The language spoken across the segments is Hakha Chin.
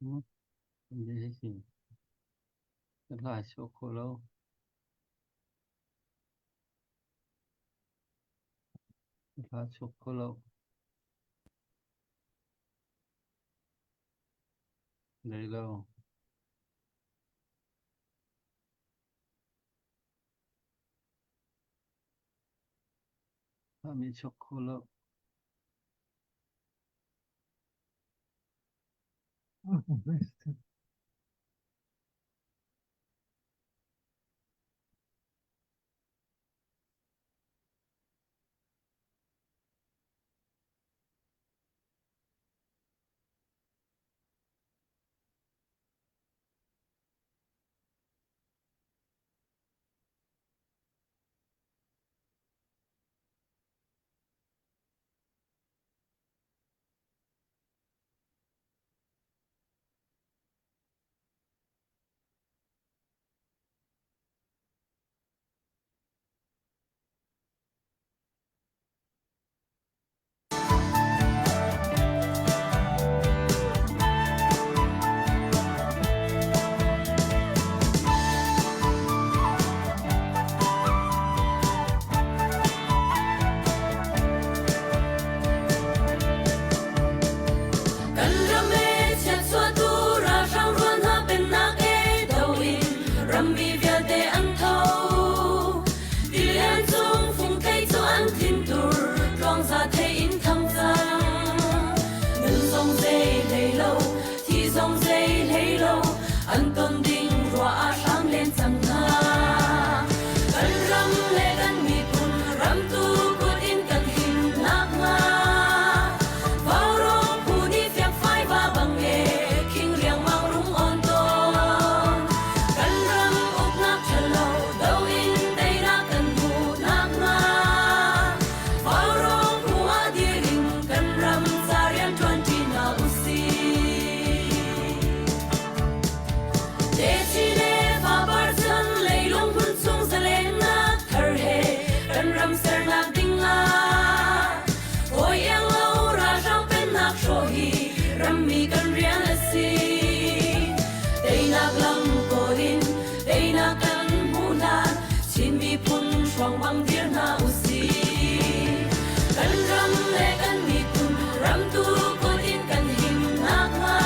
Ka hla chuak kho lo. Ka hla chuak kho lo. Dei lo. Hla mi chuak kho lo. Kan ram e chiatchuahtu ralhrang rual hna pennak e do in rammi vialte an tho. Tilian cung fungthei cu an thintur tluangza thei in thang cang. Nun zong zei hlei lo, thi zong zei hlei lo, an ton ding ruah ah hram len cang hna. Kan ram le kan miphun ramtu kut in kan him nakhnga Vaurawng phu nih fiangfai va bang e khing riangmang rung on tawn. Kan ram uknak ṭhalo do in teinak kan hmuh nakhnga Vaurawng phu ah dir in kan ram ca rian ṭuanṭi hna usih. Techi le fapar chan leilung hmun chung zalennak thar he kan ram sernak ding ah hawi iang lo ralhrang pennak hrawh hi rammi kan rian a si. Teinak lam kawl in teinak kan hmuh hlan Chin miphun hruang bang dir hna usih. Kan ram le kan miphun ramtu kut in kan him nakhnga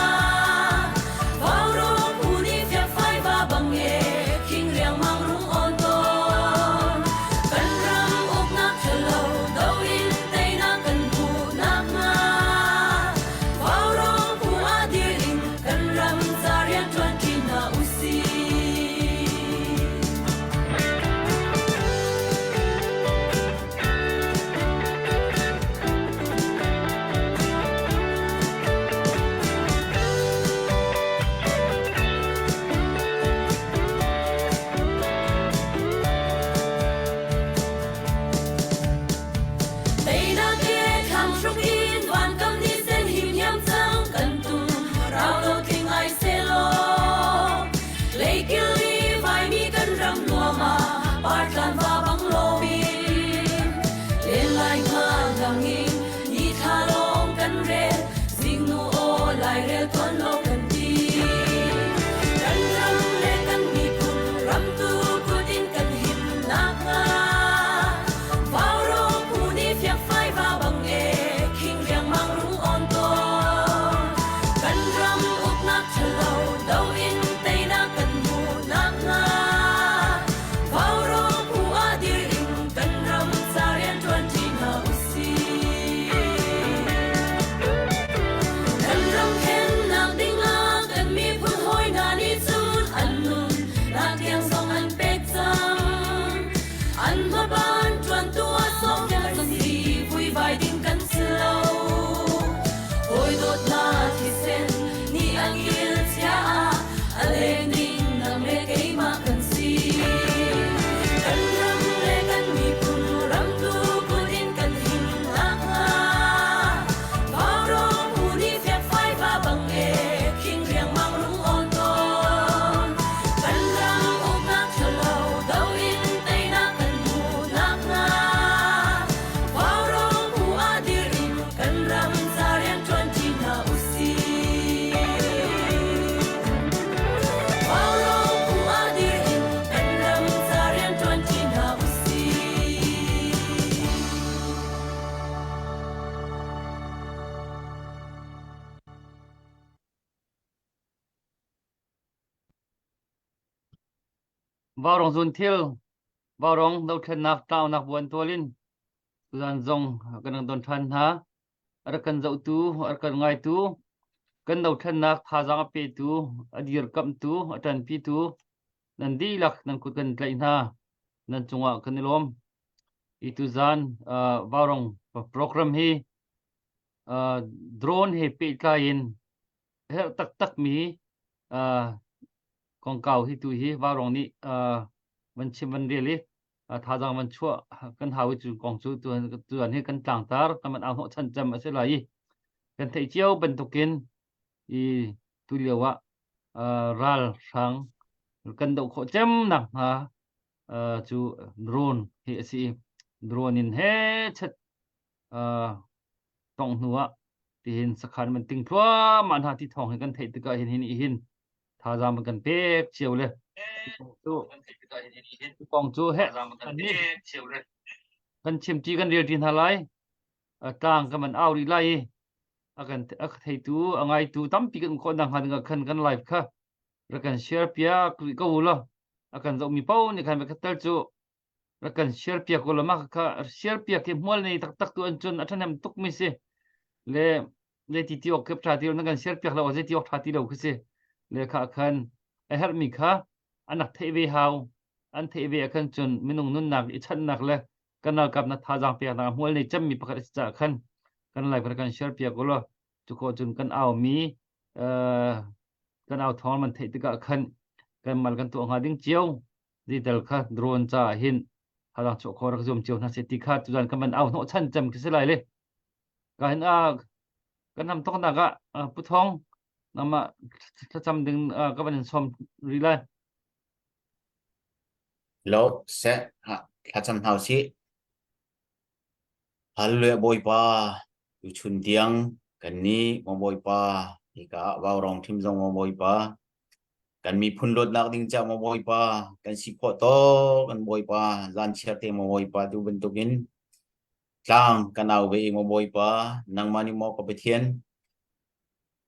Vaurawng phu nih fiakfai va bang e khing riangmang rung awn tawn. Kan ram uknak ṭhalo do in teinak kan hmuh nakhnga Vaurawng phu ah dir in kan ram ca rian ṭuanṭi hna usih. Teinak he thlang hruk in vankam ni sen him hiam cang kan tum rau lo tling ai selaw leikil i vaimi kan ram nuam ah partlan va bang loin len lai hnga dang in ni thla lawng kan rel zingnu aw lairel tuan lo kan ti kan ram le kan miphun ramtu kut in kan him nakhnga Vaurawng phu nih fiakfai va bang e khing riangmang rung on tawn kan ram uknak ṭhalo do in teinak kan hmuh nakhnga Vaurawng phu ah dir in kan ram ca rian ṭuanṭi hna usih. Kan ram khennak ding Vaurawng zunthil, Vaurawng dothlennak tlaunak buan tual in tuzan zong kan rak don ṭhan hna. A rak kan zohtu, a rak kan ngaitu, kan dothlennak thazaang a petu, a dirkamhtu, a ṭanpitu nan dihlak nan kut kan tlaih hna. Nan cungah kan i lawm. I tuzan uh, Vaurawng program hi uh, drone he pehtlai in herh taktakmi uh, kongkau hi tu hi Vaurawng nih uh, van chim van rel i uh, thazaang van chuah kan hau i cu kong cu tuan hi kan tlangtar kan van au hnawh chan cem a si lai i kan theih cio bantukin i tu lio ah uh, ral hrang kan doh khawh cem nak hnga uh, cu drone hi a si i drone in he chet uh, tong hnu ah tihin sakhan man ting thluahmah hna ti thawng hi kan theih tikah hin hin hin thazaang man kan pek cio le cu kong cu he kan chim ti kan rel ti hna lai tlang kan man au rih lai i a kan a theitu a ngaitu tampi kan khawh nak hnga ding khan kan live kha rak kan share piak rih ko u law a kan zohmi paoh nih khan tel cu rak kan share piak u law mah kha share piak hi hmual nei taktak tu an cun a ṭhahnem tuk mi si le le ti ti awk kep ṭha ti lo na kan share piak lo zei ti awk ṭha ti lo khi si le kha khan a herhmi kha an rak theih ve hau an theih ve ah khan cun minung nunnak i chanhnak le kan ralkap na thazaang peknak a hmual nei cemmi pakhat a si caah khan kan live kan share piak u law cu khawh cun kan au mi kan au thawng man theih tikah khan kan mal kan tuah hnga ding cio digital kha drone ca hin halang chuah kho rak zuam cio hna se ti kha tuzan kan van au hnawh chan cem khi si lai le ka hin a kan nam tok nak ah pu thong nama thlacam ding ka van in som rih lai Lo seh thlacam hau si Hallelujah Bawipa tuchun tiang kan nih maw Bawipa hika ah vaurawng ṭhim zong maw Bawipa kan miphun luatnak ding caah maw Bawipa kan si khawh tawk kan Bawipa zan chiar te maw Bawipa tu bantukin tlang kan au ve i maw Bawipa nangmah nih maw ka Pathian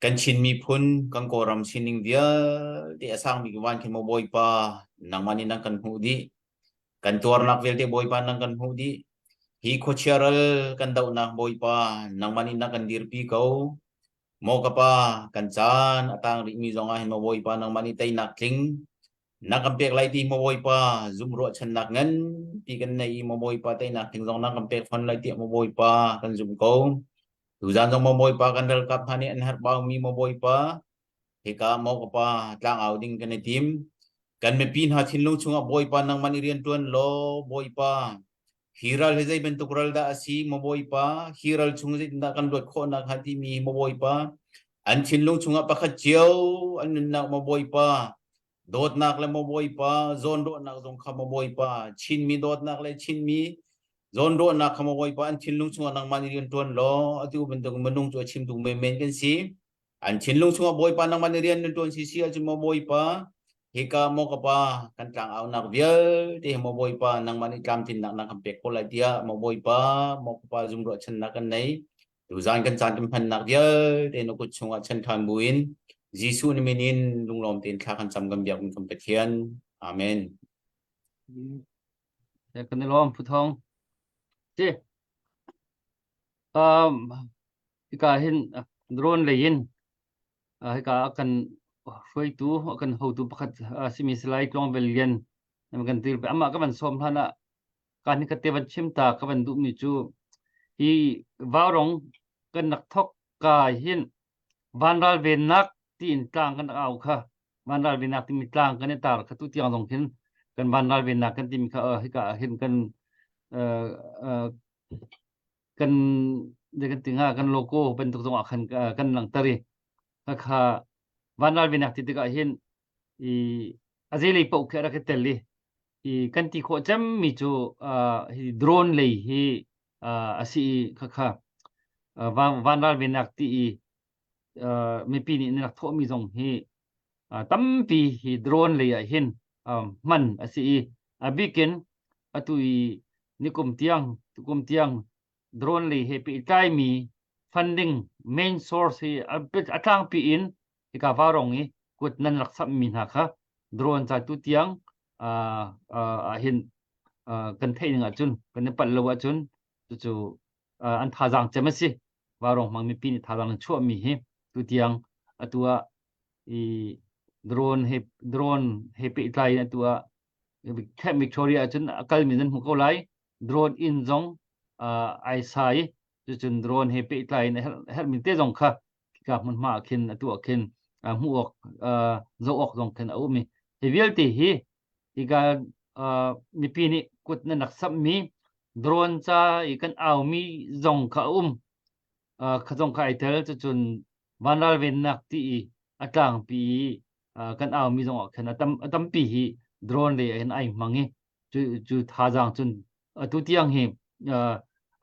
kan Chin miphun kan Kawlram sining vialte a sangmi van khin maw Bawipa nangmah nih nang kan hmuh dih Kan tuarnak vialte Bawipa nang kan hmuh dih. Hi khuachia ral kan dohnak Bawipa nangmah nih na kan dirpi ko. Maw ka pa, kan caan a tang rihmi zongah hin maw Bawipa nangmah nih teinak tling na kan pek lai ti maw Bawipa zumh ruahchannak nganpi kan nei i maw Bawipa teinak tling zong na kan pek fawn lai tiah maw Bawipa kan zumh ko. Tuzaan zong maw Bawipa kan ralkap hna nih an herh baumi maw Bawipa hika maw ka pa tlangau ding kan i tim. Kan mipi hna thinlung chungah Bawipa nangmah nih rian ṭuan law Bawipa hi ral hi zei bantuk ral dah a si maw Bawipa hi ral chung zeitindah kan luat khawh nakhnga timi maw Bawipa an thinlung chungah pakhat cio an nunnak maw Bawipa dawtnak le maw Bawipa zawnruahnak zong kha maw Bawipa Chinmi dawtnak le Chinmi zawnruahnak kha maw Bawipa an thinlung chungah nangmah nih rian ṭuan law atu bantuk minung cu a chimtu menmen kan si An thinlung chungah Bawipa nangmah nih rian nan ṭuan si si ahcun maw Bawipa, hika maw ka pa kan tlangaunak vialte hi maw Bawipa nangmah nih tlamtlinnak na kan pek ko lai tiah maw Bawipa maw ka pa zum ruahchannak kan nei. Tuzaan kan caan kan hmannak vialte na kut chungah chan ṭhan buin Jesuh na min in lunglawm tein thla kan cam kan biak kan Pathian. Amen. Kan i lawm Phu Thawng. Si. Um, Hika hin drone lei in hika a kan hruaitu a kan hotu pakhat a simi Salai Tluangvel Lian nan kan tir amah ka van sawm hlan ah ka ni kate van chim ta ka van duhmi cu hi vaurong kan rak thok ka hin vanral vennak tiin tlang kan au kha vanral vennak timi tlang kan i tar kha tu tiang zong khin kan vanral vennak kan timi kha hika ah hin kan kan kan ti hnga kan logo bantuk zong ah khan kan langhter i khakha vanral venak ti tikah hin i a zeilei paoh khi a rak i tel i i kan ti khawh cemmi cu hi drone lei hi a si i khakha vanral venak ti i mipi nih an rak thawhmi zong hi tampi hi drone lei ah hin hman a si i a bikin atu i nikum tiang tukum tiang drone lei he pehtlaimi funding main source hi a tlangpi in hika varong i kut nan rak samhmi hna kha drone ca tu tiang. Ah hin kan theih ning ahcun kan i palh lo ahcun cucu an thazaang cem a si. Vaurawng hmang mipi nih thazaang an chuahmi hi tutiang atu ah i drone he pehtlai in atu ah Camp Victoria ahcun a kalmi nan hmu ko lai. Drone inn zong ai sa i cucun drone he pehtlai in a herhmi te zong kha khika hmunhma ah khin atu ah khin hmuh awk zoh awk zong khin a um i hi vialte hi hika mipi nih kut nan rak samhmi drone ca i kan aumi zong kha a um. Kha zong kha ai tel. Cucun vanral vennak ti i a tlangpi i kan aumi zong ah khin a tam a tampi hi drone lei ah hin ai hmang i cu cu thazaang cun atu tiang hi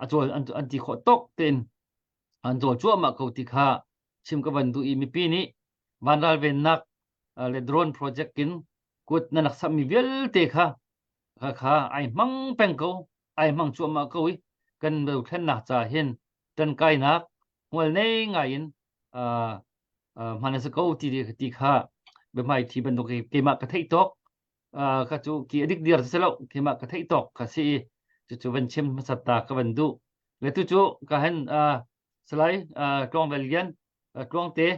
a cawl an ti khawh tawk tein an cawl cuahmah ko ti kha chim ka van duh i mipi nih vanral vennak le drone project in kut nan rak samhmi vialte kha kha kha ai hmang peng ko ai hmang cuahmah ko i kan dothlennak ca hin ṭankainak hmual nei ngai in hman a si ko ti ti kha biahmai thi bantuk keimah ka theih tawk kha cu ki adik dir si lo keimah ka theih tawk kha si i cucu van chim hmasat ta ka van duh le tu cu ka hen salai Tluang Vel Lian Tluangte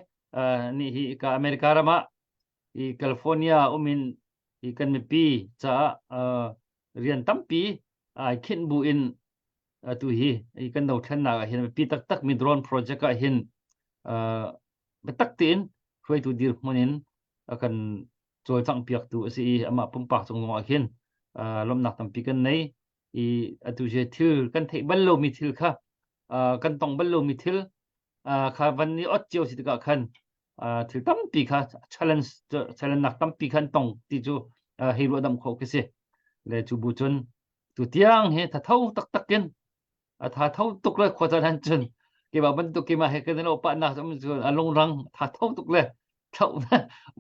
nih hi ka America ram ah i California um in i kan mipi caah rian tampi ai khinh bu in atu hi i kan dothlennak ah hin mipi taktak mi drone project ah hin biatak tein hruaitu dirhmun in a kan cawlcangh piaktu a si i amah pumpak cung zong ah hin lawmhnak tampi kan nei i atu je thil kan theih bal lomi thil kha kan tong bal lomi thil kha van i ot cio si tikah khan thil tampi kha challenge challenge nak tampi khan tong ti cu hei ruah dam khawh khi si le cu bu cun tu tiang he thatho taktak in a tha tho tuk le khua caan han cun keimah bantuk keimah he kan lo pa nak cu a lungrang tha tho tuk le thlo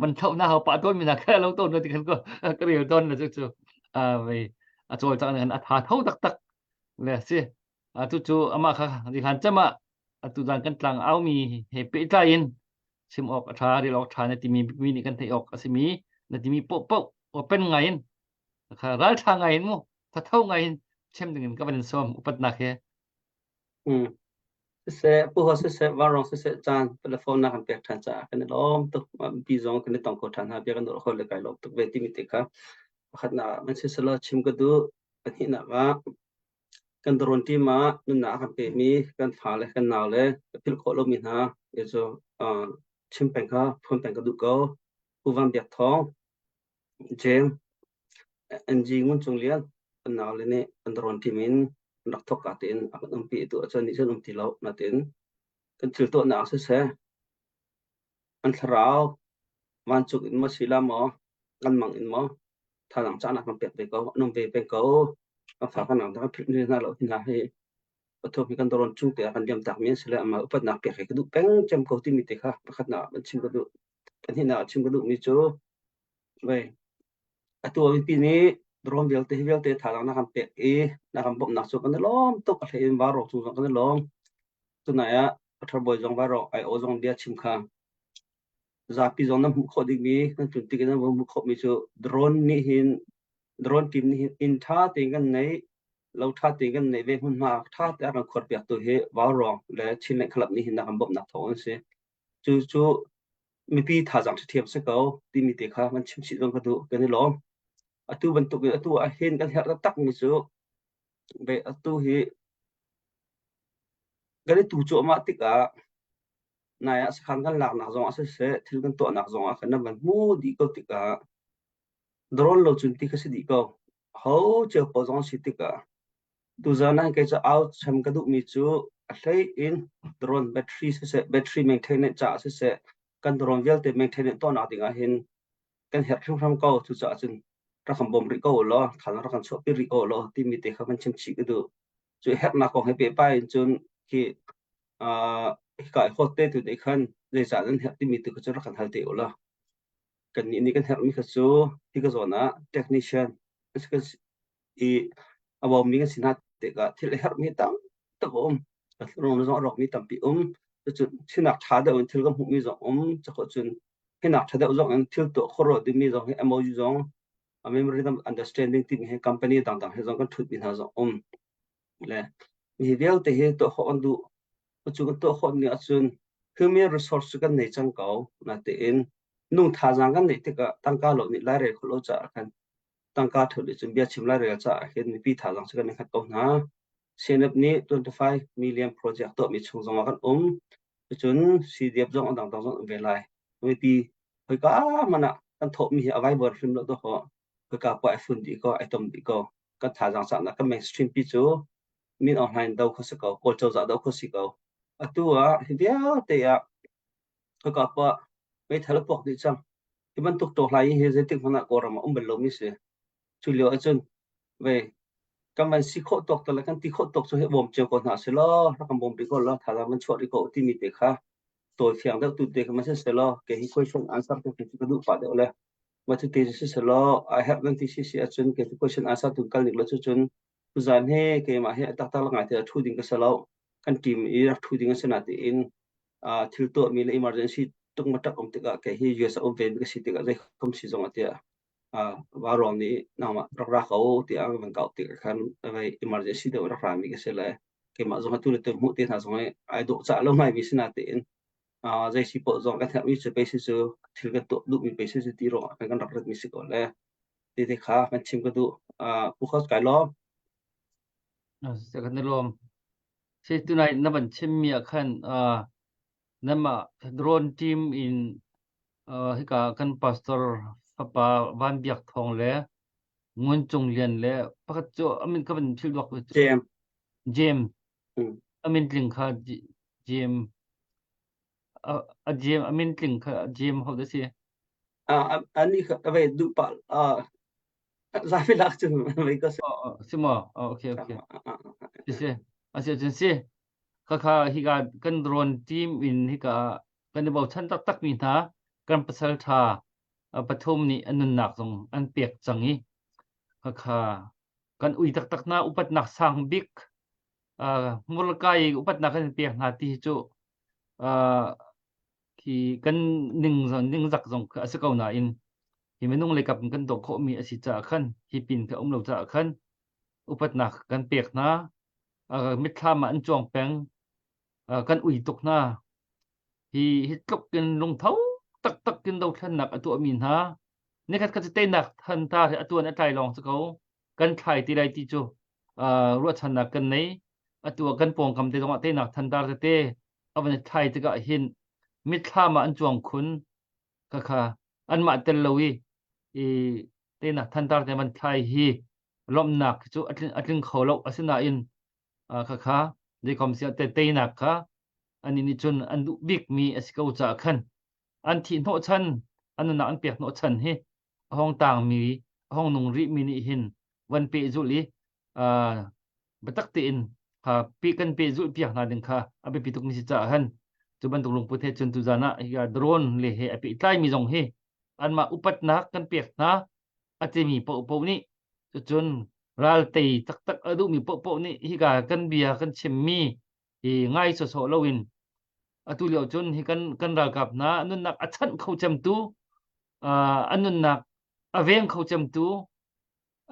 man thlo na hau pa ton mi na kha lo ton ti kan ko ka rel ton na chu chu a vei a chawl chang a tha tho tak tak le si a tu chu ama kha ri han chama atu zan kan tlang au mi he pe tlai in chim awk a tha rel awk tha na timi mi nih kan theih awk a simi na timi po po open ngai in kha ral tha ngai in mu thatho ngai in chim ding in ka van in sawm upatnak he. Siseh, Pu Ho siseh, Vanrong siseh, caan telephone na kan pek ṭhan caah kan i lawm tuk. Mipi zong kan i tong kho ṭhan hna, bia kan ruah kho le kai lawm tuk ve timi te kha. Pakhatnak ah man siselaw chim ka duh. Pahnihnak ah kan drone team ah nunnak a kan pekmi kan fale kan naule ka philh khawh lomi hna hi cu chim peng kha phone peng ka duh ko. Pu Van Biak Thawng, James NG Ngun Cung Lian kan naule nih an rawn team in an rak thawk ka tein a kan umpi tu ahcun nih cun um ti lo natin kan thil tuahnak siseh an thlarau vancung in maw si la maw kan mang in maw thazaang cahnak kan pek ve ko an um ve peng ko kan fa kan nang kan philh hna lo hi hna hi pathum hi kan doron chung te ah kan liam tak mi an si le amah upatnak pek hi ka duh peng cem ko timi te kha pakhatnak ah chim ka duh pahnihnak ah chim ka duh mi cu Vei. Atu ah mipi nih drone vialte hi vialte thazaang na kan pek i na kan bawmhnak cu kan i lawm tuk. A hlei in varawk cung zong kan i lawm. Tunai ah Pathar bawi zong varawk IO zong bia chim kha zapi zong nan hmuh khawh dingmi nan tlun tik in nan hmuh khawhmi cu drone nih hin drone team nih hin inn ṭha tein kan neih lo ṭha tein kan neih ve hmunhma ṭha te a kan khuarpiak tu hi Vaurawng le Chinland Club nih hin na kan bawmhnak thawng an si. Cu cu mipi thazaang ṭhathiam si ko timi te kha van chim chih zong ka duh kan i lawm. Atu bantuk in atu ah hin kan herh taktakmi cu ve atu hi kan i tu cuahmah tikah nai ah sakhan kan laknak zong ah siseh thil kan tuahnak zong ah khan nan van hmu dih ko tikah drone lo cun ti kha si dih ko. Ho cio paoh zong si tikah Tuzaan ah kei cu au cham ka duhmi cu a hlei in drone battery siseh, battery maintain caah siseh, kan drone vialte maintain tuahnak ding ah hin kan herh hrimhrim ko. Cucaah cun rak kan bawm rih ko u law, thazaang rak kan chuahpi rih ko u law timi te kha van chim chih ka duh. Cu herhnak kong he pehpai in cun khi hika i hawt te tu nih khan zeicah nan herh timi tu kha cu rak kan hal te u law. Kannih nih kan herhmi kha cu hi ka zawn ah technician i a bawmmi kan si hna tikah thil a herhmi tam tak a um. Rom zong a rawkmi tampi um. Cucu thinak ṭha deuh in thil kan hmuhmi zong um. Cakawh cun hinak ṭha deuh zong in thil tuah khawh rua dingmi zong hi MOU zong. Memorandum understanding timi hi company dangdang he zong kan ṭhutmi hna zong um. Le hi vialte hi tuah khawh an duh. Cu kan tuah khawh ni ahcun human resource cu kan nei cang ko. Natein nung thazaang kan neih tikah tangka lo nih lairel khawh lo caah khan tangka ṭhut nih cun biachim lairel caah hin mipi thazaang cu kan i hngat ko hna. CNF nih 25 million project tuahmi chung zongah kan um. Cun CDF zong a dangdang zong um ve lai. Mipi khoika hmanh ah kan thawhmi hi a vaivuan hrim lo dawkaw khoika poah ai fun dih ko, ai tom dih ko. Kan thazaang cahnak kan mainstream pi cu Min Aung Hlaing do kho si ko, Kawl cozah do kho si ko. Atu ah hi vialte ah khoika poah meithal a puak dih cang. Hi bantuk tawhlai hi zeitik hmanh ah Kawlram ah um bal lomi si. Cu lio ahcun ve kan van si khawh tawk te le kan ti khawh tawk cu hi bawm cio ko hna sih law rak kan bawm rih ko law thazaang van chuah rih ko timi te kha tawi fiang deuh tu te kha ma si law kei hi question answer te cu ka duh pah deuh le ma cu te si si law a herh nan ti si si ahcun kei cu question answer tu kal nik lo cu cun tuzan he keimah he a taktak la ngai te thu ding ka si lo kan team i rak thu ding a si na tiin thil tuahmi le emergency tuk ma tak um tikah kei hi US a um ve mi ka si tikah zei khom si zong a tiah Vaurawng nih nangmah rak ra ko tiah an van kau tikah khan vai emergency deuh rak rami ka si le keimah zong atu le tu hmuh te hna zong ai dawh cah lo ngaimi si natein zei si paoh zong kan herhmi cu pei si cu thil kan tuah duhmi pei si cu ti ruangah kan rak ratmi si ko le ti te kha kan chim ka duh Pu Khos kai lawm. Kan i lawm. Si tunai na van chimmi ah khan Nanmah drone team in hika kan pastor fapa Van Biak Thawng le Ngun Cung Lian le pakhat cu amin ka van philh duak James. James. Mm. Amin tling kha James a James amin tling kha James ho da si? Ah ani kha ka ve duh pa ah zapi lak cun vei ka si. Si maw? Okay okay. Si si. Asi cun si. Khakha hika kan drone team in hika kan i bochan taktakmi hna kan pasal ṭha pathum nih an nunnak zong an pek cang i khakha kan ui taktak hna upatnak sang bik hmurkai upatnak kan pek hna ti hi cu khi kan ning ningzak zong a si ko nain hi minung leikap in kan doh khawhmi a si caah khan hi pin kha um lo caah khan upatnak kan pek hna mitthlam ah an cuang peng kan ui tuk hna hi hi tluk in lungtho taktak in dothlennak a tuahmi hna nikhat khat cu teinak thantar hi a tuan a tlai lawng si ko kan thlai ti lai ti cu ruahchannak kan nei atu ah kan pawngkam te zongah teinak thantar tete a van i thlai tikah hin mitthlam ah an cuang khun khakha anmah tel lo i i teinak thantar te van thlai hi lawmhnak cu a tling kho lo asinain khakha zeikom siah te teinak kha an nih cun an duh bikmi a si ko caah khan an thih hnawhchan an nunnak an pek hnawhchan hi a hong tangmi a hong nung rihmi nih hin van pehzulh i biatak tein kha pe kan pehzulh piak hna ding kha a biapi tukmi si caah khan cu bantuk lungput he cun tuzan ah hi drone le he a pehtlaimi zong hi anmah upatnak kan pek hna a timi paohpaoh nih cucun ral tei taktak a duhmi paohpaoh nih hika kan bia kan chimmi hi ngai sawsawh loin atu lio cun hi kan kan ralkap hna nunnak a chanh kho cemtu a nunnak a veng kho cemtu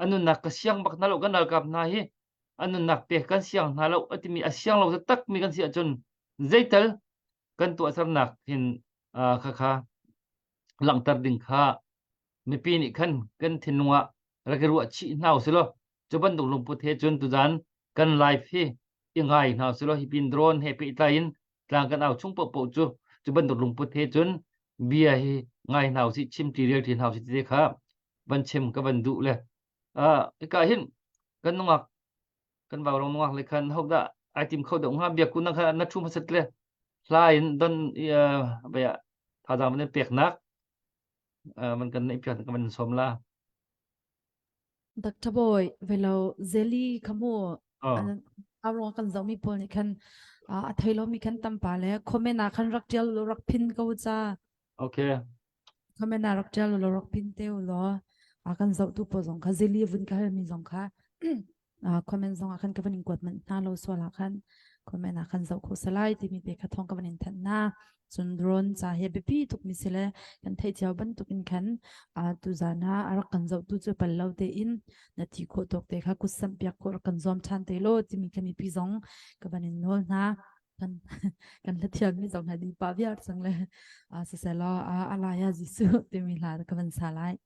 a nunnak ka siang bak hna lo kan ralkap hna hi a nunnak pek kan siang hna lo a timi a siang lo taktak mi kan si ahcun zeital kan tuahsernak hin khakha langhter ding kha mipi nih khan kan thinlung ah rak i ruah chih hna usih law cu bantuk lungput he cun tuzan kan live hi i ngai hna usih law hi pin drone he pehtlai in tlang kan au chung paohpaoh cu cu bantuk lungput he cun bia hi ngai hna usih chim ṭi rel ṭi hna usih ti kha van chim ka van duh le hika hin kan nungak kan vaurawng nungak le khan ho dah ai tim kho deuh hnga biakku na kha na thu hmasat le hla in don bia thazaang van peknak man kan neih piak ka van sawm la. Dr. Boy velo zeli khamu arong kan zomi pawl nih khan a thei lomi khan tampa le comment ah khan rak tial lo rak pin ko cha. Okay. Comment ah rak tial lo rak pin te lo a kan zoh tu pawl zong kha zeli vun ka hal mi zong kha comment zong ah khan ka van in kuat man hna lo sual ah khan. Comment ah khan zoh kho salai timi te kha thong ka van in thanh na. Cun drone ca hi biapi tuk mi si le kan theih cio bantuk in khan tuzan ah a rak kan zohtu cu pal lo tein na thi khawh tawk te kha kut samh piak khawh rak kan zuam ṭhan te law timi kha mipi zong ka van in nawl hna. Kan kan hlathiam mi zong hna di pa viar cang le siselaw alaya Jesuh timi hla ka van sa lai.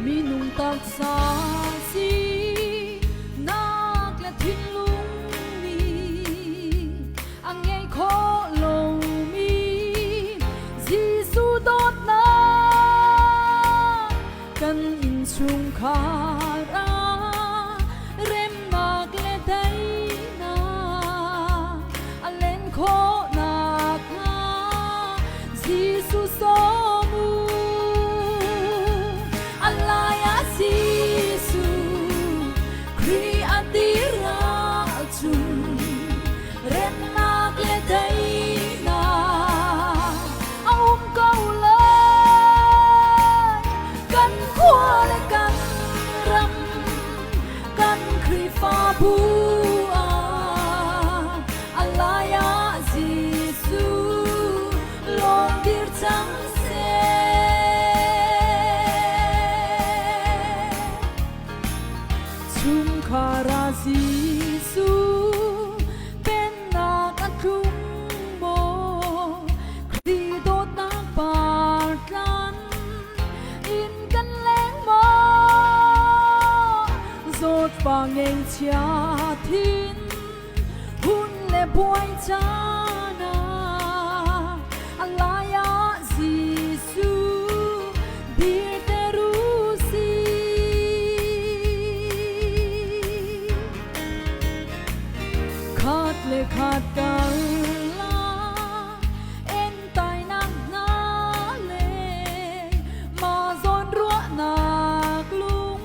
Minung taksa si nak le thinlung nih a ngei kho lomi Jesuh dawtnak kan innchungkhar ah remnak le daihnak a len khawh nakhnga Jesuh sawm u. A lai ah Jesuh Khrih a dir ahcun remnak le daihnak a um ko lai. Kan khua le kan ram, kan Khrihfabu ah a lai ah Jesuh lawng dir cang seh. Chungkhar ah Jesuh pennak a tlung maw? Khrih dawtnak par tlan in kan leng maw? Zawtfa ngeihchia thin hun le buai caan ah a lai ah Jesuh dirter u sih. Khat le khat kar la entainak hna le mah zawn ruahnak lung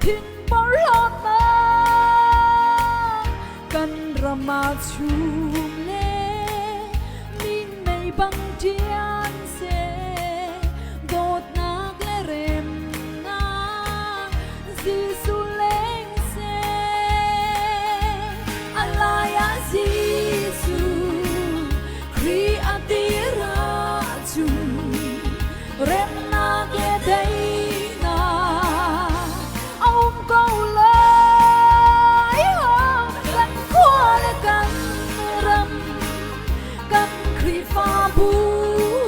thin porhlawtnak kan ram ah chum le minmei bang ṭian seh dawtnak le remnak Jesuh leng seh a lai ah Jesuh Khrih a dir ahcun remnak le daihnak a um ko lai. Kan khua le kan ram, kan Khrihfabu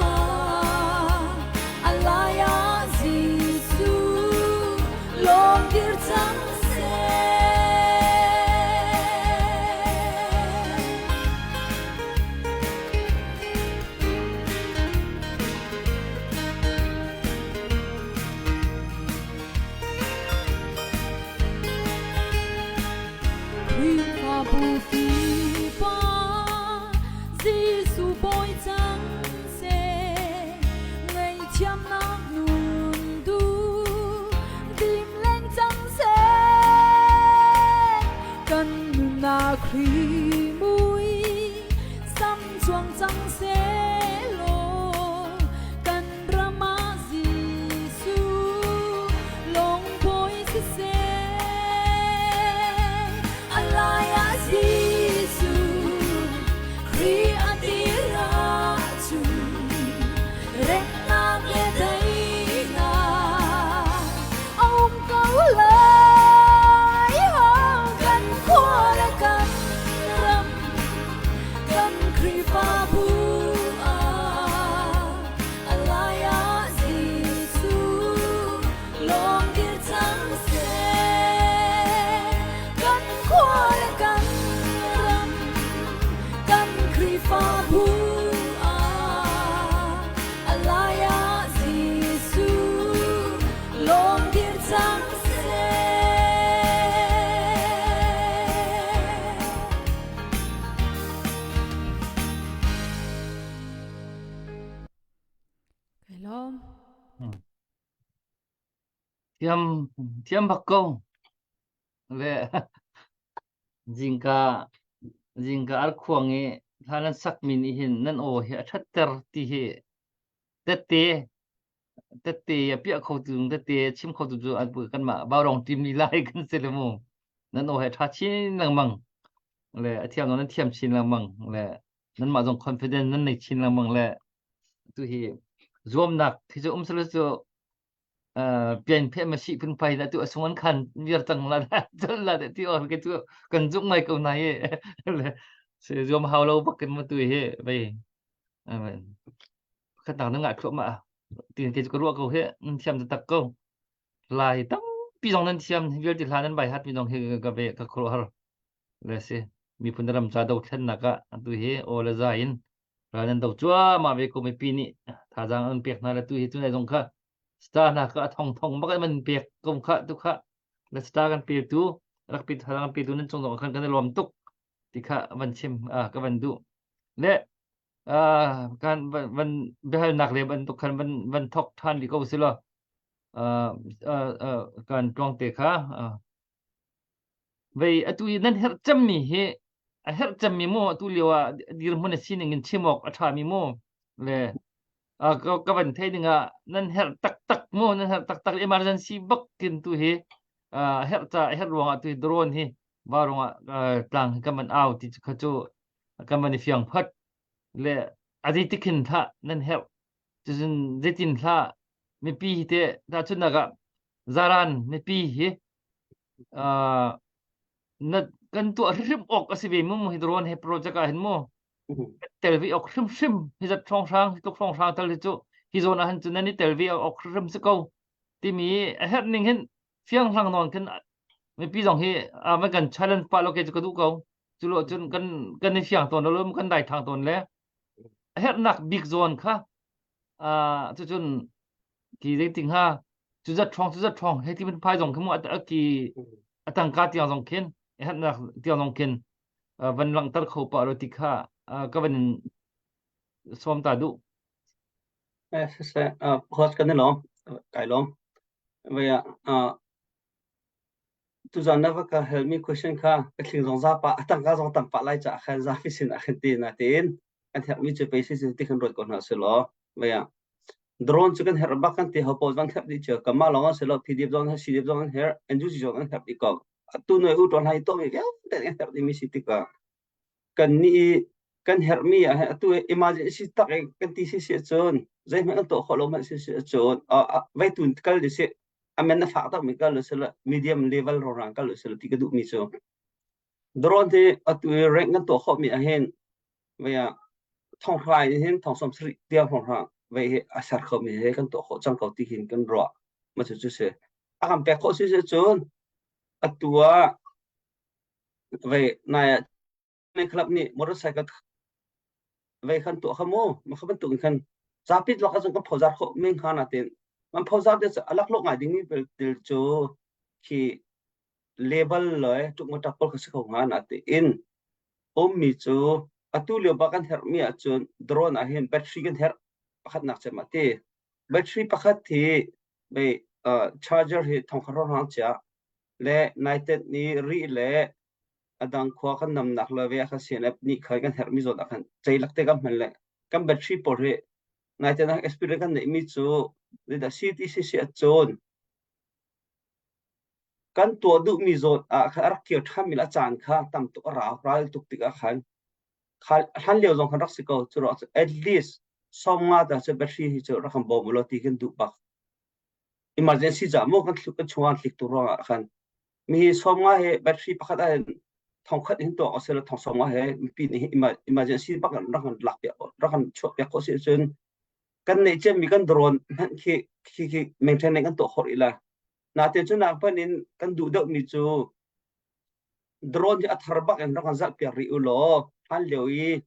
ah a lai ah Jesuh lawng dir cang seh. Khrihfabu kipa Jesuh bawi cang seh ngaihthiamnak nun du dim leng cang seh kan nunnak Khrih mui sam chuang cang seh law kan ram ah Jesuh lawng bawi siseh a lai ah Jesuh Khrih a dir ahcun remnak le daihnak a um ko lai. Kan khua le kan Thiam thiam bak ko. Le zingka zingka ar khuang i hla nan sakmi nih hin nan aw hi a ṭhatter ti hi tette tette a piah kho tu tette a chim kho tu cu kanmah Vaurawng team lila hi kan si le mu. Nan aw hi a ṭha chin lengmang. Le a thiam nan thiam chin lengmang. Le nanmah zong confidence nan nei chin lengmang le tu hi zuamnak hi cu um selo cu pian phe ma si phun phai na tu asung an khan mir tang la chal la ti or ke tu kan zuk mai ko na hi le se zuam hau lo bak kan ma tu hi vei amen khat nak na ngah thluah ma tin ke ka ruah ko he nan thiam tak ko lai tampi zong nan thiam vialte hla nan bai hat mi zong hi ka ve ka khro har le si miphun ram ca dothlennak ah atu hi aw le za in ral nan do cuahmah ve ko mipi nih thazaang an pek hna le tu hi tunai zong kha star hna kha a thong thong bak in man pek ko kha tu kha le star kan pe tu rak pe thazaang kan pe tu nan cung zong khan kan i lawm tuk ti kha van chim ka van duh le kan van biahalnak le bantuk khan van van thok than li ko si lo kan tluang te kha Vei atu i nan herh cemmi hi a herh cemmi mu atu lio ah dirhmun a sining in chim awk a ṭhami mu le ka, ka van thei ding ah nan herh taktak mu nan herh taktak emergency bak kin tu hi a herh ca a herh ruang ah tu hi drone hi va ruang ah tlang hi kan van au ti kha cu kan van i fiang phat le a zeitik hin hlah nan herh cun zeitin hlah mipi hi te tahchunhnak ah zaran mipi hi uh, na kan tuah hrimhrim awk a si ve mu hi drone he project ah hin mu tel ve awk hrimhrim hi zat hrawnghrang hi tluk hrawnghrang tal hi cu hi zawn ah hin cu nan i tel ve awk hrimhrim si ko timi a herh ning hin fiang hlang nawn khin mipi zong hi a kan challenge pa lo ke cu ka duh ko cu lo cun kan kan i fiang tawn lo kan dai thang tawn le a herhnak bik zawn kha a cucun ki zeiting ha cu zat ṭhawng cu zat ṭhawng hei ti ban phai zong khi mu a ki a tangka tiang zong khin herhnak tiang zong khin van langhter kho pah lo ti kha ka van in sawm ta duh. Eh siseh host kan i lawm kai lawm vei ah tuzan na va ka helmi question kha ka thling zong za pa a tangka zong tam pah lai ca khan zapi sin ah khan ti na tiin kan herhmi cu pei si ti kan ruat ko hna si law vei ah Drone cu kan herh bak kan ti ho paoh zong herh dih cio. Kanmah lawng an si lo, PDF zong an herh, CDF zong an herh, NUG zong an herh dih ko. Atu noi u tuan hai to mi vialte an herh dihmi si tikah kan nih kan herhmi ah hin atu emergency tak i kan ti si si ahcun zeihmanh kan tuah khawh lo hmanh si si ahcun vei tun kal di si amen na fak tak mi kal si la medium level rorang kal si la ti ka duh mi cu drone hi atu i rank kan tuah khawh mi ah hin vei ah thonghra in hin thong 70 tiang thonghra vei hi a ser kho mi he kan tuah khawh cang ko ti hin kan ruah ma cu cu si a kan pek khawh si si cun atu ah vei nai ah club nih motorcycle vei khan tuah kha mu ma kha bantuk in khan zapi lak ah cun kan phozar khawh men hnga na tin man phozar te a lak lo ngai ding mi til cu khi level le tuk ma tak pol kha si kho hnga na ti in ummi cu atu lio bak kan herhmi ahcun drone ah hin battery kan herh pakhatnak cem ah ti battery pakhat hi mei uh, charger hi thongkhat rang chia le nited ni ri le adang khua kan namnak le ve kha CNF nih khan kan herhmi zawn ah khan ceilak te kan hman le kan battery pawl hi naite nak experience kan neihmi cu zeidah CTCC ahcun Kan tuah duhmi zawn ah khan a rak kir ṭhanmi le a caan kha tam tuk a rau. Ral tuk tikah khan hlan lio zong khan rak si ko. Cu ruang cu at least 50 ta cu battery hi cu rak kan bawm ulaw ti kan duh bak. Emergency ca maw kan kan chung ah tlik tu ruangah khan mi hi 50 hi battery pakhat ah hin thong khat hin tuah awk thong 50 he mipi nih emergency bak rak kan lak piak rak kan chuah piak khawh si cun kan neih ciami kan drone hmanh khi khi khi maintain kan tuah khawh rih la. Natein cu nak hmanh in kan duh deuhmi cu drone hi a thar bak in rak kan zalh piak rih u law hlan lio i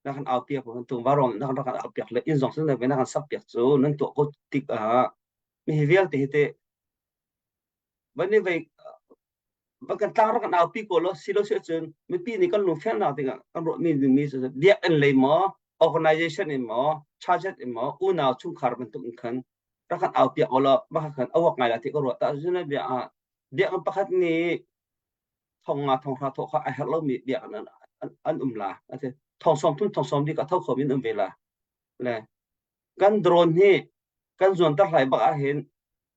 na kan au piak bantuk varawng na kan rak kan au piak le inn zong sin na kan sak piak cu nan tuah ko tik ah mi hi vialte hi teh van i vei van kan tlang rak kan au pi ko law si lo si ahcun mipi nih kan lungfelnak dingah kan ruahmi dingmi cu biakinn lei maw organization in maw charges in maw unau chungkhar bantuk in khan. rak kan au piak law bak khan awak ngai la ti ka ruah ta cun bia ah biakinn pakhat nih thong nga thong hra thawh kha a herh lomi biakinn an, an, an um la ate thong som thum thong som di ka tho kho min um ve la le kan drone hi kan zuan tar hlai bak ah hin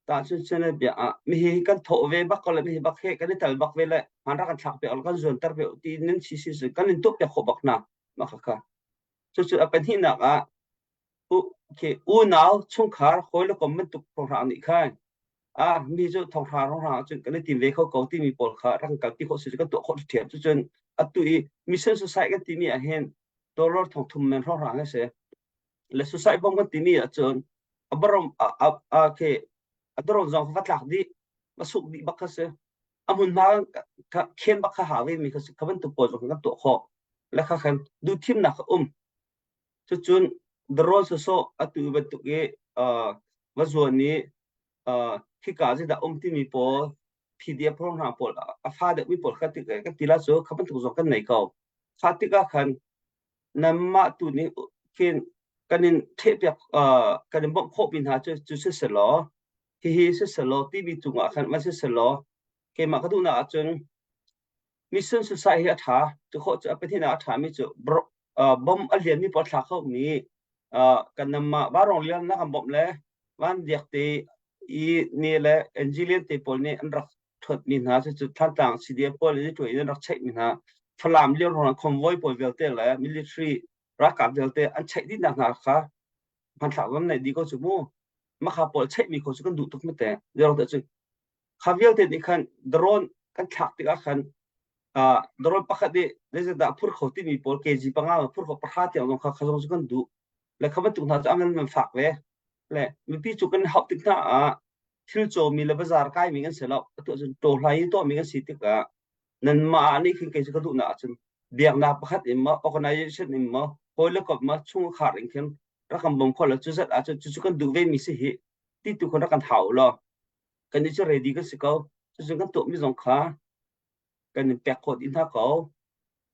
ta cun cun bia ah mi hi kan thawh ve bak ko le mi hi bak he kan i tal bak ve le han rak kan thlak pe kan zuan tar ve ti nin si si si kan in tuk piak kho bak na ma kha kha cu cu a pahnihnak ah u khi unau chungkhar hawi le kom bantuk thonghra nih khan a mi cu thonghra ronghra cun kan i tim ve kho ko timi pawl kha rak kan kalpi khawh si kan tuah khawh ṭhiam cucun atu i mission society kan timi ah hin dollar thong thum men hrawng a si le society bom kan timi ahcun a barom a a a khi a doron zong va tlak dih va suk dih bak kha si a hmunhma kha khen bak kha ha ve mi kha si kha bantuk pawl zong kan tuah khawh le kha khan duhthimnak kha um cucun darawn sawsawh atu bantuk i va zuan i khika zeidah um timi pawl PDF program pawl a fa deuhmi pawl kha kan ti la cu kha bantuk zong kan nei ko. Kha tikah khan nanmah tu nih khin kan in ṭhehpiak kan in bawmh khawhmi hna cu cu siselaw hihi siselaw timi cungah khan va siselaw keimah ka duhnak ahcun Mission Society hi a ṭha. Cu khawh cu a pahnihnak a ṭhami cu bom a lianmi pawl thla khomi kan namah varong lian na kan bawmh le van biak te i ni le engineer te pawl nih an rak ṭhuatmi hna cucu Thantlang CDF pawl nih ṭuai in an rak cheihmi hna Falam lio hrawng convoy pawl vialte le military ralkap vialte an cheih dihnak hna kha hmanthlak zong neih dih ko cu mu makha pawl cheihmi ko cu kan duh tuk mate zero te cu Kha vialte nih khan drone kan thlak tikah khan uh, drone pakhat nih zeizindah phur kho timi pawl kg panga phur kho pahra tiang zong kha kha zong cu kan duh le kha bantuk hna cu a ngan man fak ve le mipi cu kan hauh tik hna ah thil cawmi le bazar kaimi kan si lo atu cun tawhlai i tuahmi kan si tikah nanmah nih khin kei cu ka duhnak ahcun biaknak pakhat in maw organization in maw hawi le kop maw chungkhar in khin rak kan bawm kho lo cu zat ahcun cucu kan duh ve mi si hi ti tu khan rak kan hau law kan i cu ready kan si ko cucun kan tuahmi zong kha kan in pek khawh dih hna ko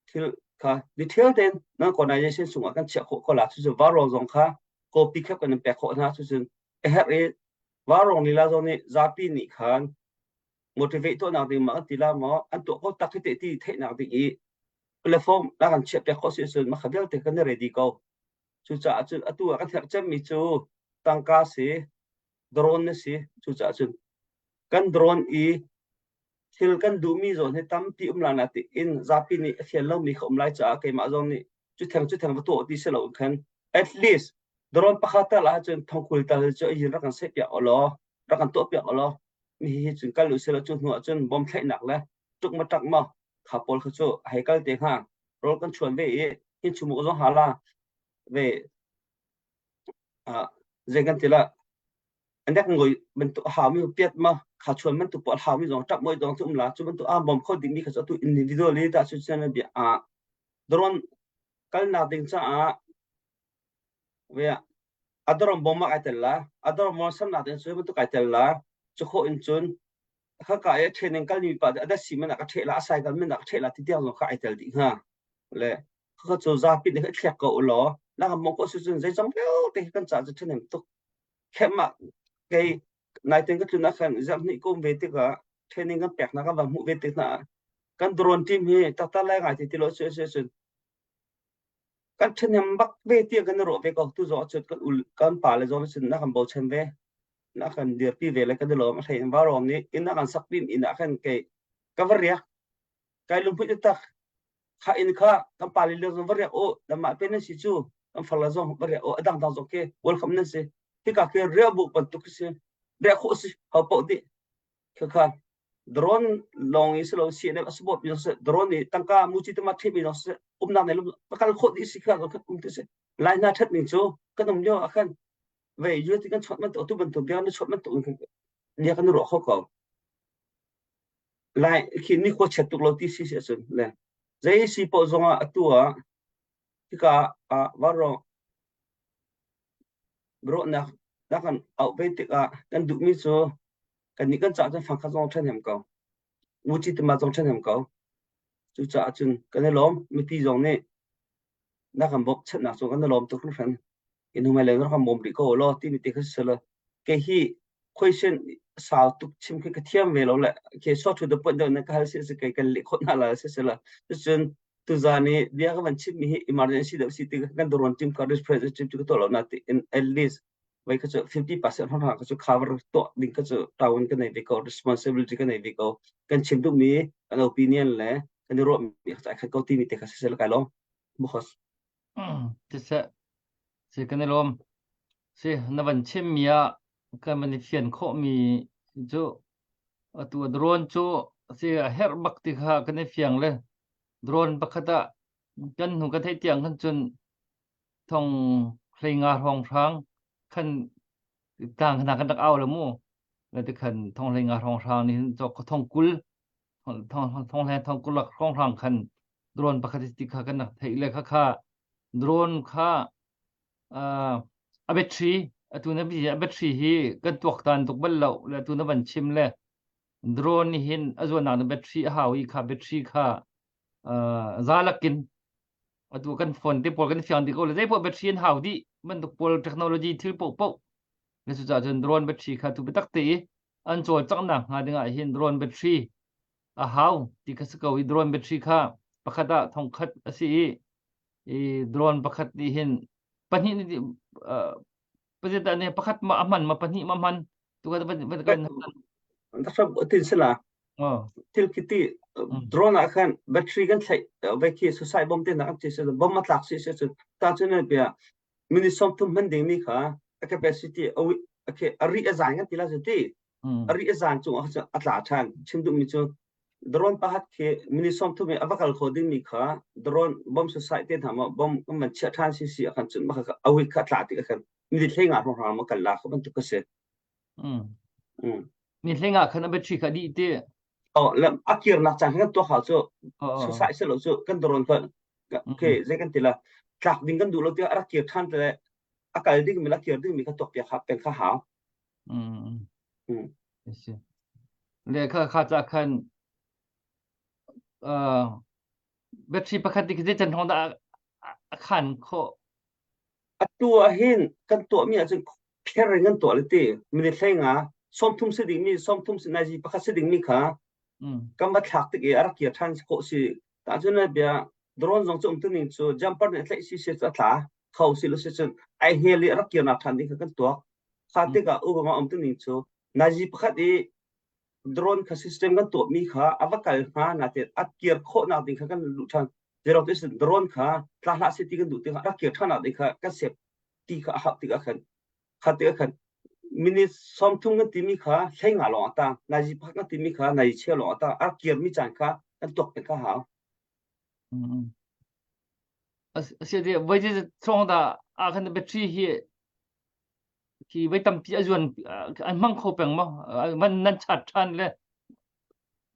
thil kha detail tein nan organization chungah kan chiah khawh ko la cucun varo zong kha copy khep kan in pek khawh hna cucun a herh i varong lila zong nih zapi nih khan motivate tuahnak ding ma kan ti la maw an tuah ko tak hi te ti theihnak ding i platform la kan chiah pek khawh si cun makha vialte kan i ready ko cucaah cun atu ah kan herh cemmi cu tangka si drone na si cucaah cun kan drone i thil kan duhmi zawn hi tampi um la na ti in zapi nih a fian lomi kha um lai caah keimah zong nih cu theng cu theng va tuah ti si lo khan at least drone pakhat tal ahcun thongkul tal cu a yin rak kan seh piak law rak kan tuah piak law mi hi cun kal u sila cu hnu ahcun bom thlaihnak le tuk ma tak ma kha pawl kha cu hei kal te hnga rawl kan chuan ve i hin chumuk zong hala ve zei kan ti la anek ngoi bantuk haumi piat ma kha chuan bantuk pawl haumi zong tap moi zong chu um la chu bantuk a bom kho ding mi kha chu tu individually ta chu chen bia a drone kalnak ding cha a ve a drone bom ma ai tel la a drone mo sam nak ding chu bantuk ai tel la chu kho in chun kha ka e training kal mi pa ada si man ka the la a cycle man ka the la ti tiang zong kha ai tel dih hnga le kha cu zapi nih kha thlek ko ulaw na kan mong ko si cun zeizong vialte kan ca cu ṭhahnem tuk khemah kei naiten ka tlun ah khan zarhhnih ka um ve tikah training kan pek hna kan va hmuh ve tik hna kan drone team hi taktak lai ngai ti ti lo cu si cun kan ṭhahnem bak ve tiah kan i ruah ve ko tu zong cun kan ul kan pa le zong cun na kan bochan ve na kan dirpi ve le kan i lawm a hlei in varawng nih inn a kan sak pin inn ah khan kei ka va riak kai lungput tak kha inn kha kan pa le zong va riak u lamah pe nan si cu kan far la zong va riak u a dang dang zong ke welcome nan si hika ke riah bu bantuk si riah khawh si ho poh dih kha kha drone lawng i silo CNF a support mi zong drone i tangka muci tama themi zong si umnak nei kal khawh dih si kha um ti si lai hna that ning cu kan um lio ah khan ve USD kan chawt man tu bantuk bia na chawt man tu nia kan ruah kho ko lai khi ni khua chiat tuk lo ti si si ahcun le zei si paoh zongah atu ah hika ah varo rawhnak na kan auh ve tikah kan duhmi cu kannih kan caah cun fangkhat zong ṭhahnem ko wuci tama zong ṭhahnem ko cucaah cun kan i lawm mipi zong nih na kan bawmhchanhnak cu kan i lawm tuk hringhran in hmailei rak kan bawm rih ko law timi te kha si lo. Kei hi question sau tuk chim khi ka thiam ve lo le ke short to the point deuh na ka hal si si kei kan leh khawh hna la si si la. Cun tuzan i bia ka van chim mi hi emergency deuh si ti kan doron team ka president team cu ka tuah lo na ti in at least vai kha cu 50% hna kha cu cover tuah ding kha cu tawin ka nei ve ko responsibility ka nei ve ko kan chim duh mi kan opinion le kan i ruah mi kha khat ko ti mi te kha si sel kai lo because Siseh, si kan i lawm. Si na van chim mi ah kan van i fian khawh mi cu atu a drone cu si a herh bak ti kha kan i fiang le drone pakhat ah kan hnu kan theih tiang khan cun thong hleinga hrawnghrang khan tlang hna kan rak au le mu le ti khan thong hleinga hrawnghrang nih hin cawk thong 20 thong thong hleng thong 20 lak hrawnghrang khan drone pakhat ti kha kan rak theih le kha kha drone kha uh, a battery atu na bi a battery hi kan tuaktan tuk bal lo le atu na van chim le drone nih hin a zuannak na battery a hau i kha battery kha uh, za lakin atu kan phone te pawl kan fiang dih ko le zei poh battery an hau dih bantuk pawl technology thil poh poh le cu cah cun drone battery kha tu biatak te i an cawlcanghnak hnga ding ah hin drone battery a hau ti kha si ko i drone battery kha pakhat ah thongkhat a si i i drone pakhat nih hin pahnih nih uh, nih pakhat ma a hman ma pahnih ma hman tu kan van kan tin sila thil khi ti drone ah khan battery kan thlaih vai khi suicide bomb te na kan ti se bomb a tlak si se cu ta chu ne bia minute 30 hman ding mi kha a capacity a ri a zan kan ti la zu ti a ri a zan chung ah a tla than chim duh mi cu drone pahat khi minute 30 a va kal kho ding mi kha drone bomb suicide te hna ma bomb kan man chia than si si a kan chun ma kha a wi kha tla ti kha minute hlei nga hrawng hrawng ma kal la kha bantuk ka si Mi hleng ah khan a battery kha dih ti. Oh, le a kirnak caan kan tuah hau cu suicide se lo cu kan drone kha okay zei kan ti la tlak ding kan duh lo tiah a rak kir than le a kal ding mi la kir ding mi kha tuak piak ha peng kha hau. Mm. Le kha kha cha khan uh battery pakhat ti khi chan hong da a khan kho Atu ahhin kan tuahmi ahcun pher in kan tuah le ti minute hleinga 30 si dingmi 30 si nazi pakhat si dingmi kha kan va thlak tik i a rak kir ṭhan khawh si. Tahcun bia drone zong cu um tuning cu jumper nih a tlaih si si cu a tla kho si lo si cun ai hel i a rak kirnak ṭhan ding kha kan tuak. Kha tikah ubama um tuning cu nazi pakhat i drone kha system kan tuahmi kha a va kal hnga natin a kir khawhnak ding kha kan luh ṭhan. Zero te sin drone kha tla hlah seh ti kan duh tikah rak kir ṭhan ah ding kha kan sep ti kha a hauh tikah khan kha tikah khan minute 30 kan timi kha 15 lawng a tang nazi pakhat kan timi kha nazi cheu lawng a tang a kirmi caan kha kan tuak te kha hau. Asi voi chong da a khan battery hi khi voi tampi a zuan an hmang kho peng maw van nan chat ṭhan le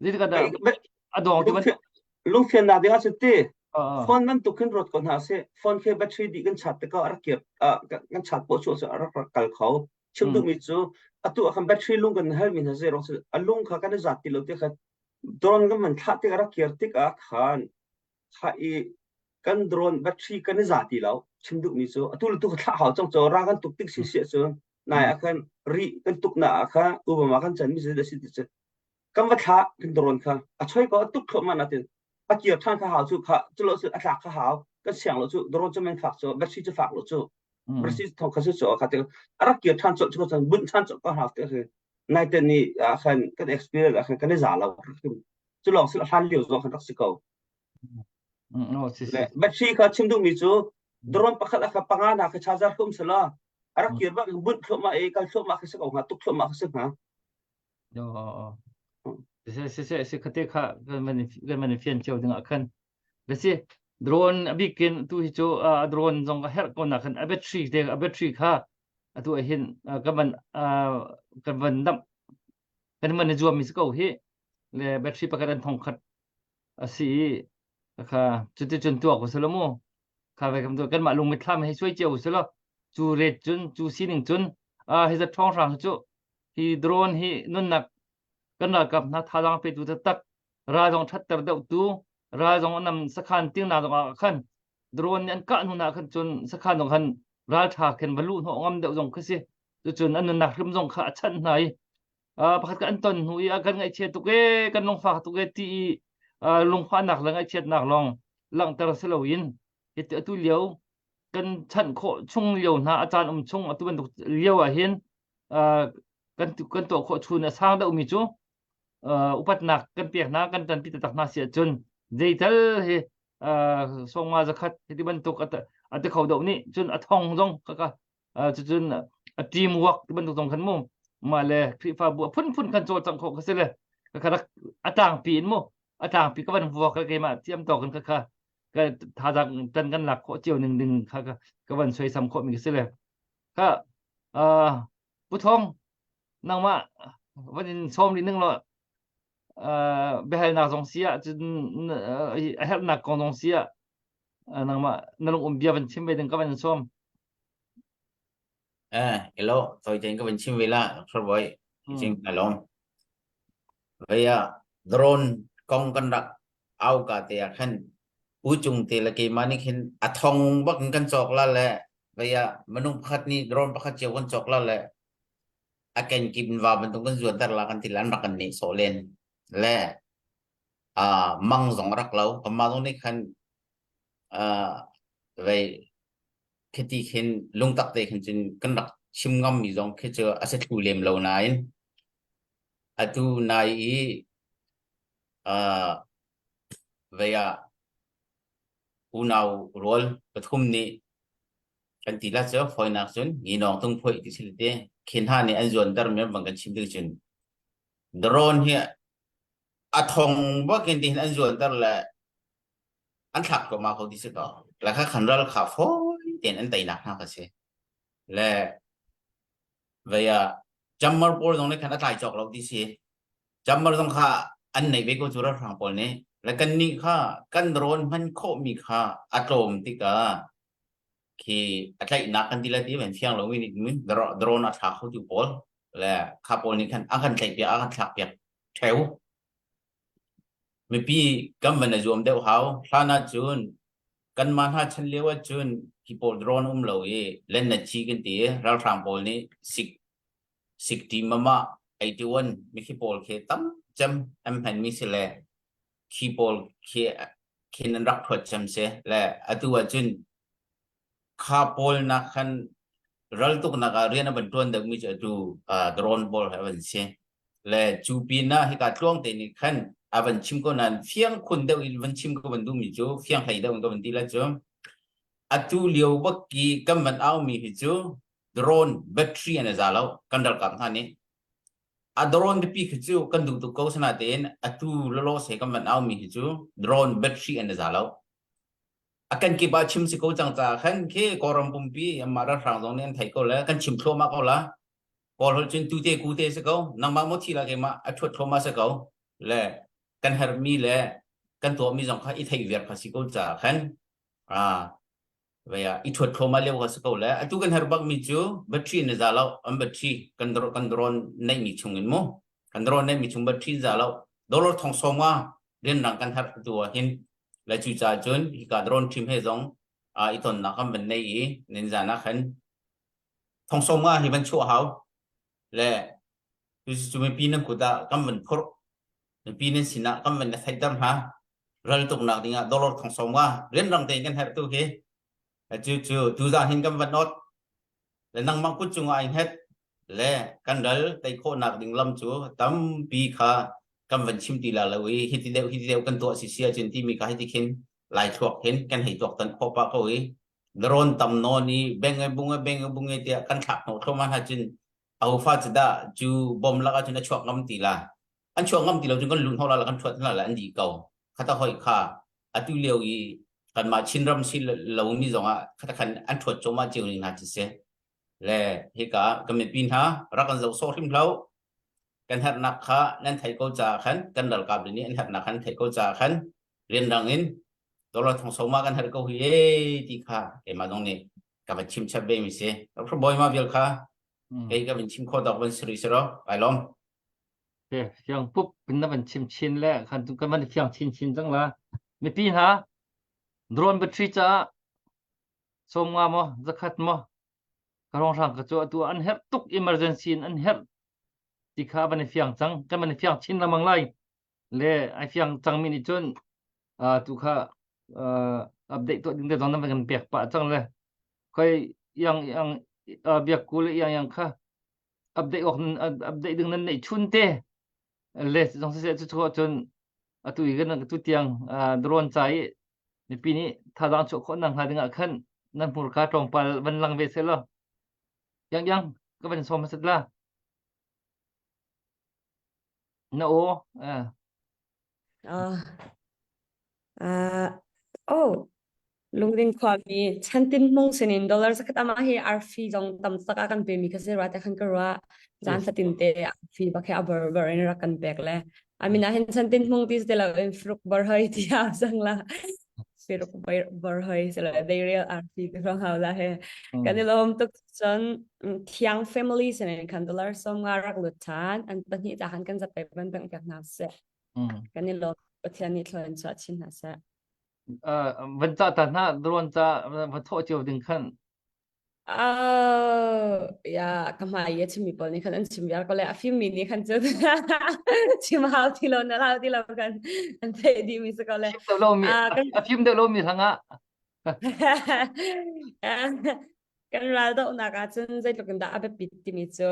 zeitik dah a dawng ti van lungfiannak ding ah cun ti phone nan tuk khin ruat ko hna sih phone khi battery dih kan chat tikah a rak kir kan chat poh cu a rak kal kho chim duhmi cu atu ah khan battery lung kan halmi hna zei ruang a lung kha kan i zat ti lo ti kha drone kan man thlah tik a rak kir tikah khan kha i kan drone battery kan i za ti lo chim duhmi cu atu le tu ka thlah hau cang cu ra kan tuk tik si si cu nai ah khan ri kan tuk na ah kha ubama kan chan mi si si ti cu kan va thlah kan drone kha a choi ko a tuk thluahmah natin a kir than kha hau cu kha cu lo a tlak kha hau kan siang lo cu drone cu men fak cu battery cu fak lo cu battery thong kha su cu kha te a rak kir than cawlh cu cun bunh than cawlh ka hau te nai te ni ah khan kan experience ah khan kan i za lo cu lawng si hlan lio zong khan rak si ko Le battery kha chim duhmi cu drone pakhat a kha panga na kha charger khum sala a rak kir bak bunh thluahmah i kal thluahmah khi si ko hnga tuk thluahmah khi si hnga si si si si khate kha kan man kan man fian cio ding ah khan si drone a bikin tu hi cu a drone zong a herh ko na khan a battery te a battery kha atu ah hin kan van kan van dam kan man zuam mi si ko hi le battery pakhat an thong khat a si i kha cuticun tuak u selaw mu kha ve kam kanmah lung mitthlam hei suai cio u selaw cu ret cun cu sining cun hi zat ṭhawng hrang cu hi drone hi nunnak kan ralkap hna thazaang petu taktak ral zong ṭhatter deuhtu ral zong nam sakhan tingna zong ah khan drone nih an kah hnu na khan cun sakhan zong khan ral ṭha khin va luh hnawh ngam deuh zong khi si. Cucun an nunnak hrim zong kha a chanh hna i pakhat ka an ton hnu i a kan ngaihchia tuk e kan lungfak tuk e ti i lungfahnak le ngaihchiatnak lawng langhter si loin hi atu lio kan chanh khawh chung lio hna a caan um chung atu bantuk lio ah hin kan kan tuah khawh chun a sang deuh mi cu upatnak kan pek hna kan ṭanpi taktak hna si ahcun zeital hi sawmnga zakhat hiti bantuk a ti kho deuh nih cun a thong zong kaka cucun a team work ti bantuk zong khan mu mah le Khrihfabu a phunphun khan cawlcangh khawh kha si le ka rak a tlangpi in mu a tlangpi ka van vuak ka keimah thiam tawk in kha kha ka thazaang tan kan lak khawh cio ning ding kha ka van soisam khawh mi si le kha Pu Thong nangmah van in sawm rih ning law biahalnak zong si ah cun a herhnak kong zong si ah nangmah na lung um bia van chim ve ding ka van in sawm. Eh, hello, toi ten ka van chim ve la, Dr. Boy, chim ka lom. Vei ah drone kong kan rak au ka te ah khan u cung te le keimah nih khin a thong bak in kan cawk la le vei ah minung pakhat nih drone pakhat cio kan cawk la le a kenkip in va bantuk kan zuanter la kan ti lan rak kan nih sawh len le uh, mang zong rak lo kanmah zong nih khan uh, vei khiti khin lungtak te khin cun kan rak chim ngam mi zong khi cu a si thlu lem lo nain atu nai i uh, vei ah unau rual pathum nih kan ti la cu fawinak cun nginawng tung phoih ti si te khin ha nih an zuanter mi bang kan chim tik cun drone hi a thong bakin ti hin an zuanter le an thlak ko ma ko ti si ko la kha khan ral kha fawi tein an teinak hna ka si le vei ah jammer pawl zong nih khan a tlai cawk lo ti si jammer zong kha an nei ve ko cu ralhrang pawl nih le kan nih kha kan rawn hman khawh mi kha a tlawm tikah khi a tlaihnak kan ti la ti men fiang lo mi nih drone a thla kho tu pawl le kha pawl nih khan a kan tlaih piak a kan thlak piak theu Mipi kan van i zuam deuh hau. Hlan ahcun kanmah hna chan lio ahcun hi pawl drone um lo i lennaci kan ti i ralhrang pawl nih sik sikṭi mama 81 mikhi pawl khi tam cem an hmanmi si le khi pawl khi khin an rak thuat cem si le atu ahcun Kha pawl nak khan raltuknak ah rian a van ṭuan deuhmi cu atu drone pawl he van si. Le cu pin ah hika tluang te nih khan a van chim ko nain fiang khun deuh in van chim ka van duhmi cu fiang hlei deuh in ka van ti lai cu atu lio bak ki kan van aumi hi cu drone battery an i za lo kan ralkap hna nih. A drone biapi khi cu kan duh tuk ko sinain atu lawlaw se kan van aumi hi cu drone battery an i za lo. A kan kip ah chim si ko cang caah khan khi Kawlram pumpi anmah ralhrang zong nih an theih ko le kan chim thluahmah ko la. Kawl holh cun tute kute si ko nangmah maw thi la keimah a ṭhuat thluahmah si ko le kan herhmi le kan tuahmi zong kha i theih viar kha si ko caah khan ah vei ah i ṭhuat thluahmah lio kha si ko le atu kan herh bakmi cu battery na za lo an battery kan kan drone neihmi chung in mu kan drone neihmi chung battery za lo dollar thong sawm nga rianrang kan herh tu ah hin Le cucaah cun hika drone ṭhim he zong i tonnak kan van nei i ninzan ah khan thongsawm nga hi van chuah hau. Le cu mipi nan kut ah kan van phurh. Mipi nan sinah kan van na theihter hna. Ral tuknak dingah dollar thongsawm nga rianrang tein kan herh tu hi. Cu cu tuzan hin kan van ot. Le nangmah kut cungah ai hnget le kan ral tei khawhnak ding lam cu tampi kha kan van chim ti la lo i hiti deuh hiti deuh kan tuah si si ahcun timi kha hiti khin lai thluak hin kan hei tuak tan khawh pah ko i drone tam nawn i beng e bung e beng e bung e tiah kan thlak hnawh thluahmah hna cun ahofa cu dah cu bom lak ahcun a chuak ngam ti la an chuak ngam ti lo cun kan lut hnawh la kan thuat hna la an dih ko khata hoi kha atu lio i kanmah Chinram si lomi zongah khata khan an thuat cawmah cio ning hna ci si le hika kan mipi hna rak kan zoh sawh hrim hlo kan herhnak kha nan theih ko caah khan kan ralkap nih an herhnak khan theih ko caah khan rianrang in dollar thong soma kan herh ko hi e ti kha keimah zong nih ka va chim chap ve mi si bawi ma vial kha kei ka van chim kho dok van siri siro ai lom Ke fiang pup pin na van chim chin le khan tu kan van fiang chin chin cang la mipi hna drone battery caah som nga maw zakhat maw? Ka rongrang ka cu atu an herh tuk emergency in an herh ti kha van i fiang cang kan van i fiang chin lengmang lai le ai fiang cangmi nih cun uh, tu kha uh, update tuah ding te zong nan van kan pek pah cang le khoi yang yang uh, biak ku le yang yang kha update awk update ding nan neih chun te le zong siseh cu cu cun atu i kan tu tiang drone ca i mipi nih thazaang chuah khawh nak hnga ding ah khan nan hmurka tlawmpal van lang ve seh law yang yang ka van sawm hmasat la na aw eh Uh, uh, oh, Lungding khuami Chantin Hmung sinin dollar zakhat ama hi arfi zong tam tak a kan pemi kha si ra te khan ka ruah zan fatin te arfi bak hi a bar bar in rak kan pek le amina hin Chantin Hmung ti te lo in fruk bar hoi ti a sang la firuk bar hoi se la they real arfi te rong hau la he kan i lom tuk cun thiang family sinin khan dollar som nga rak lut than an pahnih ta han kan zapai ban bang pek hna se kan i lom Pathian nih thlawn chuah chin hna seh van ca ta hna drone ca va thawh cio ding khan Oh, ya ka hmai i chimmi pawl nih khan an chim viar ko le a fimmi nih khan cun chim hau ti lo na hau ti lo kan an theih dih mi si ko le. Fim deuh lomi a fim deuh lomi hrangah kan ral dohnak ah cun zeitluk in dah a biapit timi cu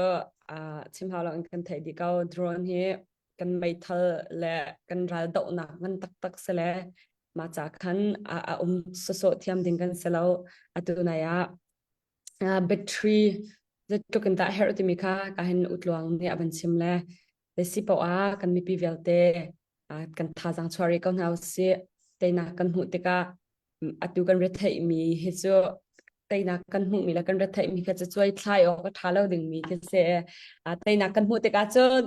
chim hau lo in kan theih dih ko drone hi kan meithal le kan ral dohnak ngan taktak si le mah ca khan a, a um sawsawh thiam ding kan si lo atu nai ah battery zeitluk in dah herh timi kha ka hin utluang nih a van chim le si poah ah kan mipi vialte kan thazaang chuah rih ko hna usih teinak kan hmuh tikah atu kan retheihmi hi cu teinak kan hmuhmi le kan retheihmi kha cu cuai thlai awk a ṭha lo dingmi khi si. Teinak kan hmuh tikah cun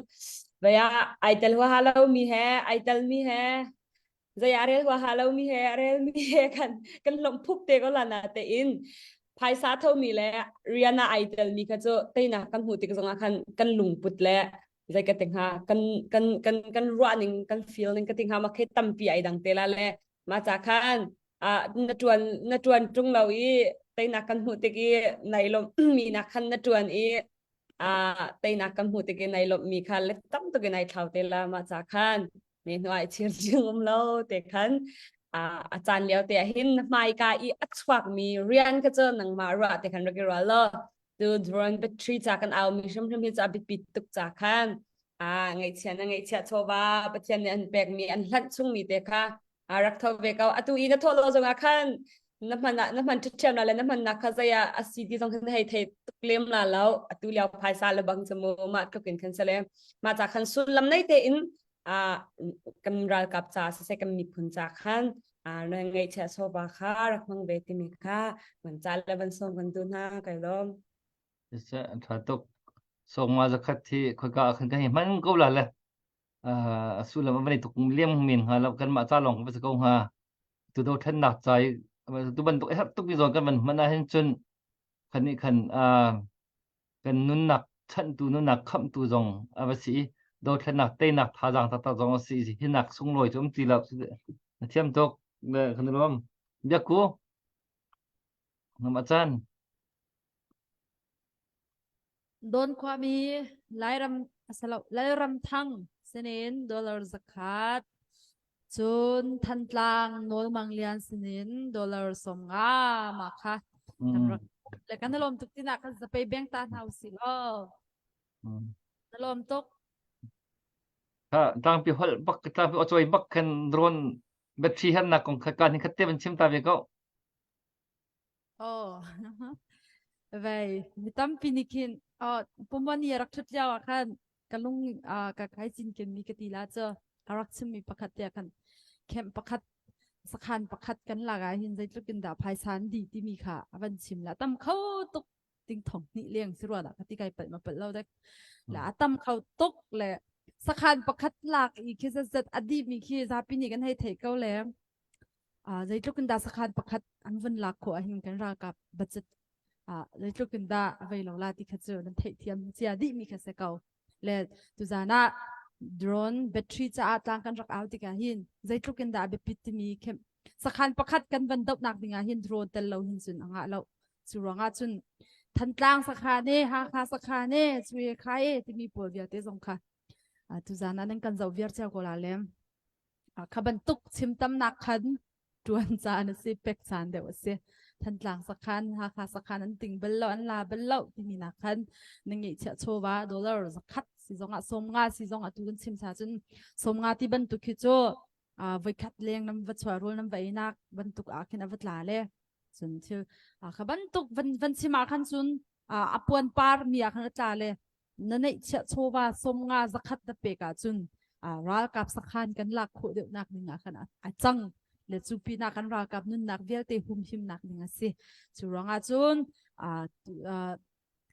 vei ah ai tel huaha lomi he ai telmi he zei a rel huaha lomi he a relmi he kan kan lawmh phup te ko la na tein phaisa thomi le rian ah ai telmi kha cu teinak kan hmuh tik zongah khan kan lungput le zei ka ti hnga kan kan kan kan ruah ning kan feel ning ka ti hnga ma khi tampi ai dang te la le ma cha khan a na tuan na tuan tung lo i teinak kan hmuh tik i nai lom mi nak khan na tuan i a teinak kan hmuh tik i nai lom mi kha le tam tuk in ai thlau te la ma cha khan ne hnuai chir ching um lo te khan a a caan lio te ah hin hmaika i a chuak mi rian kha cu nangmah ruah te khan rak i rual lo tu drone battery ca kan au mi hrimhrim hi ca biapi tuk ca khan a ngaihchia na ngaihchia chawva pathian nih an pek mi an hlanh chung mi te kha a rak tho ve ko atu i na thawh lo zong ah khan na hman na hman ṭhiam la le na hman nak kha zei ah a si ti zong khan hei thei tuk lem la lo atu lio phaisa le bang chu mu mah tluk in khan sale mah ca khan sullam nei te in a kan ralkap ca siseh kan miphun ca khan a na ngaihchia sofa kha rak hmang ve timi kha van ca le van sawm kan tu hna kai lawm Siseh an ṭha tuk. Sawngma zakhat hi khoika ah khan kan hi hman ko la le a sullam a van i tuk liam men hnga lo kanmah ca lawng kan va si ko hnga. Tu do ṭhennak ca i tu bantuk a herh tuk mi zawn kan van hman ahhin cun khan nih khan kan nunnak chanhtu nunnak khamhtu zong a va si i dothlennak teinak thazaang taktak zong a si i hinak sunglawi cu um ti lo na thiam tuk le kan i lawm biakku nama chan Don khuami Lairam asalo Lalram Thang sinin dollar zakhat Cun Thantlang Nawlmang Lian sinin dollar 50 mah kha kan rak le kan lawm tuk tinah kan zapei beng ta hna usih law. Na lawm tuk. Ha tlangpi holh bak tlangpi awcawi bak khan drone battery hernak kong kha kan hin khat te van chim ta ve ko. Oh. Vei mi tampi nih khin oh pumani rak thut lio ah khan ka lung ka kai cinken mi ka ti la cu a rak chimmi pakhat te khan camp pakhat sakhan pakhat kan lak ah hin zeitluk in dah phaisa an dih timi kha a van chim la tam kho tuk ting thong hnih leng si rua dah ka ti kai palh ma palh lo dek la a tam kho tuk le sakhan pakhat lak i khi zat zat a dih mi khi zapi nih kan hei thei ko le zeitluk in dah sakhan pakhat an vun lak khawh ahhin kan ralkap budget zeitluk in dah a vei lo la ti kha cu nan theihthiam cia dih mi kha si ko le tuzan ah drone battery caah tlang kan rak au tikah hin zeitluk in dah a biapit timi sakhan pakhat kan van dohnak ding ah hin drone tel lo hin cun a ngah lo cu ruangah cun. Thantlang sakhan e Hakha sakhan e cui kha e timi pawl vialte zong kha tuzan ah nan kan zoh viar cio ko la le kha bantuk chim tamnak khan ṭuan caan a si pek caan deuh a si Thantlang sakhan Hakha sakhan an ting bal lo an la bal lo timi nak khan na ngeihchiah chawva dollar zakhat si zong ah 50 si zong ah tu kan chim sa cun 50 ti bantuk khi cu voikhat leng nam va chuah rul nam va einak bantuk ah khin a va tla le cun thil kha bantuk van van chim ah khan cun a puan par mi ah khan a tla le na neihchiah chawva 50 zakhat na pek ahcun ralkap sakhan kan lak khawh deuhnak ding ah khan a cang le cu pinah kan ralkap nunnak vialte humhimnak ding a si cu ruangah cun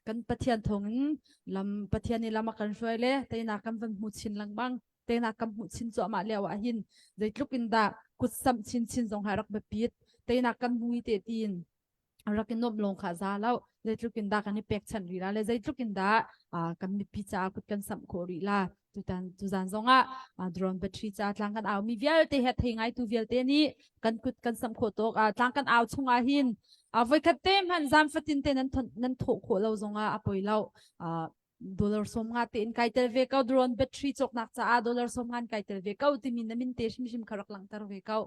kan Pathian thawngin lam Pathian nih lam a kan hruai le teinak kan van hmu chin lengmang teinak kan hmuh chin cuahmah lio ah hin zeitluk in dah kutsamh chinchin zong hai rak biapit teinak kan hmu te tiin rak i nuamh lawng kha za lo zeitluk in dah kan i pekchanh rih la le zeitluk in dah kan mipi caah kut kan samh khawh rih la tutan tuzan zongah drone battery ca tlang kan au mi vialte he thei ngai tu vialte nih kan kut kan samh khawh tawk tlang kan au chung ah hin voikhat te hmanh zam fatin te nan nan thawh khawh lo zongah a poi lo dollar 50 tein kai tel ve ko drone battery cawknak caah dollar 50 kai tel ve ko timi na min te hrimhrim kha rak langhter ve ko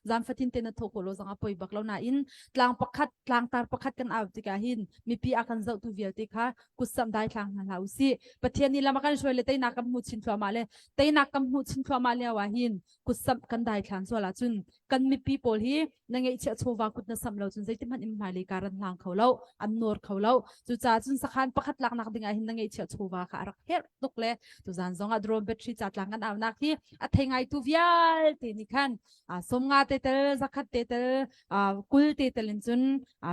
zan fatin te na tho ko lo zong a poi bak lo nain tlang pakhat tlangtar pakhat kan au tikah hin mipi a kan zohtu vialte kha kutsam dai thlang hna hlah usih pathian nih lam a kan hruai le teinak kan hmu chin thluahmah le teinak kan hmuh chin thluahmah lio ah hin kutsam kan dai thlan sual ahcun kan mipi pawl hi na ngeihchiah chawva kut na samh lo cun zeitihmanh in hmailei kar an hlang kho lo an nawr kho lo cucaah cun sakhan pakhat laknak ding ah hin na ngeihchiah chawva kha a rak herh tuk le tuzan zong ah drone battery ca tlang kan aunak hi a thei ngai tu vialte nih khan 50 te tel 100 te tel 20 te tel in cun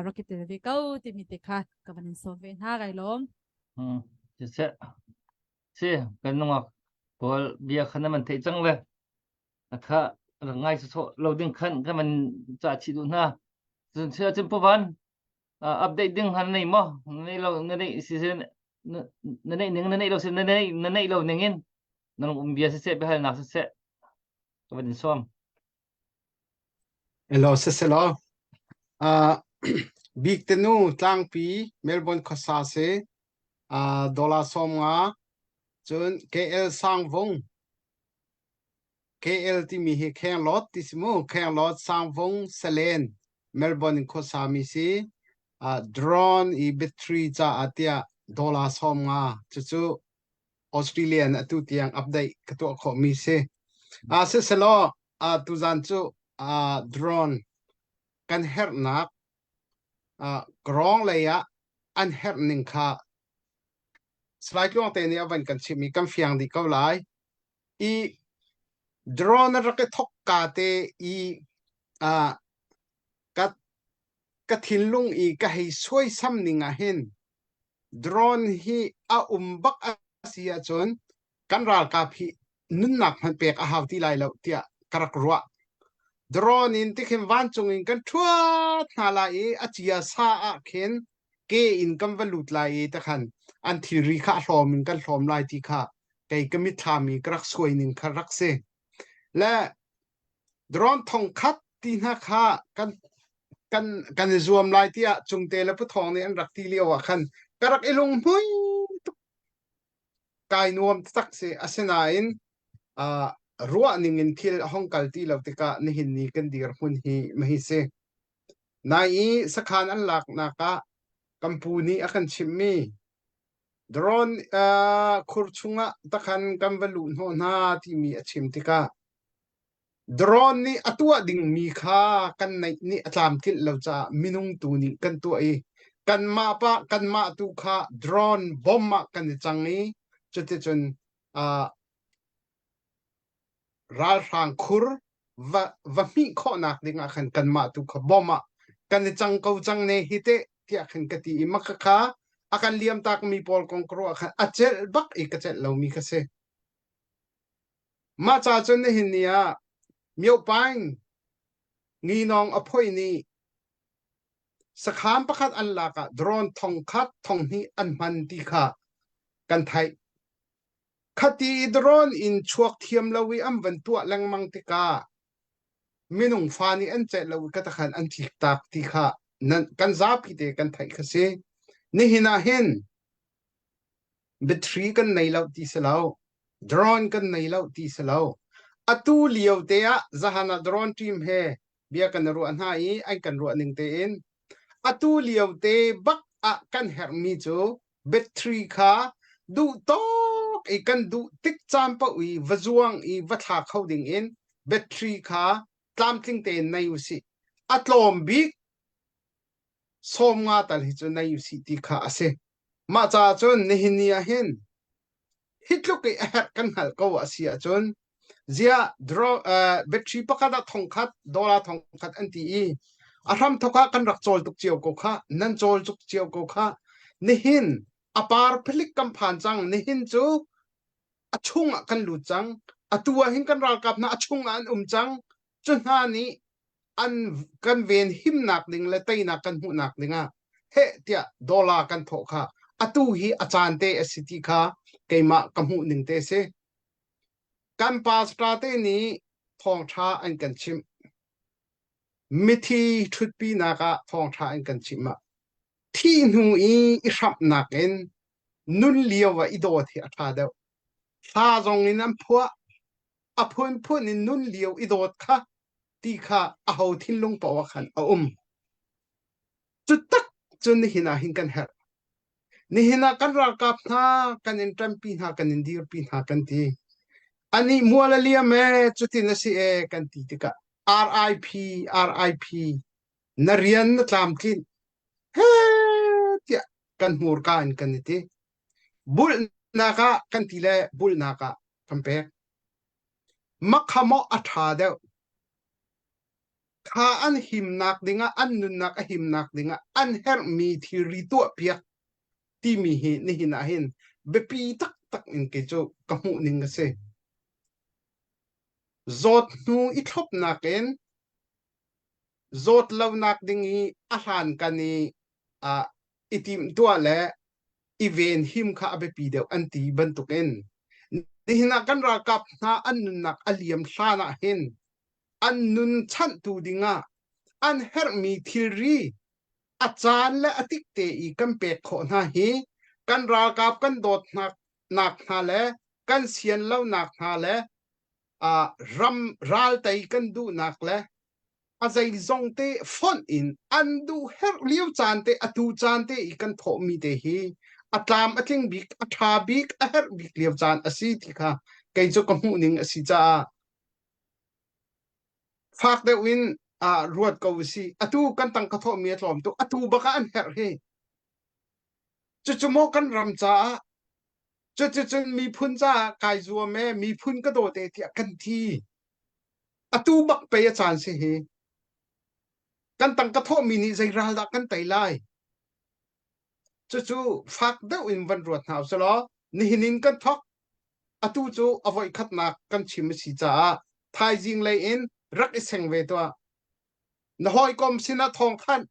rak i tel ve ko timi te kha ka van in sawm ve hna kai lawm. Hmm. Si, kan nungak pawl bia khan man theih cang le a kha rak ngai sawsawh lo ding khan kan van ca chih duh hna. Cun sia cun puvan update ding han nei maw? Na nei lo na nei si sin na nei ning na nei lo sin na nei na nei lo ning in na um bia siseh biahalnak siseh ka van in sawm. Elo siselaw uh, bik te nu tlangpi Melbourne khuasa si uh, dollar 50 cun KL Sangvung KL timi hi Khenglawt ti si mu Khenglawt Sangvung Salen Melbourne in khuasa mi si uh, drone i battery caah tiah dollar 50 cucu Australia in atu tiang update ka tuah khawh mi si. Uh, siselaw uh, tuzan cu uh, drone kan herhnak uh, krawng lei ah an herh ning kha Salai Tluang te nih a van kan chimh i kan fiang dih ko lai. I drone a rak i thok ka te i uh, ka ka thinlung i ka hei suaisam ning ah hin drone hi a um bak a si ahcun kan ralkap hi nunnak hmanh pek a hau ti lai lo tiah ka rak ruah. Drone in tikhin vancung in kan ṭhuat hna lai i a cia sa ah khin ke in kan va lut lai i takhan an thilri kha a hlawm in kan hlawm lai ti kha kei ka mitthlam i ka rak suai ning kha rak si. Le drone 1000 ti hna kha kan kan kan i zuam lai tiah Cungte le Puthawng nih an rak ti lio ah khan ka rak i lunghmui tuk kai nuam tak si asinain uh, ruah ning in thil a hong kal ti lo tikah nihin ni kan dirhmun hi mahi si nai i sakhan an laknak ah kan pu nih a kan chimhmi drone uh, khur chungah takhan kan va luh hnawh hna timi a chim tikah Drone nih a tuah dingmi kha kan neih nih a tlamtlinh lo caah minung tu nih kan tuah i kanmah pa kanmah tu kha drone bomb ah kan i cang i cuticun uh, ralhrang khur va va hmih khawhnak ding ah khan kanmah tu kha bomb ah kan i cang ko cang ne hi teh tiah khan ka ti i maka kha a kan liam takmi pawl kong ka ruah khan a celh bak i ka celh lomi kha si. Mah ca cun nihin ni ah Myopaing nginawng a phoi nih sakhan pakhat an lak ah drone 1000 2000 an hman ti kha kan theih. Khati i drone in chuak thiam lo i an van tuah lengmang tikah minung fa nih an celh lo i katakhan an tlik tak ti kha nan, kan zapi te kan theih kha si. Nihin ah hin Battery kan nei lo ti si lo. Drone kan nei lo ti si lo. Atu lio te ah zahan ah drone team he bia kan i ruah hna i an kan ruah ning tein atu lio te bak ah kan herhmi cu battery kha duh tawk i kan duh tik caan paoh i va zuang i va thla kho ding in battery kha tlamtling tein nei usih. A tlawm bik 50 tal hi cu nei usih ti kha a si. Mah caah cun nihin ni ah hin hi tluk i a herh kan hngalh ko a si ahcun ziah draw, uh, battery pakhat ah thongkhat dollar thongkhat an ti i a hram thok ah kan rak cawl tuk cio ko kha nan cawl tuk cio ko kha nihin a par phalik kan phan cang nihin cu a chung ah kan lut cang atu ah hin kan ralkap hna a chung ah an um cang cu hna nih an kan ven himnak ding le teinak kan hmuhnak dingah heh tiah dollar kan thawh kha atu hi a caan te a si ti kha keimah ka hmuh ning te si. Kan pastor te nih thawngṭha an kan chimh. Mithi ṭhutpinak ah thawngṭha an kan chimh ah thih hnu i i hramhnak in nun lio ah i dawt hi a ṭha deuh. Hla zong in an phuah. A phunphun in nun lio i dawt kha ti kha aho thinlung paoh ah khan a um. Cu tak cun nihin ah hin kan herh. Nihin ah kan ralkap hna kan in ṭanpi hna kan in dirpi hna kan ti. Anih mual a liam ee cutin a si ee kan ti tikah RIP RIP na rian na tlamtlinh he tiah kan hmurka in kan i ti. Bulhnak ah kan ti le bulhnak ah kan pek. Makha maw a ṭha deuh? Kha an himnak dingah an nunnak a himnak dingah an herhmi thilri tuahpiak timi hi nihin ah hin biapi taktak in kei cu ka hmuh ning a si. Zawt hnu i thlopnak in zawt lonak ding i a hlankan i uh, i timhtuah le i venhim kha a biapi deuh an ti bantukin nihin ah kan ralkap hna an nunnak a liam hlan ah hin an nun chanhtu dingah an herhmi thilri a caan le a tik te i kan pek khawh hna hi kan ralkap kan dawtnak nak hna le kan sian lonak hna le uh, ram ral tei kan duhnak le a zeizong te fonh in an duh herh lio caan te atu caan te i kan thawhmi te hi a tlam a tling bik a ṭha bik a herh bik lio caan a si ti kha kei cu ka hmuh ning a si caah fak deuh in uh, ruat ko usih atu kan tangka thawhmi a tlawm tuk atu bak ah an herh hi cucu maw kan ram caah cucucun miphun caah kai zuam e miphun ka dawt e tiah kan ti atu bak pei a caan si hi kan tangka thawhmi nih zei ral dah kan tei lai cucu fak deuh in van ruat hna usih law nihin in kan thawk atu cu a voikhatnak kan chim a si caah thaizing lei in rak i seng ve tuah na hawikom sinah thawng thanh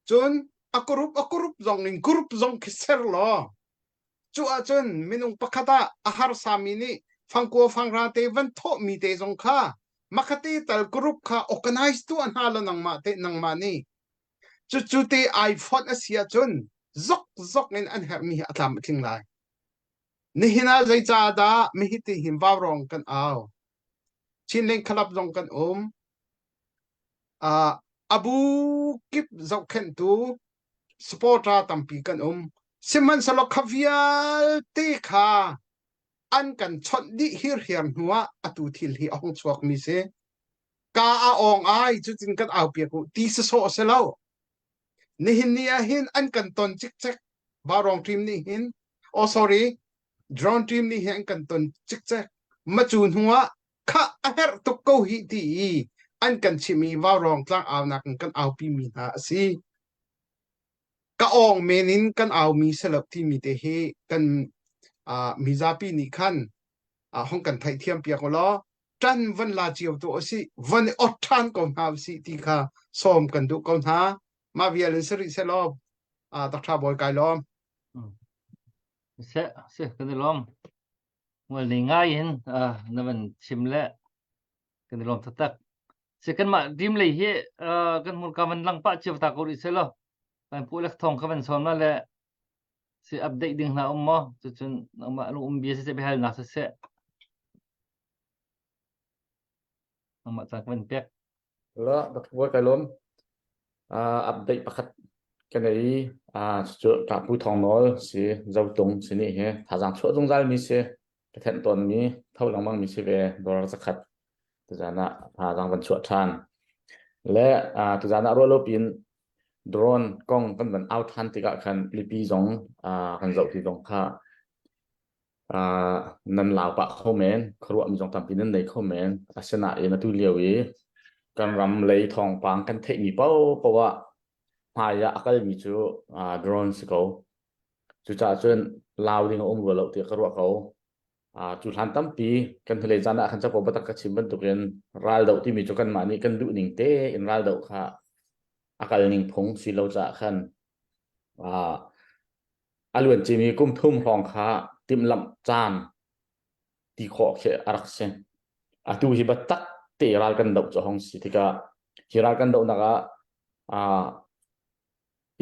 cun a group a group zong in group zong khi ser law Cu ahcun minung pakhat ah a harsami nih fangkua fangra te van thawhmi te zong kha makhate tal group kha organize tuah hna law nangmah te nangmah nih cucu te ai fonh a si ahcun zok zok in an herhmi hi a tlam a tling lai. Nihin ah zeicah dah mihiti hin vaurawng kan au? Chinlink Club zong kan um. Uh, abu kip zohkhenhtu supporter tampi kan um. Sihmanhsehlaw kha vialte kha an kan chawnh dih hirhiar hnuah atu thil hi a hung chuakmi si. Ka a awng ai cutin kan aupiak u ti sasawh a si lo. Nihin ni ah hin an kan ton cikcek. Vaurawng team nih hin oh sorry drone team nih hin an kan ton cikcek. Macu hnuah khah a herh tuk ko hih ti i an kan chimh i vaurawng tlang aunak in kan aupi mi hna a si. Ka awng men in kan aumi si lo timi te hi kan uh, mizapi nih khan uh, hong kan theihthiam piak u law ṭan van la cio tu a si van i ot ṭhan ko hna usih ti kha sawm kan duh ko hna mah vial in si rih selaw uh, Dr. Bawi kai lawm. Se se kan i lawm. Ngol nei ngai in uh, na van chim le kan i lawm taktak. Se kan mah dim lei hi uh, kan hmurka van lang pah cio ta ko rih selaw. Kan pu lek thong ka van sawm la le si update ding hna um maw? Cucun nangmah lung um bia siseh biahalnak siseh nangmah caan ka van pek. La Dr. Bawi kai lawm. Uh, update pakhat ka nei. Uh, cu ka pu Thong Nawl si Zotung si ni hi thazaang chuah zungzal mi si ka thenh tawn mi tho lengmang mi si ve dollar zakhat tuzan ah thazaang van chuah ṭhan. Le uh, tuzan ah ruah lo pin drone kong kan van au ṭhan tikah khan mipi zong uh, kan zoh ti zong kha uh, nan lau pah kho men khuaruahmi zong tampi nan nei kho men asinain atu lio i kan ram lei thawngpang kan theihmi paohpaoh ah hmai ah a kalmi cu uh, drone si ko cucaah cun lau ding a um rua lo tiah ka ruah ko uh, cu hlan tampi kan hnulei caan ah khan capo batak ka chim bantukin ral doh timi cu kanmah nih kan duh ning te in ral doh kha a kal ning phung si lo caah khan uh, A luan cimi kum thum hrawng kha timhlamh caan ti khawh khi a rak si. Atu hi biatak te ral kan doh cu a hung si tikah hi ral kan dohnak ah uh,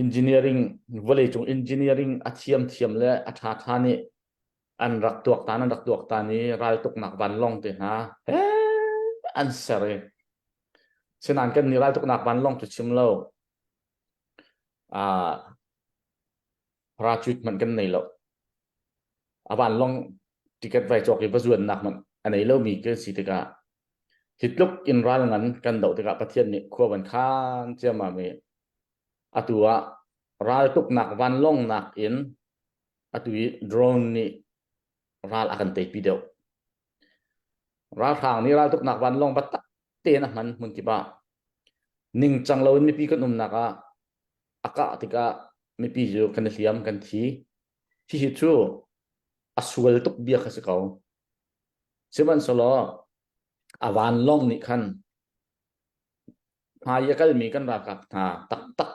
engineering vawleicung engineering a thiamthiam le a ṭhaṭha nih an rak tuaktan an rak tuaktan i raltuknak vanlawng te hna he an ser i sinain kan nih raltuknak vanlawng cu chim lo uh, Parachute hmanh kan nei lo. A vanlawng ticket vai cawk i va zuannak hmanh a nei lomi kan si tikah hi tluk in ral ngan kan doh tikah Pathian nih khua van khan ciammam i atu ah raltuknak vanlawng nakin atu i drone nih ral a kan teipi deuh. Ralhrang nih raltuknak vanlawng biatak tein a hman hmun kip ah ningcang loin mipi kan umnak ah a kah tikah mipi cu kan i hliam kan thi hihi cu a sual tuk bia kha si ko sihmanhsehlaw a vanlawng nih khan hmai a kalmi kan ralkap hna taktak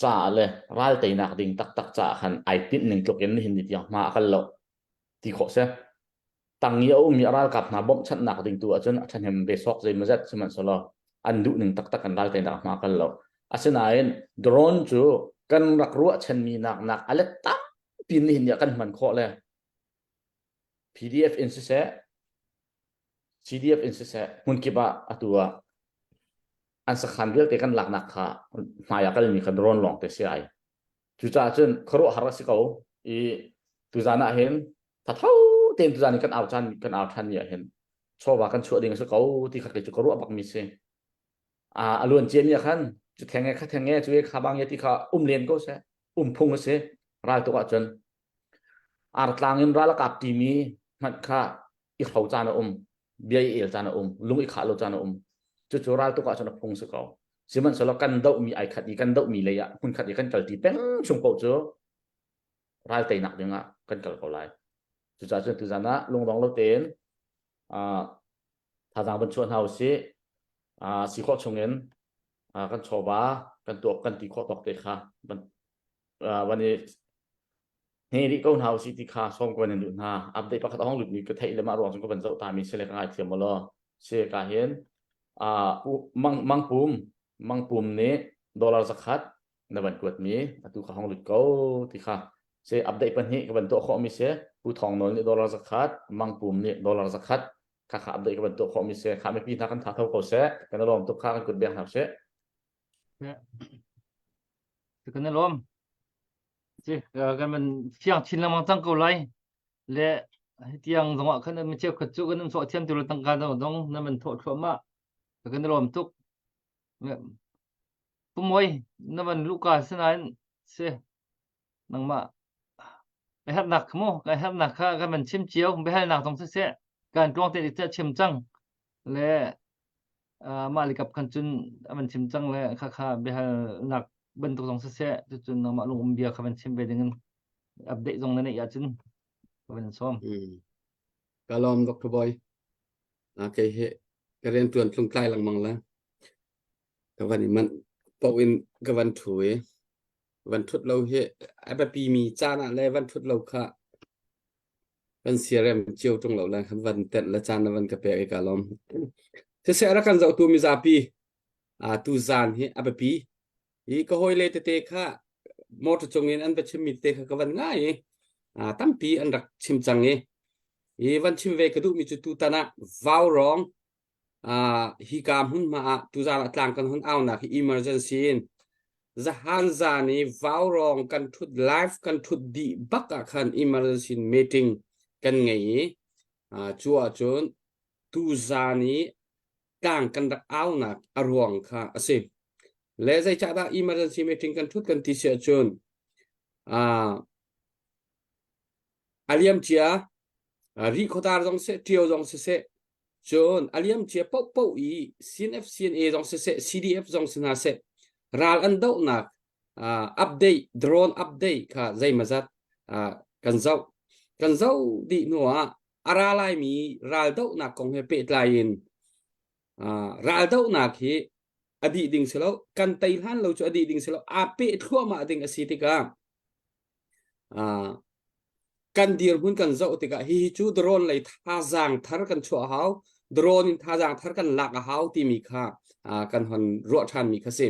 caah le ral teinak ding taktak caah khan ai tinh ning tluk in nihin ni tiang hma a kal lo ti khawh si tang i a ummi a ralkap hna bawmhchanhnak ding tu ahcun a ṭhahnem ve sawk zeimawzat sihmanhsehlaw an duh ning taktak kan ral teinak hma kal lo asinain drone cu kan rak ruahchanmi nak nak a let tampi nihin ni ah kan hman khawh le PDF in siseh CDF in siseh hmunkip ah atu ah an sakhan vialte kan laknak kha hmai ah kalmi kha drone lawng te si ai Cucaah cun khuaruahhar a si ko i tuzan ah hin thatho tein tuzan i kan au caan kan au ṭhan ni ah hin chawva kan chuah ding a si ko ti kha kei cu ka ruah bakmi si. A a luan ciami ah khan cu theng e kha theng e cu e kha bang e ti kha um len ko seh um phung a si ral tuk ahcun artlang in ral a kap timi hmanh kha i hro caan a um bia i el caan a um lung i khah lo caan a um cucu ral tuk ahcun a phung si ko sihmanhsehlaw kan dohmi ai khat i kan dohmi lei ah hmunkhat i kan kalṭi peng chung paoh cu ral teinak ding ah kan kal ko lai cucaah cun tuzan ah lungdong lo tein thazaang van chuah hna usih si khawh chungin kan chawva kan tuak kan ti khawh tawk te kha van i hne rih ko hna usih ti kha sawm ko nan duh hna update pakhat a hong lutmi ka theih le mah ruang cun ka van zoh ta mi si le ka ngaithiam law si ka hin mang mangpum mangpum nih dollar zakhat na van kuat mi atu ka hong lut ko ti kha si update pahnih ka van tuah khawh mi si pu thong nawl nih dollar zakhat mangpum nih dollar zakhat kha kha update ka van tuah khawh mi si kha mipi hna kan tha tho ko seh kan lawm tuk kha kan kut beng hna seh Kan i lawm. Si, kan van fiang chin lengmang cang ko lai. Le tiang zongah khan mi cheukhat cu kan um sawh thiam ti lo tangka dong na man thawh thluahmah. Kan i lawm tuk. Pumoi na van luka sinain si nangmah ka herhnak mu ka herhnak kha kan van chim cio biahalnak zong siseh kan tluang te chim cang le mah likap khan cun a van chim cang le kha kha biahalnak bantuk zong siseh cucun nangmah lung um bia kha van chim ve ding in update zong na neih ahcun ka van sawm. Ka lawm Dr. Boy. Kei hi ka rian tuan tlungtlai lengmang le ka van i manh paoh in ka van thu i van thut lo hi a biapi mi caan ah le van thut lo kha Kan siarem cio ṭung lo le kan van tenh le caan na van ka pek i ka lawm. Siseh rak kan zohtu mizapi tu zan hi a biapi. I ka hawile tete kha motor cung in an va chimmi tete kha ka van ngai i tampi an rak chim cang i i van chim ve ka duhmi cu tutan ah Vaurawng hika hmunhma ah tuzaan ah tlang kan hun aunak hi emergency in zahan zan i Vaurawng kan thut live kan thut dih bak ah khan emergency meeting kan ngei i cu ahcun tuzaan i tlang kan rak aunak a ruang kha a si. Le zeicahdah emergency meeting kan thut kan ti si ahcun a liam cia ri khuatar zong seh ṭio zong siseh cun a liam cia paohpaoh i CNF CNA zong siseh CDF zong si hna seh ral an dohnak update drone update kha zeimazat kan zoh kan zoh dih hnu ah a ra laimi ral dohnak kong he pehtlai in raldohnak hi a dih ding si lo kan tei hlan lo cu a dih ding si lo aa peh thluahmah ding a si tikah kan dirhmun kan zoh tikah hihi cu drone lei thazaang thar kan chuah hau drone in thazaang thar kan lak a hau timi kha kan hon ruah ṭhanmi kha si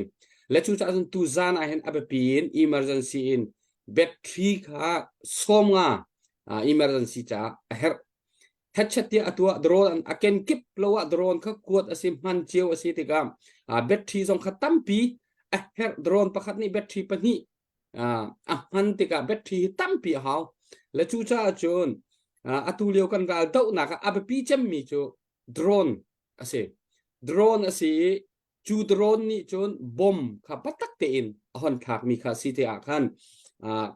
le cu caah cun tuzan ah hin a biapi in emergency in battery kha 50 emergency caah a herh Hetchet tiah a tuah drone a kenkip lo ah drone kha kuat a si hman cio a si tikah battery zong kha tampi a herh drone pakhat nih battery pahnih a hman tikah battery hi tampi a hau le cu caah cun atu lio kan ral dohnak ah a biapi cemmi cu drone a si drone a si i cu drone nih cun bomb kha patak tein a hon thlakmi kha si te ah khan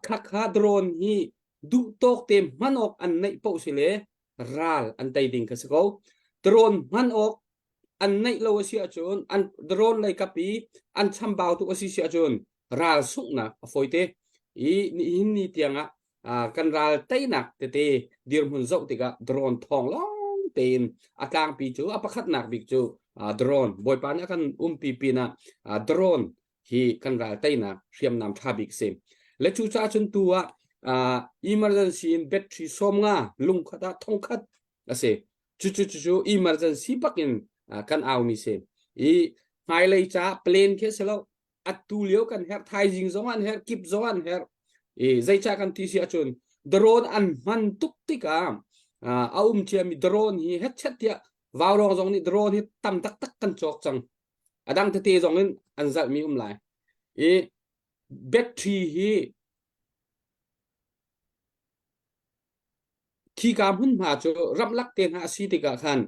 kha kha drone hi duh tawk te hman awk an neih paoh si le ral an tei ding kha si ko drone hman awk an neih lo a si ahcun an drone lei kap i an chambau tuk a si si ahcun ral sunghnak a fawi te i nihin ni tiangah kan ral teinak tete dirhmun zoh tikah drone thawng lawng tein a tlangpi cu a pakhatnak bik cu drone bawipa nih a kan umpi pinah drone hi kan ral teinak hriamnam tha bik si le cu caah cun tu ah emergency in battery 50 lungkhat ah thongkhat a si cu cu cu emergency bak in kan aumi si i hmailei ca plan khi si lo atu lio kan herh thaizing zong an herh kip zong an herh i zeicah kan ti si ahcun drone an hman tuk tikah a um ciami drone hi hetchet tiah vaurong zong nih drone hi tam taktak kan cawk cang a dang tete zong in an zalhmi um lai i battery hi Khika hmunhma cu ramlak te hna a si tikah khan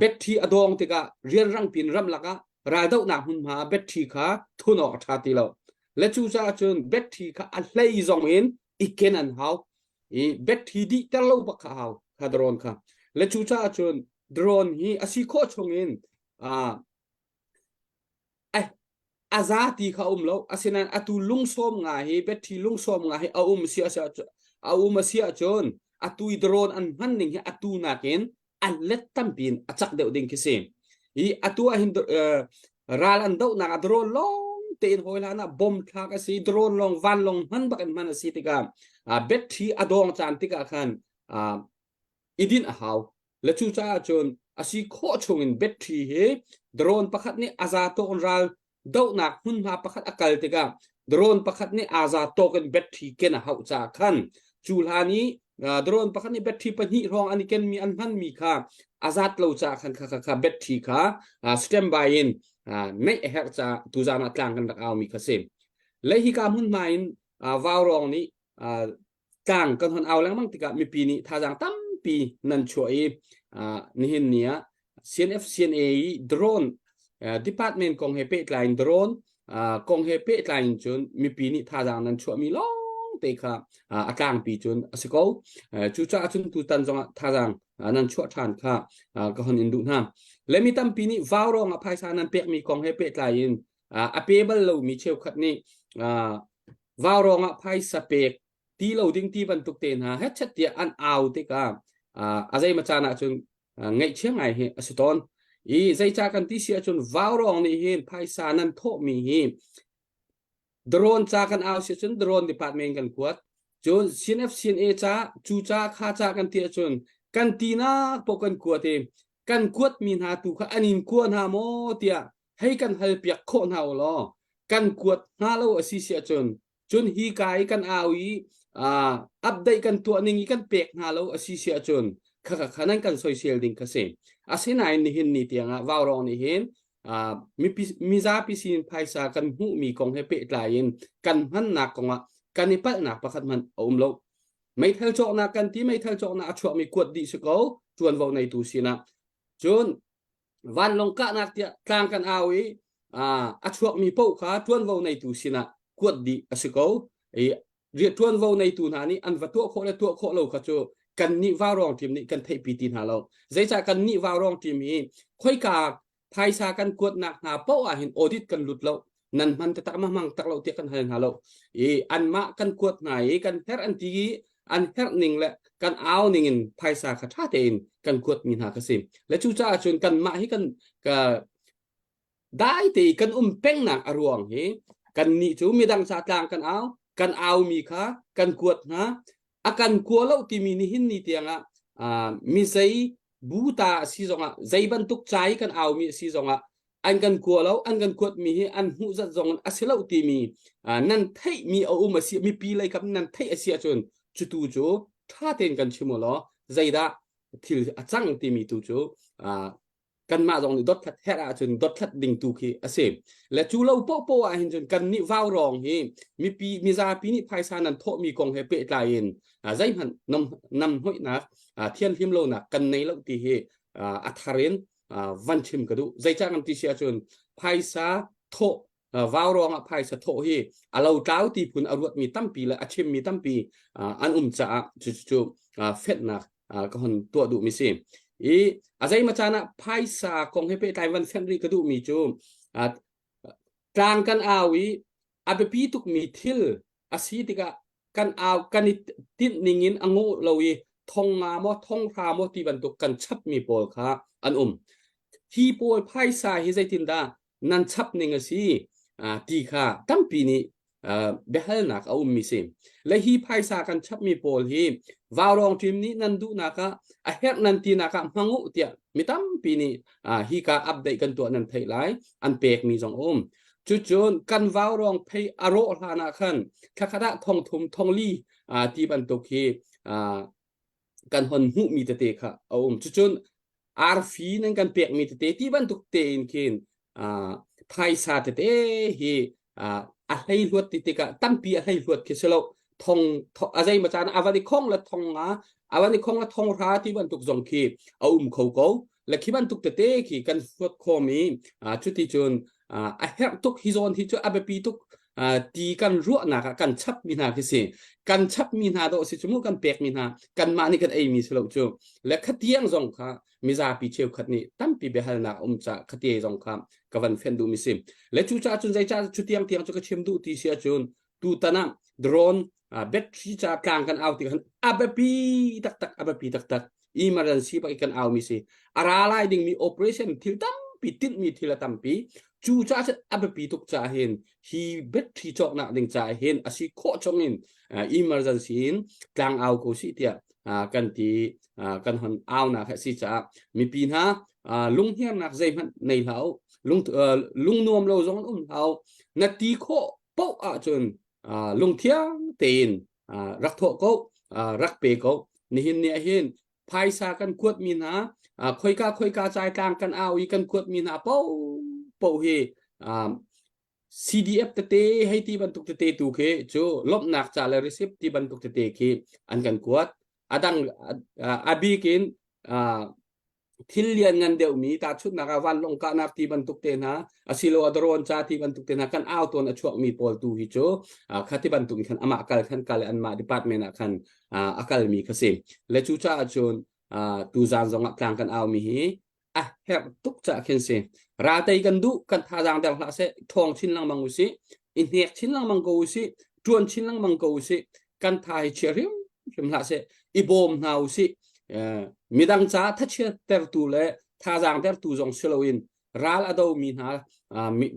battery a dawng tikah rianrang piin ramlak ah raldohnak hmunhma ah battery kha thun awk a ṭha ti lo. Le cucaah cun battery kha a hlei zong in i ken an hau. I battery dihter lo bak kha a hau kha drone kha. Le cucaah cun drone hi a si khawh chung in a za ti kha um lo asinain atu lungsawm nga hi battery lungsawm nga hi a um si a um a si ahcun atu i drone an hman ning hi atu nakin a let tampi in a cak deuh ding khi si i atu ah hin ral an dohnak ah drone lawng tein hawi hlan ah bomb thlak a si drone lawng vanlawng hman bak in hman a si tikah battery a dawng caan tikah khan i dinh a hau le cucaah cun a si khawh chungin battery hi drone pakhat nih a za tawk in ral dohnak hmunhma pakhat a kal tikah drone pakhat nih aa za tawk in battery ken a hauh caah khan cu hlan i drone pakhat nih battery pahnih hrawng an i kenmi an hmanmi kha a zat lo caah khan kha kha kha battery kha standby in neih a herh caah tuzaan ah tlang kan rak aumi kha si le hika hmunhma in vaurawng nih tlang kan hon au lengmang tikah mipi nih thazaang tampi nan chuah i nihin ni ah CNF CNA i drone department kong he pehtlai in drone kong he pehtlai in cun mipi nih thazaang nan chuahmi lawng te kha a tlangpi cun a si ko cucaah cun tutan zongah thazaang nan chuah ṭhan kha ka hon in duh hna le mi tampi nih vaurawng ah phaisa nan pekmi kong he pehtlai in a pe bal lomi cheukhat nih vaurawng ah phaisa pek ti lo ding ti bantuk te hna hetchet tiah an au tikah a zeimaw caan ahcun ngaihchia ngai hi a si tawn i zeicah kan ti si ahcun vaurawng nih hin phaisa nan thawhmi hi drone ca kan au si cun drone department kan kuat cun CNF CNA ca cu ca kha ca kan ti ahcun kan tinak poh kan kuat i kan kuatmi hna tu kha an in kua hna maw tiah hei kan hal piak khawh hna u law. Kan kuat hnga lo a si si ahcun cun hi ka i kan au i update kan tuah ning i kan pek hna lo a si si ahcun khakha kha nan kan soisel ding kha si. Asinain nihin ni tiangah Vaurawng nih hin mipi mizapi sin phaisa kan hmuhmi kong he pehtlai in kan hmannak kongah kan i palhnak pakhat hmanh a um lo. Meithal cawknak kan ti meithal cawknak a chuakmi kuat dih si ko ṭuanvo neitu sinah. Cun vanlawng kahnak tiah tlang kan au i a chuakmi paoh kha ṭuanvo neitu sinah kuat dih a si ko. I ṭuanvo neitu hna nih an va tuah khawh le tuah khawh lo kha cu kannih vaurawng team nih kan theihpi ti hna lo. Zeicah kannih vaurawng team hi khoika phaisa kan kuatnak hna paoh ah hin audit kan lut lo. Nan hman taktak ma hmang tak lo tiah kan hal hna lo. I anmah kan kuat hna i kan herh an ti i an herh ning le kan au ning in phaisa kha ṭha tein kan kuatmi hna kha si. Le cucaah cun kanmah hi kan ka dai te i kan um pengnak a ruang hi kannih cu midang ca tlang kan au kan aumi kha kan kuat hna a kan kua lo timi nihin ni tiangah uh, mi zei bu ta a si zongah zei bantuk ca i kan aumi a si zongah an kan kua lo an kan kuatmi hi an hmuh zat zong in a si lo timi uh, nan theihmi a um a si mipi lei kam nan theih a si ahcun cutu cu ṭha tein kan chim u law zeidah thil a cang timi tu cu uh, kanmah zong nih dothlat herh ahcun dothlat ding tu khi a si le cu lo popo ah hin cun kannih vaurawng hi mipi mizapi nih phaisa nan thawhmi kong he pehtlai in zeihmanh nam nam hnoihnak thianhlim lonak kan nei lo ti hi a thar in van chim ka duh zeicah kan ti si ahcun phaisa thawh vaurawng ah phaisa thawh hi a lo tlau ti phun a ruatmi tampi le a chimmi tampi an um caah cucu fenhnak ka hon tuah duhmi si i a zeima caan ah phaisa kong he pehtlai van fenh rih ka duhmi cu tlang kan au i a biapi tukmi thil a si tikah kan au kan i tinh ning in a nguh lo i thong nga maw thong hra maw ti bantuk kan chapmi pawl kha an um hi pawl phaisa hi zeitindah nan chap ning a si ti kha tampi nih biahalnak a ummi si le hi phaisa kan chapmi pawl hi vaurawng team nih nan duhnak ah a herh nan tinak ah hmang u tiah mi tampi nih hi ka update kan tuah nan theih lai an pekmi zong a um cucun kan vaurawng phei a rawh hlan ah khan thlakhat ah thong thum thong li ti bantuk hi kan hon hmuhmi tete kha a um cucun arfi nan kan pekmi tete ti bantuk tein khin phaisa tete hi a hlei hluat ti tikah tampi a hlei hluat khi si lo thong a zei ma caan a van i khong le thong nga a van i khong le thong hra ti bantuk zong khi a um kho ko le khi bantuk tete khi kan hluat khomi cuti cun a herh tuk hi zawn hi cu a biapi tuk ti kan ruahnak ah kan chapmi hna khi si kan chapmi hna dawh si cu mu kan pekmi hna kanmah nih kan eimi si lo cu le khatiang zong kha mizapi cheukhat nih tampi biahalnak um ca khatie zong kha ka van fenh duhmi si le cu caah cun zeicah cu tiang tiang cu ka chim duh ti si ahcun tutan ah drone battery ca tlang kan au ti khan a biapi taktak a biapi taktak emergency bak kan au mi si a ra lai ding mi operation thil tampi tinh mi thil a tampi cu ca a biapi tuk ca hin hi battery cawknak ding ca hin a si khawh chung in emergency in tlang au ko si tiah kan ti kan hon au nak si caah mipi hna lunghniarnak zeihmanh nei hlah lung lung nuam lo zong um hlah na ti khawh paoh ahcun lungthiang tein rak thawh ko rak pe ko nihin ni ahhin phaisa kan kuatmi hna khoika khoika caitlang kan au i kan kuatmi hna paoh paoh hi CDF tete hei ti bantuk tete tu khi cu lawmhnak ca le receipt ti bantuk tete khi an kan kuat adang a bik in thil lian ngan deuhmi tahchunhnak ah vanlawng kahnak ti bantuk te hna asiloah drone ca ti bantuk te hna kan au tawn a chuakmi pawl tu hi cu kha ti bantuk in khan amah kal khan kal anmah department ah khan a kalmi kha si le cu caah cun tuzaan zong ah tlang kan aumi hi a herh tuk ca khin si ratei kan duh kan thazaang der hlah seh ṭhawng chin lengmang usih i hnek chin lengmang ko usih ṭuan chin lengmang ko usih kan tha hi chia hrim hrim hlah seh i bawm hna usih midang ca thachiattertu le thazaang dertu zong si loin ral a domi hna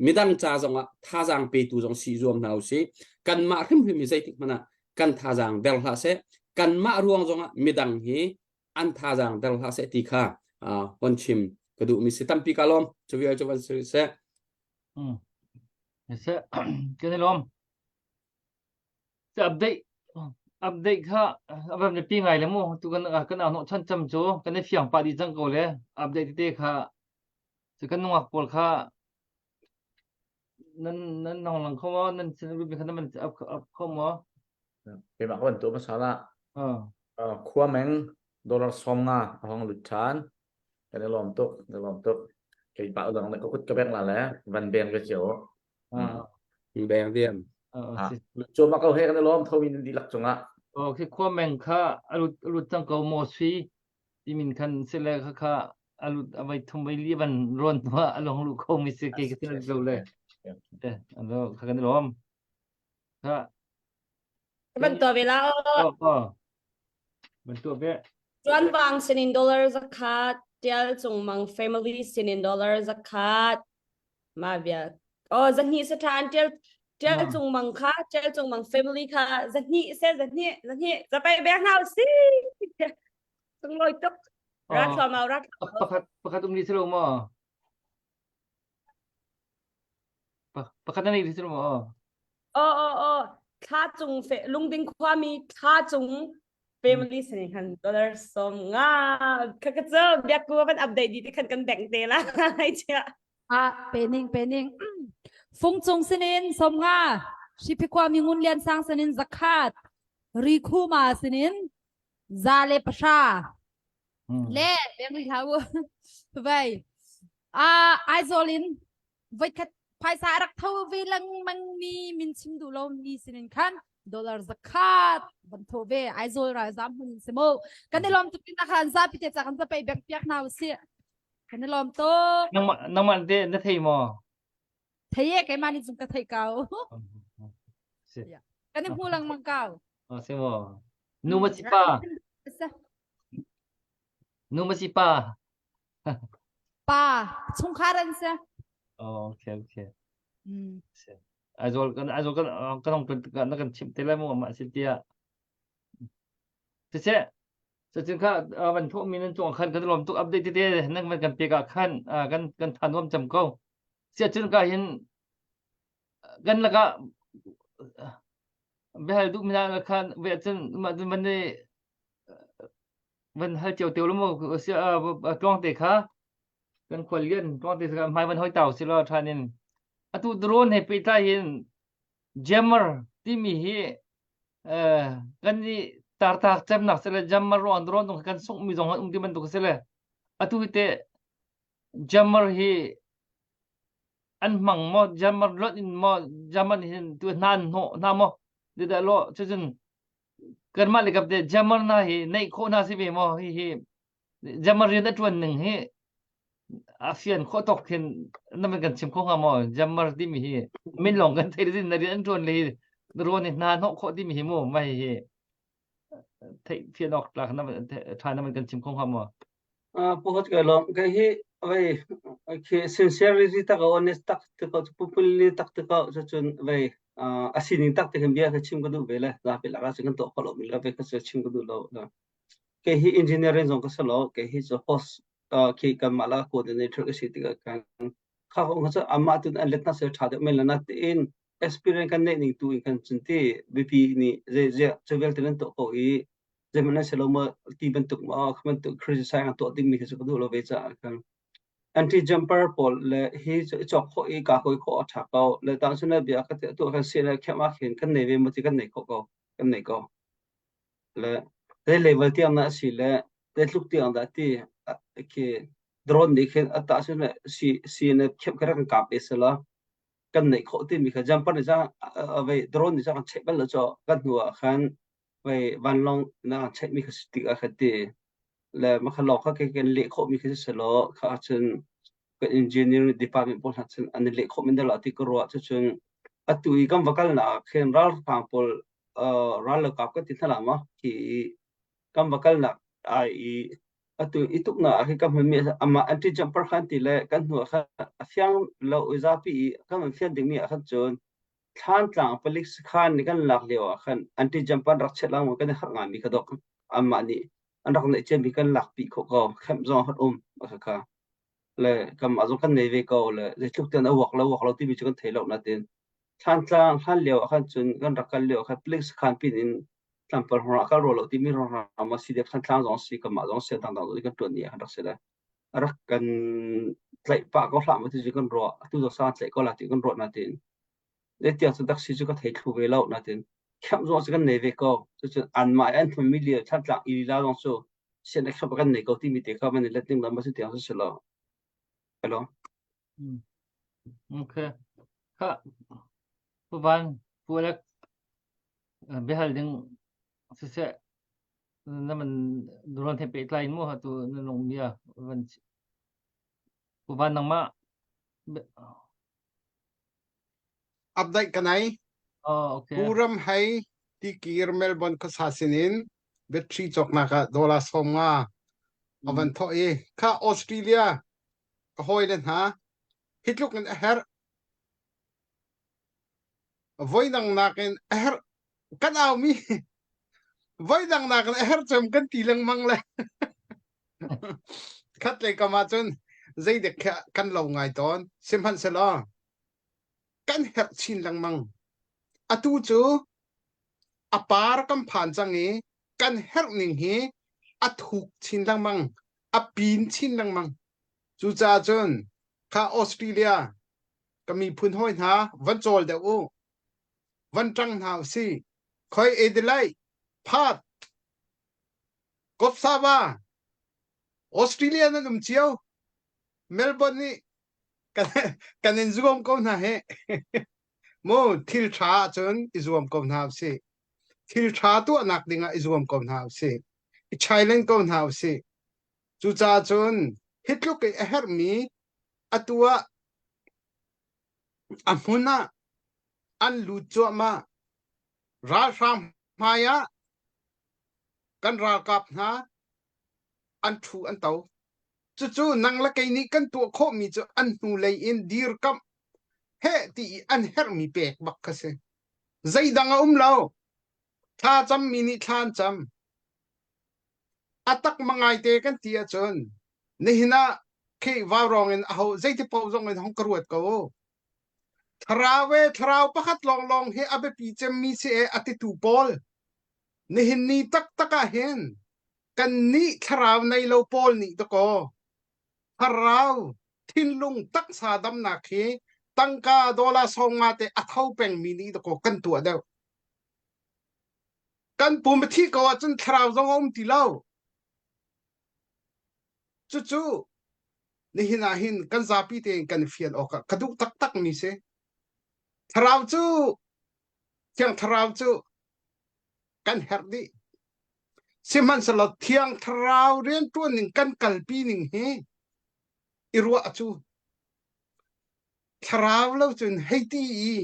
midang ca zongah thazaang petu zong si zuam hna usih kanmah hrimhrim hi zeitik hmanh ah kan thazaang der hlah seh kanmah ruang zongah midang hi an thazaang der hlah seh ti kha hon chim ka duhmi si tampi ka lawm cu vial cu van si seh Hmm. Seh, kan i lawm. Update update kha a van biapi ngai le mu tu kan kan hnawh chan cam cu kan i fiang pah dih cang ko le update tete kha cu kan nungak pawl kha nan nan nong lang kho maw nan sin rupi kha nan up up kho maw Keimah ka van tuah hmasa la. Khua meng dollar 50 a hong lut ṭhan. Kan i lawm tuk, kan i lawm tuk. Kei pa udang le ka kut ka bek la le van beng ve cio. Beng diam. Cuma ko he kan i lawm thomi nan dihlak cungah. Oh, khi khua meng kha alut alut cang ko mo sui timin khan sile kha kha alut avai thum vai li van ron tua along lu kho mi se ke ke tin lo le. Eh, alo kha kan i lawm. Kha Ban tuah ve la o. Oh, Ban tuah ve. Tuan Wang sinin dollar zakhat, Tial Cung Mang family sinin dollar zakhat. Ma bia. Oh, zahnih sa than Tial Tial Cung Mang kha, Tial Cung Mang family kha zahnih se zahnih zahnih zapai bek hna si. Tung loi tuk. Rat thua mau rat. Pakhat pakhat um ni selo mo. Pakhat na nei si maw? Oh oh oh thla cung fe lungding khuami thla cung family sinin khan dollar som nga kha ka cu biakku kan update di ti khan kan bank te la ai chia Ah pening pening fung cung sinin som nga Shipi khuami ngun lian sang sinin zakhat ri khu ma sinin za le pasha le beng ri hlau vai a Aizawl in voikhat phaisa a rak tho ve lengmang mi min chim duh lo mi sinin khan dollar zakhat van tho ve Aizawl ralzam hmun in si mu kan i lawm tuk tin khan zapi te ca kan zapei bek piak hna usih kan i lawm tuk nangmah nangmah te na thei maw thei e keimah nih cun ka thei ko kan i hmu lengmang ko si maw nu ma si pa Nu ma si pa? Pa, chungkhar an si. Oh, okay, okay. Mm. Aizawl kan Aizawl kan kan hong kan na kan chimh te lai mu mah si tiah. Siseh, cacin kha van thawh mi nan cung khan kan lawm tuk update tete nan van kan pek ah khan kan kan tha nuam cam ko. Sia cun ka hin kan laka biahal duh mi na khan ve cun mah cun van ni van hal cio te lo mu tluang te kha kan khual lian tluang te kha hmai van hoi tau si lo than in atu drone he pehtlai hin jammer timi hi kan i tartak cemnak sile jammer ruang drone zong kan sungh mi zong um ti bantuk sile atu hi te jammer hi an hmang maw jammer lot in maw jammer hin tu hna hnawh hna maw dah lo cucun kanmah le kap te jammer na hi neih khawh na si ve maw hi hi jammer rian a ṭuan ning hi a fian khawh tawk khin na man kan chim kho hnga maw jammer timi hi min lawng kan thei din na rian an ṭuan le hi rawn hi hna hnawh khawh timi hi mu mai hi theih fian awk tlak na ṭha na man kan chim kho hnga maw Puhot ka lawm ka hi vei khi sincerity tak honest tak te ko pupulli tak te ko cun vei a sining tak te khin bia ka chim ka duh ve le zapi lak ah cun kan tuah khawh lo mi le ve ka chim ka duh lo ke hi engineering zong ka si lo ke hi cu host khi kanmah la coordinator ka si tikah kan kha kong cu amah tun an let na se tha deuh men la na tiin experience kan neih ning tu in kan cun ti bipi nih zei zia cu vialte nan tuah ko i zeihmanh an si lo maw ti bantuk maw kha bantuk criticize an tuah dingmi khi cu ka duh lo ve caah khan anti jumper pawl le hi cu i cawk khawh i ka kawi khawh a ṭha ko le tang cun bia ka ti tu kan si le khem ah khin kan nei ve maw ti kan nei khawh ko kan nei ko le zei level tiang na si le zei tluk tiang dah ti khi drone nih khin ata cun si si ne khem kha kan kap e sala kan neih khawh timi kha jumper nih cang vei drone nih cang kan check bal lo cho kan hnu ah khan vei vanlawng na check mi kha si tik ah kha ti le ma kha law kha ke kan leh khawh mi kha si selaw kha ahcun kan engineering department pawl hna cun an i leh khawh men dah ti ka ruah cucun atu i kan va kal nak ah khin ralhrang pawl ral le kap kan ti hna la ma khi kan va kal nak ai i atu i tuk nak ah khin kan hman mi amah anti jumper khan ti le kan hnu ah khan a fiang lo i zapi i kan van fian ding mi ah khan cun Thlantlang palik sakhan nih kan lak lio ah khan anti jumper rak chiat lang kan i harh ngai mi kha dok anmah nih an rak neih ciami kan lakpi khawh ko kemh zong an um kha kha. Le kanmah zong kan nei ve ko le zeitluk tiang a uak lo uak lo timi cu kan thei lo natin Thlantlang hlan lio ah khan cun kan rak kal lio ah khan palik sakhan pin in tlampal hrawng ah kal rua lo timi hrawng ma si dek Thantlang zong si kanmah zong si dangdang zong kan ṭuan ni ah khan rak si le rak kan tlaih pah ko hlah ma ti cu kan ruah atu zong sang tlaih ko la ti kan ruah natin zeitiang cu dak si cu ka thei thlu ve lo natin khamh zong cu kan nei ve ko cucun anmah an thummi lio Thantlang i lila zong cu sian khamh kan nei ko timi te kha man i let ding lam ma si tiang si lo hello Okay. Kha Pu Van Pu Alec biahal ding siseh na man duron he pehtlai in mu tu na lung bia van Pu Van nangmah Update ka nei. Oh, okay. Pu Ram Hei tikir Melbourne khuasa sinin battery cawknak ah dollar 50 a van thawh i kha Australia ka hawile hna hi tluk in a herh voidang nakin a herh kan aumi voidang nakin a herh cem kan ti lengmang le khat lei kam ah cun zeidek kan lo ngai tawn sihmanhsehlaw kan herh chin lengmang atu cu a par kan phan cang i kan herh ning hi a thuk chin lengmang a pin chin lengmang cucaah cun kha Australia ka miphun hawi hna van cawl deuh u van ṭang hna usih khoi Adelaide Perth Kopsava Australia nan um cio Melbourne nih kan, kan in zuam ko hna he mu thil ṭha ahcun i zuam ko hna usih thil ṭha tuahnak dingah i zuam ko hna usih i chailen ko hna usih cucaah cun hi tluk i a herhmi atu ah a hmun ah an lut cuahmah ralhrang hmai ah kan ralkap hna an ṭhu an to cucu nang le kei nih kan tuah khawhmi cu an hnulei in dirkamh heh ti i an herhmi pek bak kha si zeidang a um lo thla cammi nih thla an cam a tak mangai te kan ti ahcun nihin ah khi vaurawng in aho zeiti paoh zong in hong ka ruat ko thlarau e thlarau pakhat lawnglawng hi a biapi cemmi si e a titu pawl nihin ni taktak ah hin kan nih thlarau nei lo pawl nih dakaw thlarau thinlung taksa damnak hi tangka dollar 50 te a tho pengmi nih dakaw kan tuah deuh kan pum a thih ko ahcun thlarau zong a um ti lo cucu nihin ah hin kan zapi tein kan fian awk ah ka duh taktak mi si thlarau cu thiang thlarau cu kan herh dih sihmanhsehlaw thiang thlarau rianṭuan ning kan kalpi ning hi i ruah cu thlarau lo cun hei ti i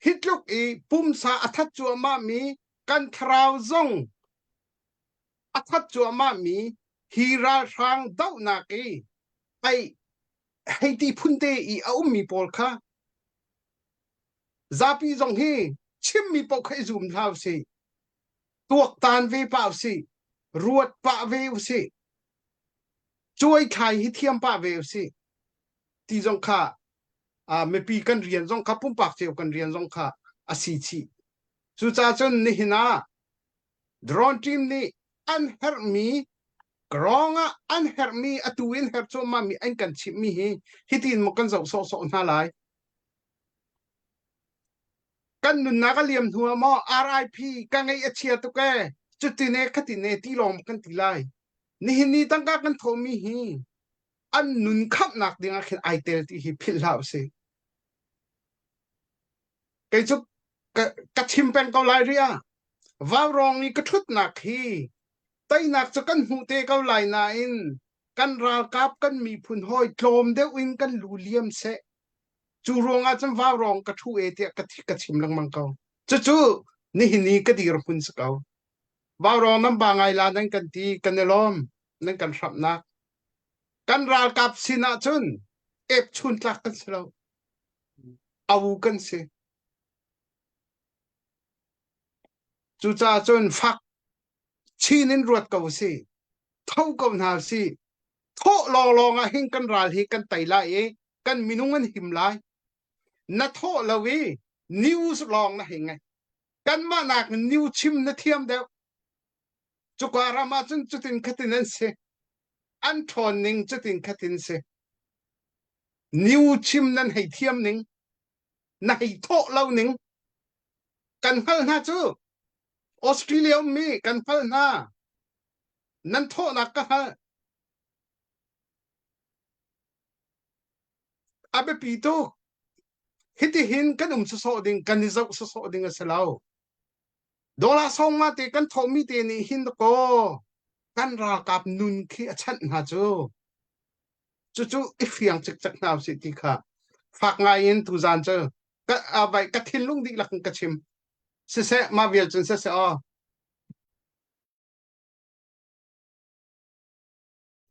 hi tluk i pumsa a that cuahmah mi kan thlarau zong a that cuahmah mi hi ralhrang dohnak i ai hei ti phun te i a ummi pawl kha zapi zong hi chimmi paoh kha i zum hna usih tuaktan ve pah usih ruat pah ve usih cuai thlai hi thiam pah ve usih ti zong kha mipi kan rian zong kha pumpak cio kan rian zong kha a si chih cucaah cun nihin ah drone team nih an herhmi grong ah an herhmi atu in herh cuahmah mi an kan chimhmi hi hitin maw kan zoh sawhsawh hna lai kan nunnak a liam hnu ah maw RIP ka ngeih a chia tuk ee cutin e khatin e ti lawng kan ti lai nihin ni tangka kan thawhmi hi an nun khamhnak ding ah khin ai tel ti hi philh hlah usih kei cu ka, ka chim peng ko lai ria vaurawng i ka ṭhutnak hi teinak cu kan hmuh te ko lai nain kan ralkap kan miphun hawi tlawm deuh in kan lu liam seh cu ruangah cun vaurawng ka ṭhu e tiah ka, ka chim lengmang ko cucu nihin i ka dirhmun si ko vaurawng nan ba ngai la nan kan ti kan i lawm nan kan hramhnak kan ralkap sin ah cun epchun tlak kan si lo au kan si cucaah cun fak chin in ruat ko si tho ko hna si. Thawh lawnglawng ah hin kan ral hi kan tei lai i kan minung an him lai. Na thawh lo i news lawng na hei ngai. Kanmah nak in new chim na thiam deuh. Cuka ram ah cun cutin khatin an si. An ṭhawn ning cutin khatin si. New chim nan hei thiam ning, na hei thawh lo ning. Kan hngalh hna cu. Australia ummi kan hngalh hna. Nan thawhnak ka hngalh. A biapi tuk. Hitihin kan um sawsawh ding, kan i zoh sawsawh ding a si lo. Dollar sawngma te kan thawhmi te nih hin dakaw kan ralkap nun khi a chanh hna cu. Cucu i fiang cikcek hna usih ti kha fak ngai in tuzan cu ka, vai, ka thinlung dihlak in ka chim. Siseh, mah vial cun siseh aw.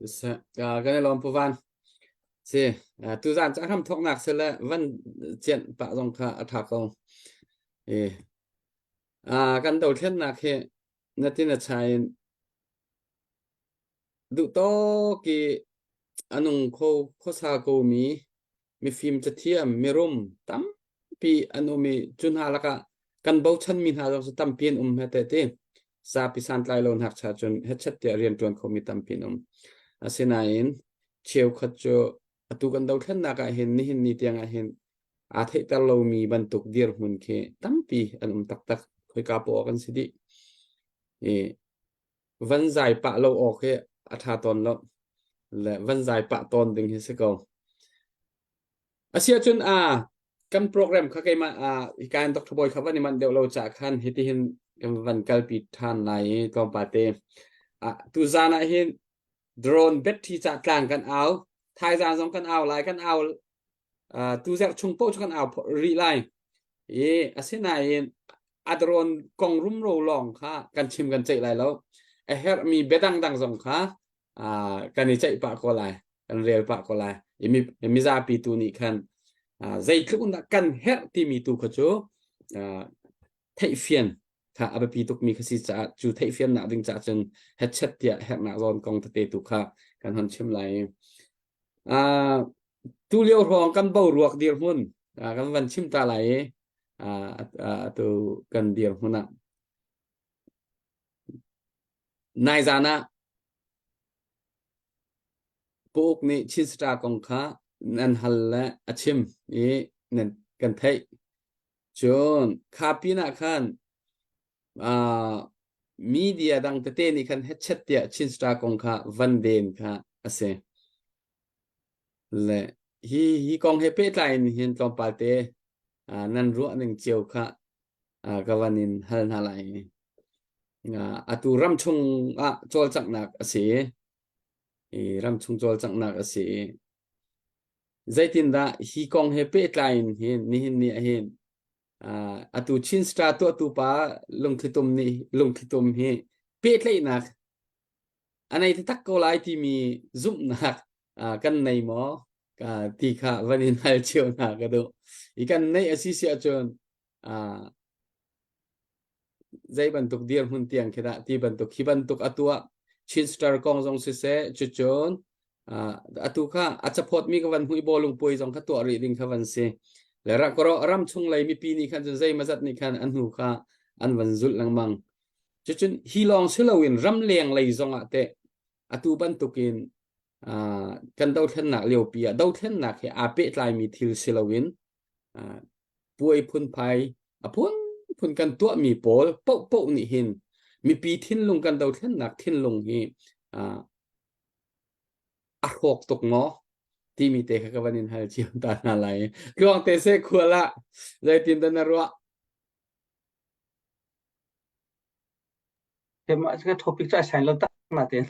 Siseh, kan i lawm Pu Van. Si, tuzan cu a hram thawknak si le van cianh pah zong kha a ṭha ko. E, kan dothlennak hi na tin a chai in duh tawk i a nung kho khuasa komi mifim cathiam mirum tampi an um i cu hna lakah kan bochanmi hna zong cu tampi an um he te ti zapi santlai lo hnak cha cun hetchet tiah rian ṭuan khomi tampi an um. Asinain cheukhat cu atu kan dothlennak ah hin nihin ni tiang ah hin aa theihter lomi bantuk dirhmun khi tampi an um taktak. Khoika poah kan si dih. I van zai pah lo awk hi a ṭha tawn lo. Le van zai pah tawn ding hi si ko. Asiahcun a kan program kha keimah a hika in Dr. Bawi kha van i manh deuh lo caah khan hitihin kan van kalpi ṭhan lai i tlawmpal te. Ah, tuzaan ah hin drone battery ca tlang kan au. Thaizang zong kan au lai, kan au uh, tuzerh chung paoh cu kan au rih lai. I asinain a drone kong rumro lawng kha kan chim kan ceih lai lo. A herhmi biadang dang zong kha uh, kan i ceih pah ko lai, kan rel pah ko lai. I mi, mizapi tu nih khan uh, zeitluk in dah kan herh timi tu kha cu uh, theihfian kha a biapi tukmi kha si caah cu theihfiannak ding caah cun headset tiah herhnak zawn kong tete tu kha kan hon chim lai. Uh, tu lio hrawng kan boruak dirhmun uh, kan van chim ta lai i uh, atu kan dirhmun ah nai zan ah Pu Uk nih Chin Star kong kha nan hal le a chim i nan kan theih. Cun kha pinah khan uh, media dang tete nih khan hetchet tiah Chin Star kong kha van den kha a si. Le hi hi kong he pehtlai in hin tlawmpal te uh, nan ruah ning cio kha uh, ka van in hal hna lai. Uh, atu ramchung ah cawlcanghnak a si. I ramchung cawlcanghnak a si i Zeitindah hi kong he pehtlai in hin nihin ni ah hin uh, atu Chin Star tuahtu pa lungthlitum nih lungthlitum hi pehtlaihnak a nei taktak ko lai timi zumhnak uh, kan nei maw uh, ti kha van in hal cio hna ka duh. I kan neih a si si ahcun uh, zei bantuk dirhmun tiang khi dah ti bantuk hi bantuk a tuah Chin Star kong zong siseh cucun atu kha a caphawt mi ka van hmuh i bawlung puai zong kha tuah rih ding kha van si le ram chung lei mipi nih khan cun zei mazat nih khan an hnu kha an van zulh lengmang cucun hi lawng si loin ram leng lei zong ah teh atu bantukin kan dothlennak liopi ah dothlennak he aa pehtlaimi thil si loin puai phunphai a phunphun kan tuahmi pawl paohpaoh nih hin mipi thinlung kan dothlennak thinlung hi a hrawk tuk maw timi te kha ka van in hal cio ta hna lai. Tluang te se khual ah zeitin dah na ruah? Keimah cu topic cu ai sain lo tak natein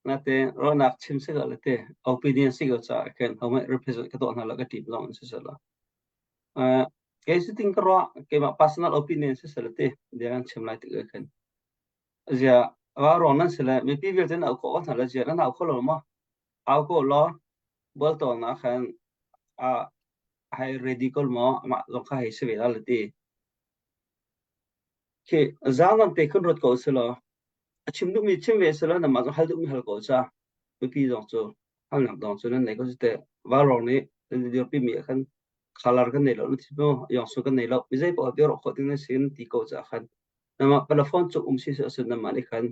natein ruahnak chim si ko le te opinion si ko caah khin homai represent ka tuah hna lo ka team zong in si se lo. Uh, kei si ting ka ruah keimah personal opinion si se le te bia kan chim lai tik khin zia wa ruang nan si le mipi vialte na au ko hna le zia nan au kho lo ma au ko lo bol to na khan a hai ready ko mo ama zong kha hei si ve la le ti Khi zaangam te khin ruat ko selaw, a chim duhmi chim ve selaw nangmah zong hal duhmi hal ko ca. Mipi zong cu halnak dong cu nan nei ko teh. Vaurawng nih nan dirpi mi ah khan color kan nei lo na thi mu yong su kan nei lo mi zei paoh biaruah khawh ding na sin ti ko caah khan namah palafon cu um si si namah nih khan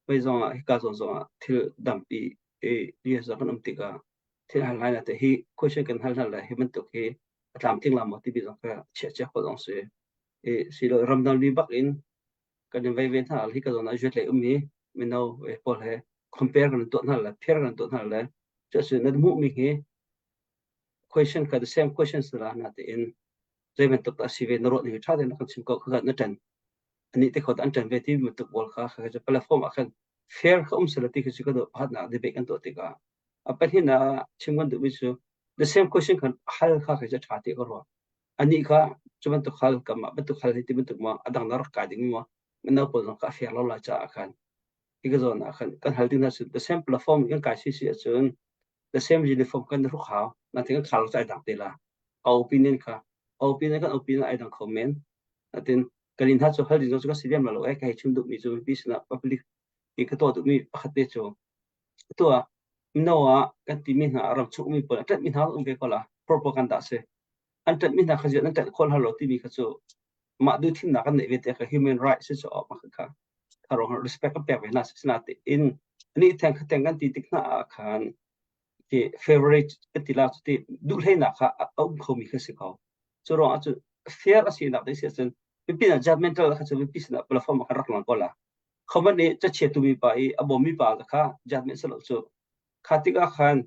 mei zong ah hika zawn zong ah thil dampi i US kan um tikah thil hal lai na te hi question kan hal hna le hi bantuk hi a tlamtling la maw timi zong kha chiah chia khawh zong si i silo ramdang mi bak in kan in vei ve hna hi ka zawn ah zuat lei ummi mino pawl he compare kan tuah hna le pair kan tuah hna le cu na hmuh mi hi question kha the same question sala na te in zei bantuk dah si ve na ruah ning tha tein kan chim ko kha na ṭan ani te khot an ṭan ve ti bantuk pawl kha kha cu platform ah khan fair kha um sala ti khi cu ka duh nak debate kan tuah tikah a pahnih ah chim kan duhmi cu the same question khan hal kha kha cu ṭha ti ka ruah ani kha cu bantuk hal kamah bantuk hal hi ti bantuk ma adang na rak kai ding ma mino pawl zong kha a fair lo lai caah khan hi ka zawn ah khan kan hal ding hna cu the same platform kan kai si si ahcun the same uniform kan hruk hau natin kan khar lo ai dang te la a opinion kha a opinion kan opinion ai dang kho men natin kan in ha cu hal ding cu ka si lem lo eh ka hei chim duhmi cu mipi sinah public i ka tuah duhmi pakhat te cu atu ah mino ah kan timi hna ram chung mi pawl a ṭanh mi hna um ve ko la propaganda si an ṭanh mi hna kha ziah nan ṭanh khawh hna lo timi kha cu mah duh thimnak kan neih ve te kha human rights si cu mah kha kha rong respect kan pek ve hna si na te in ani theng kha teng kan ti tik hna ah khan ti favorite kan ti la cu ti duh hleinak kha a um kho mi kha si ko cu ruang ah cu fair a si nak ding si ahcun mipi na judgmental kha cu mipi sinah platform ah kan rak lang ko la khoman nih cachia tu mi pa i a bawm mi pa kha judgment salo cu kha tikah khan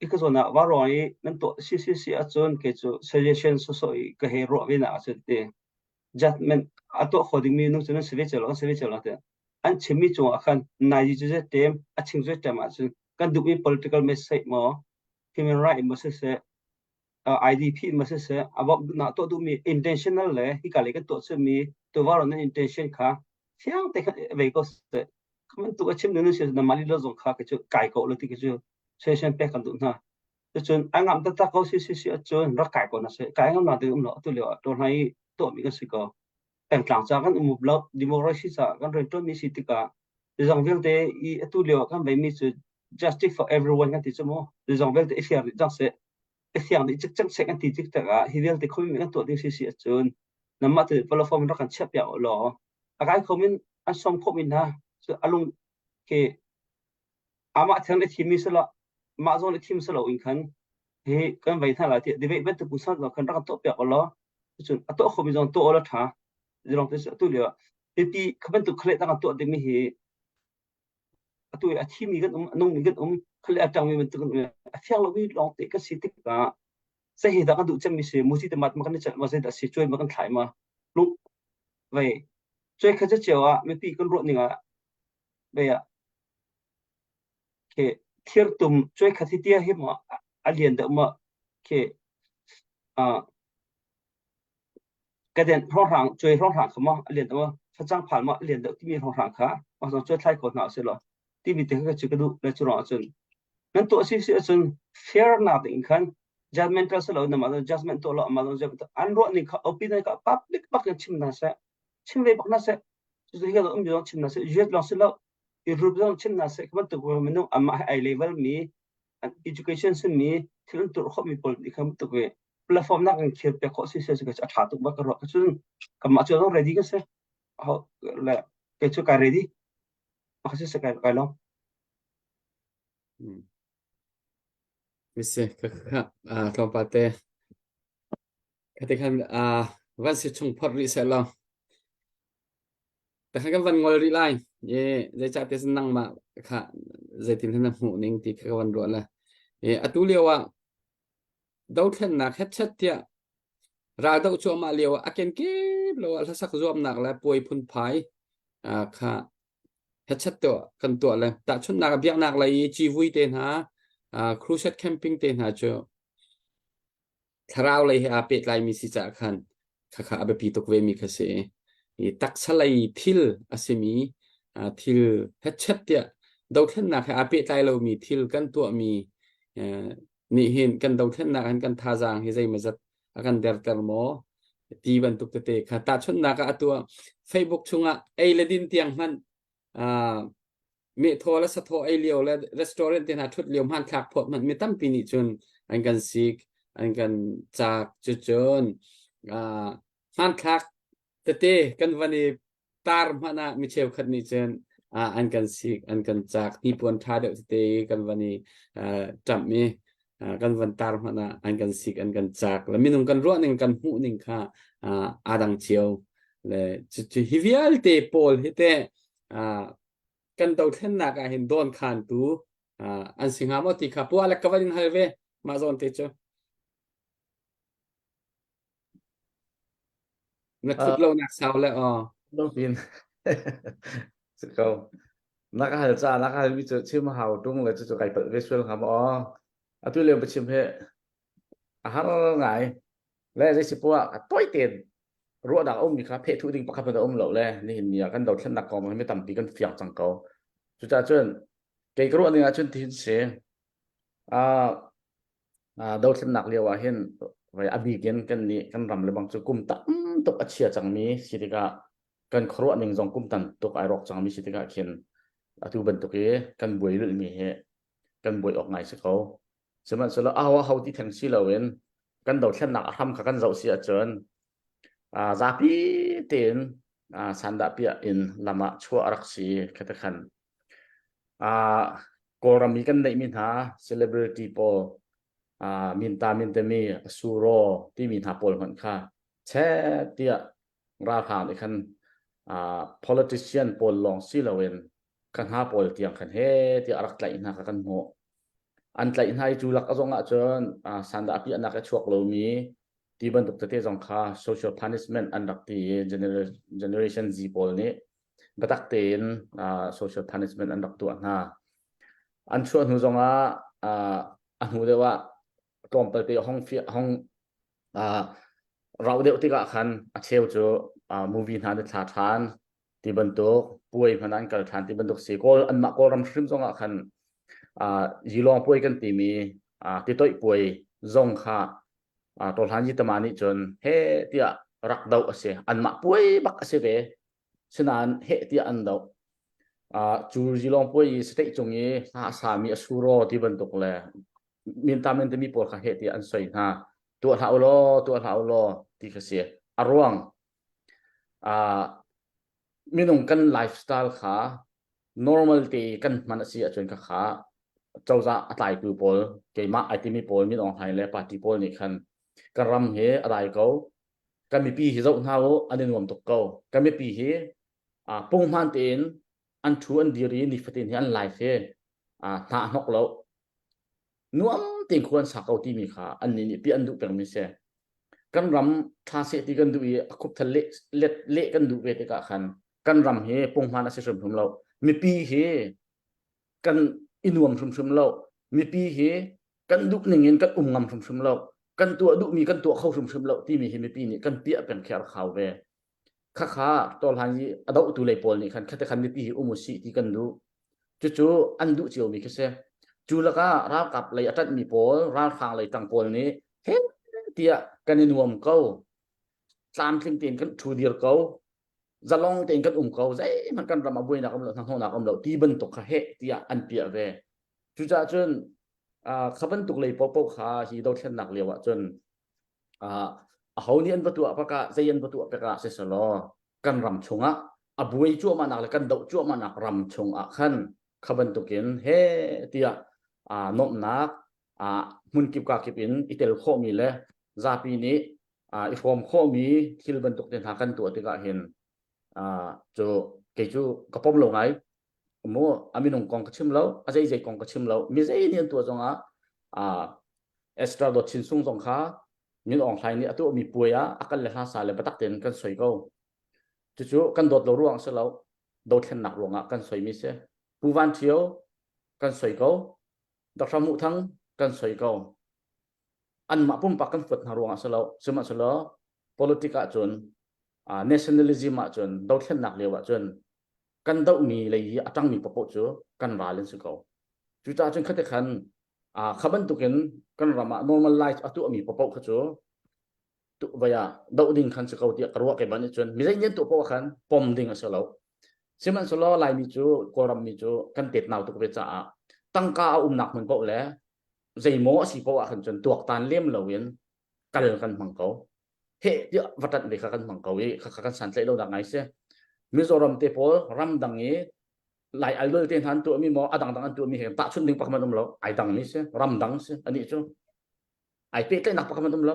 i ka zawn ah va ruang i nan tuah si si si ahcun kei cu suggestion sawsawh i ka hei ruah ve na ahcun ti judgment a tuah kho dingmi nu cu nan si ve cio lo kan si ve cio lo ti an chimmi cungah khan nai cu zet tem a ching zet tem ahcun kan duhmi political message maw human right maw siseh IDP maw siseh a bawmh na tuah duhmi intentional le hika lei kan tuah chimmi tuvaron nan intention kha fiang te khan vei ko seh khaman tu a chim nu si na mali lo zong kha ke chu kai ko lo ti ke chu session pek kan duh hna cun a ngam taktak ko si si si ahcun rak kai ko na seh kai ngam na ding um lo atu lio ah to hna i tuah mi kan si ko pengtlang ca kan um lo democracy ca kan rian tuan mi si tikah zong vialte i atu lio ah kan vei mi cu justice for everyone kan ti cu mu zong vialte i fiang dih cang seh i fiang dih cikcek seh kan ti tik tikah hi vialte khomi kan tuah ding si si ahcun namah te platform rak kan chiah piak law a kai kho min an som khawh min hna alung ke amah theng le thimmi si lo mah zawn le thim si lo in khan hi kan vei hna lai ti debate bantuk san zong khan rak tuah piak law cun a tuah khomi zong tuah la tha zilong te atu lio pipi kha bantuk khale tang tuah dingmi hi atu a thimi kan um a nungmi kan um khale a tangmi bantuk kan um a fiang lomi lawng te kan si tikah zei hi dah kan duh cemmi si musi te mat ma kan i celh ma zei dah si cuai ma kan thlai ma lung vei cuai kha cio ah mipi kan ruah ning ah vei ah Khi thirtum cuaikhat hi tia hi maw a lian deuh maw khi uh, kaden hrawnghrang cuai hrawnghrang kha maw a lian deuh maw facang phal maw a lian deuh timi hrawnghrang kha mah zong cuai thlai ko hna usih law timi te kha cu ka duh le cu ruang ahcun nan tuah si si ahcun fair nak ding khan judgmental si lo nama judgment tuah lo ama zong judgment an ruah ning kha opinion kha public bak in chim hna seh chim ve bak hna seh cucu hi ka um zong chim hna seh US lawng si lo i rup zong chim hna seh bantuk minung amah he ai level mi education sin mi thil an tur khawh mi pawl nih kha bantuk i platform nak in khir pek khawh si se a tha tuk bak ka ruah cun kamah cu zong ready ka si ho le kei cu kai ready ka si se kai kai long Misi ka kha tlawmpal te ka te khan van si chung phot rih seh law Takhan kan van ngol rih lai. I zeicahtiah cun nangmah kha zeitin hen na hmuh ning ti kha ka van ruah le. I atu lio ah dothlennak hetchet tiah ral doh cuahmah lio ah a kenkip lo ah hlasak zuamnak le puai phunphai kha hetchet tuah kan tuah le tahchunhnak ah biaknak lei i civui te hna crusade camping te hna cu thlarau lei he aa pehtlaimi si caah khan khakha a biapi tuk vemi kha si i taksa lei thil a simi thil hetchet tiah dothlennak he aa pehtlai lomi thil kan tuahmi nih hin kan dothlennak hin kan thazaang hi zeimawzat a kan derter maw ti bantuk tete kha tahchunhnak ah atu ah Facebook chungah ei le din tiang hmanh. Mehthaw le sathaw ei lio le restaurant te hna ṭhut lio hmanthlak phawt hmanh mi tampi nih cun an kan sik, an kan caak. Cucun uh, hmanthlak tete kan van i tar hmanh ah mi cheukhat nih cun uh, an kan sik, an kan caak. Hnipuan ṭha deuh tete kan van i uh, ṭamh i uh, kan van tar hmanh ah an kan sik, an kan caak. Le minung kan ruah ning, kan hmuh ning kha uh, aa dang cio. Le cucu hi vialte pawl hi teh uh, kan dothlennak ah hin dawnkhantu uh, an si hnga maw ti kha pu Alec ka van in hal ve mah zawn te cu na thut lo nak sau le aw lo pin si ko na ka hal ca na ka hal mi cu chim hau tung le cu cu kai palh ve sual hnga maw atu lio pa chim he a har ngai le zei si poah a toi ten ruahnak a ummi kha phehthuh ding pakhat hmanh a um lo le nihin ni ah kan dothlennak kong hi mi tampi kan fiang cang ko. Cucaah cun kei ka ruah ning ahcun tihin si uh, uh, dothlennak lio ah hin vai a bik in kan nih kan ram le bang cu kum tam tuk a chia cangmi si tikah kan khuaruah ning zong kum tam tuk ai rawk cangmi si tikah khin atu bantuk i kan buai lulmi hi kan buai awk ngai si ko. Sihmanhsehlaw aho aho ti theng si loin kan dothlennak a hram kha kan zoh si ahcun uh, zapi tein uh, sandah piah in lam ah chuah a rak si khata khan uh, Kawlram i kan neihmi hna celebrity pawl uh, minta mintami asuro timi hna pawl hmanh kha chet tiah ralhrang nih khan uh, politician pawl lawng si loin kha hna pawl tiang khan he tiah a rak tlaih hna kha kan hmuh. An tlaih hna i cu lak a zong ahcun uh, sandah a piahnak a chuak lomi ti bantuk tete zong kha social punishment an rak ti i generation Z pawl nih biatak tein uh, social punishment an rak tuah hna. An chuah hnu zongah uh, a hnu deuh ah tlawmpal te hong hong uh, rauh deuh tikah khan a cheu cu uh, movie hna an thla ṭhan ti bantuk puai hmanh an kal ṭhan ti bantuk si kawl anmah kawlram hrim zongah khan uh, yilong puai kan timi uh, titoih puai zong kha uh, tawhlan yitama nih cun he tiah rak doh a si anmah puai bak a si ve sinain he tiah an doh uh, cu yilong puai i state cung i hla a sami a suro ti bantuk le minta min timi pawl kha he tiah an soi hna tuah hlah u law tuah hlah u law ti kha si a ruang uh, minung kan lifestyle kha normal te kan hman a si ahcun kha kha cozah a tlaitu pawl keimah ai timi pawl min Aung Hlaing le party pawl nih khan kan ram hi a dai ko kan mipi hi zoh hna u an i nuam tuk ko kan mipi hi uh, punghman tein an thu an dir i nifatin hi an life hi uh, hna a hnok lo nuam tein khua an sa ko timi kha annih nih pi an duh pengmi si. Kan ram tha seh ti kan duh i a khupthal leh, let, leh kan duh ve tikah khan kan ram hi punghman a si hrimhrim lo. Mipi hi kan i nuam hrimhrim lo. Mipi hi kan duh ning in kan um ngam hrimhrim lo. Kan tuah duhmi kan tuah kho hrimhrim lo timi hi mipi nih kan piah peng khi a rak hau ve. Khakha tawlhan i a dohtu lei pawl nih khan khate khan mipi hi um usih ti kan duh. Cucu an duh ciomi khi si. Cu lakah ralkap lei a ṭanhmi pawl, ralhrang lei ṭang pawl nih he tiah kan i nuam ko. Tlamtling tein kan ṭhu dir ko. Zalong tein kan um ko. Zeihmanh kan ram ah buainak um lo, hnahnawhnak um lo ti bantuk kha heh tiah an piah ve. Cucaah cun kha bantuk lei paohpaoh kha hi dothlennak lio ah cun aho nih an va tuah pakah zei an va tuah pekah siselaw kan ram chungah a buai cuahmahnak le kan doh cuahmahnak ram chungah khan kha bantukin he tiah aa nuamhnak aa hmunkip kakip in i tel khawhmi le zapi nih aa i hrawm khawhmi thil bantuk te hna kan tuah tikah hin aa cu kei cu ka pom lo ngai mu a minung kong ka chim lo a zei zei kong ka chim lo mi zei nih an tuah zongah aa Esther Dawt Chin Sung zong kha Min Aung Hlaing nih a tuahmi puai ah a kal le hla sa le biatak tein kan soi ko. Cucu kan dawt lo ruang si lo, dothlennak ruangah kan soimi si. Pu Van Ṭhio kan soi ko, Dr. Muh Thang kan soi ko. Anmah pumpak kan fuat hna ruangah si lo, sihmanhsehlaw politic ahcun uh, nationalism ahcun dothlennak lio ahcun kan dohmi lei i a ṭangmi paohpaoh cu kan ral an si ko. Cucaah cun khate khan uh, kha bantukin kan ram ah normal life a tuahmi paohpaoh kha cu tu vai ah doh ding khan si ko tiah ka ruah ke ban cun mi zei nian tuah paoh khan pom ding a si lo. Sihmanhsehlaw Laimi cu Kawlram mi cu kan tetnau tuk ve caah tangka a umnak hmun paoh le zeimaw a si paoh ah khan cun tuaktan lem loin kal kan hmang ko. Heh tiah va ṭanh ve kha kan hmang ko i khakha kan santlaih lo nak ngai si. Mizoram te pawl ramdang i Lai Idol te hna an tuahmi maw a dangdang an tuahmi he tahchunh ding pakhat um lo. Ai dangmi si, ramdang si anih cu. Ai pehtlaihnak pakhat um lo.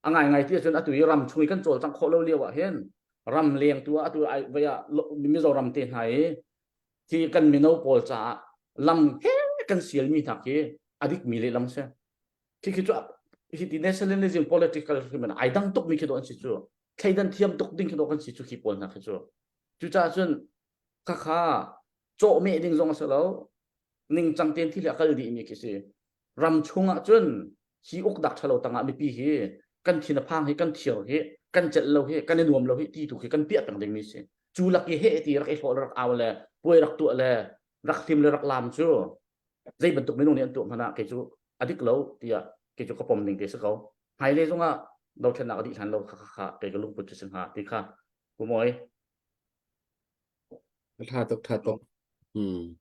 A ngaingai ti ahcun atu i ram chung i kan cawlcangh khawh lo lio ah hin ram leng tu ah atu ai vai ah Mizoram te hna i khi kan mino pawl caah lam he kan sialmi hna khi a dikmi lehlam si. Khi khi cu hi ti nationalism political hrim ai dang tuk mi khi do an si cu. Thleidan thiam tuk ding khi do kan si cu khi pawl hna khi cu. Cucaah cun khakha cawhmeh ding zong a si lo ningcang tein thil hi a kal dih mi khi si ram chung ah cun hi ukdak ṭhalo tangah mipi hi kan thin a phang hi kan thir hi kan celh lo hi kan i nuam lo hi ti tu khi kan piah peng ding mi si cu lak i he ti rak i hlawh le rak au le puai rak tuah le rak hlim le rak lam cu zei bantuk minung nih an tuah hmanh ah kei cu a dik lo tiah kei cu ka pom ning te si ko hmailei zongah dothlennak a dih hlan lo kha kha kha kei ka lungput cu si hnga ti kha Pu Mawi Tha tuk tha tuk. Hmm.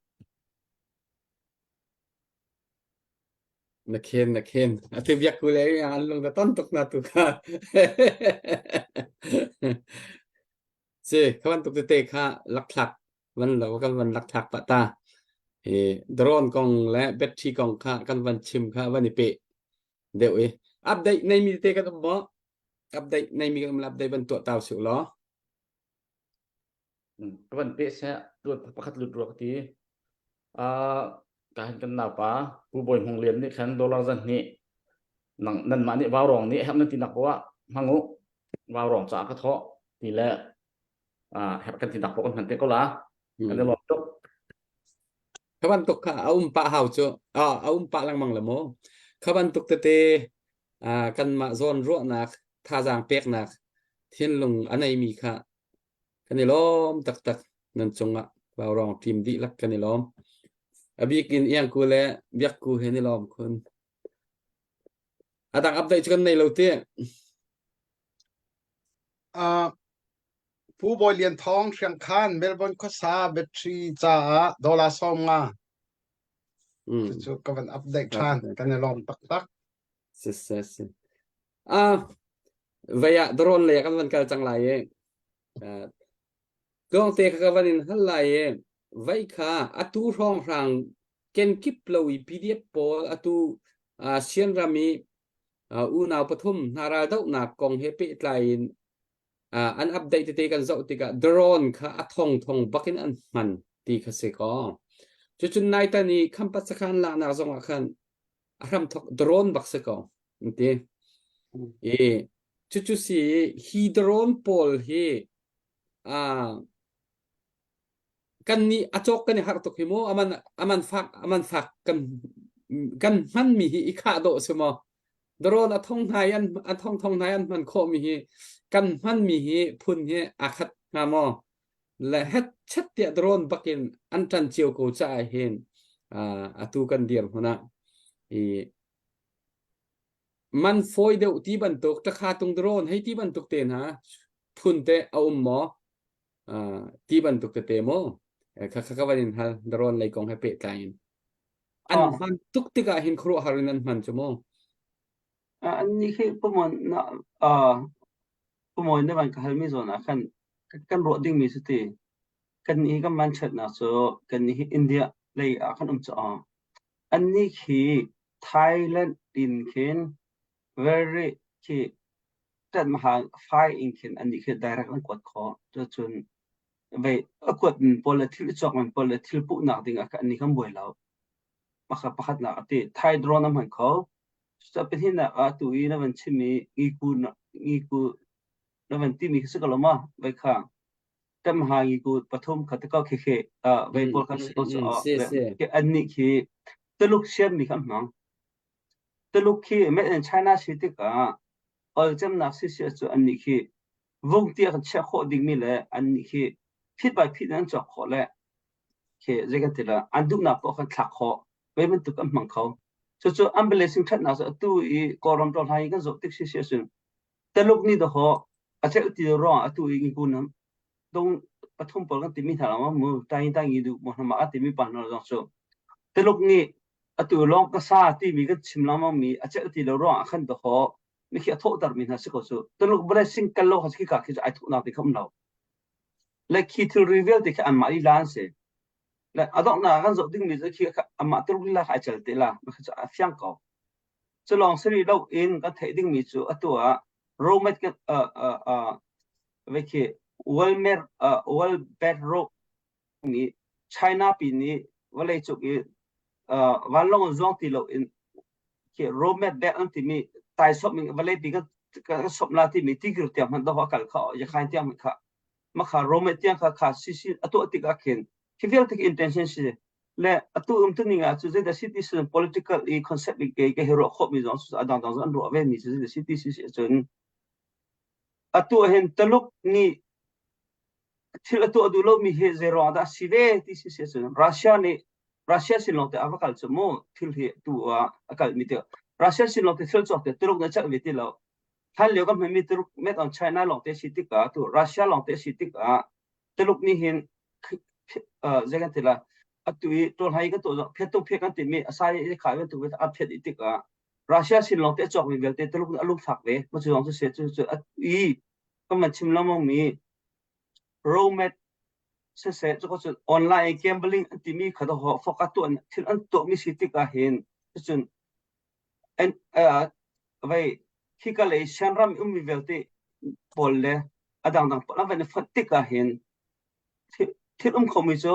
Na khen na khen. A te biak ku le an lung da ton tuk na tu kha. Si kha bantuk tete kha lakthlak van lo kan van lakthlak pah ta. Hi drone kong le battery kong kha kan van chim kha van i pe deuh i update nei mi te kan um maw? Update nei mi kan um le update van tuah tau siu law. Ka van peh seh tuan pakhat lut rua ka ti. Uh, ka hin kan naupa Pu Bawi Hmung Lian nih khan dollar zan hnih nang nanmah nih vaurawng nih herh nan ti nak poah hmang u vaurawng caah ka thawh ti le uh, herh kan ti nak poah kan hman te ko la kan i lawm tuk Kha bantuk kha a um pah hau cu a um pah lengmang le maw kha bantuk tete kanmah zawn ruahnak thazaang peknak thinlung a neimi kha kan i lawm taktak nan cungah Vaurawng team dihlak kan i lawm. A bik in Iangku le Biakku he ni lawm khun. A dang update cu kan nei lo ti. Uh, Pu Bawi Lian Thawng Hriangkhan Melbourne khuasa battery caah dollar 50. Mm. Cucu ka van update ṭhan. Kan i lawm taktak. Si si si. Ah, vei ah drone lei ah kan van kal cang lai i uh, tlawngte kha ka van in hal lai i vei kha atu hrawnghrang kenkip lo i PDF pawl atu uh, Sian ram i uh, unau pathum hna raldohnak kong he pehtlai in uh, an update tete kan zoh tikah drone kha a thong thong bakin an hman ti kha si ko. Cucun naitan i Khampat sakhan laknak zongah khan a hramthok drone bak si ko an ti i cucu si hi drone pawl hi ah kan nih a cawk kan i harh tuk hi mu aman aman fak aman fak kan kan hman mi hi i khah dawh si maw drone a thong hnai an a thong thong hnai an hman khawh mi hi kan hman mi hi phun hi aa khat hnga maw le het chet tiah drone bakin an ṭan cio ko caah hin atu kan dir hmun ah i man fawi deuh ti bantuk takha tung drone hei ti bantuk te hna phun te a um maw ti bantuk tete maw kha kha ka van in hal drone lei kong he pehtlai in an hman tuk tikah hin khuaruahhar in an hman cu mu An nih khi pumon na pumon na van ka halmi zawn ah khan kan ruah dingmi cu ti kan nih kan vanchiatnak cu kan nih hi India lei ah kan um caah annih khi Thailand in khin very khi ṭanhmahang fai in khin annih khi direct an kuat khawh. Cucun vei a kuat pawl le thil i cawk man pawl le thil puhnak ding ah khan annih kan buai lo. Pakhat pakhatnak a ti. Thai drone a hman kho. Cucaah pahnihnak ah atu i na van chimmi ngiku ngiku na van timi khi si ko lo maw? Vai kha tamha ngiku pathum kha te ko khi khi vai pawl kha si ko cu annih khi Tuluk siammi kha an hmang. Tuluk khi made in China si tikah olcemnak si si cu annih khi vung tiah kan chiah khawh dingmi le annih khi phit by phit in an cawk khawh le khi zei kan ti la an duhnak poah kan thlak khawh vei bantuk an hmang kho. Cucu an blessing ṭhatnak cu atu i Kawlram ṭawlhai i kan zoh tik si si ahcun Taluk nih dahawh a celh ti ruangah atu i ngiku nam dong pathum pawl kan timi hna lawng mu tangi tangi du mo hna a timi pa hna zong cu Tuluk nih atu lawng ka sa timi kan chim lengmang mi a celh ti lo ruang ah khan dawh mi khi a thawhter mi hna si ko cu Tuluk vawlei sing kal lo kha khi ka khi cu ai thawhnak ti kha um lo le khi thilri vialte khi anmah lila an si le a donghnak kan zoh dingmi cu khi amah Tuluk lila kha ai cel te la mah cu a fiang ko cu lawng si rih lo in kan theih dingmi cu atu ah Roman vai khi World Map World Belt Road nih China pi nih vawlei cung i vanlawng in zuang ti lo in khi roadmap belt an timi taisawm in vawlei pi kan kan sawm la timi tigir tiang hmanh dawh a kal kha yakhain tiang hmanh kha makha roadmap tiang kha kha sisi a tuah tik ah khin khi vialte khi intention si le atu um tu ning ah cu zeidah city sin political i concept i ke ke hi ruah khawh mi zong a dang dang an ruah ve mi cu zeidah city si cun atu hin Taluk nih thil a tuah duh lomi hi zei ruang dah si ve ti si si cun Russia nih Russia sin lawng te a va kal cu mu thil hi tu ah a kal mi te Russia sin lawng te thil cawk te Tuluk nih cak ve ti lo hlan lio kan hmanmi Tuluk made on China lawng te si tikah tu Russia lawng te si tikah Tuluk nih hin zei kan ti la atu i tawlhai kan tuah phet tung phet kan ti mi asai i khai bantuk a phet i tikah Russia sin lawng te a cawk mi vialte Tuluk nih a lungfak ve ma cu zong cu se cu cu i kan van chim lengmang mi roadmap siseh cu cun online gambling an timi kha dawh focus tuah thil an tuahmi si tikah hin cun an vei khika lei Shan ram ummi vialte pawl le a dangdang pawl an van i fonh tikah hin thil um khomi cu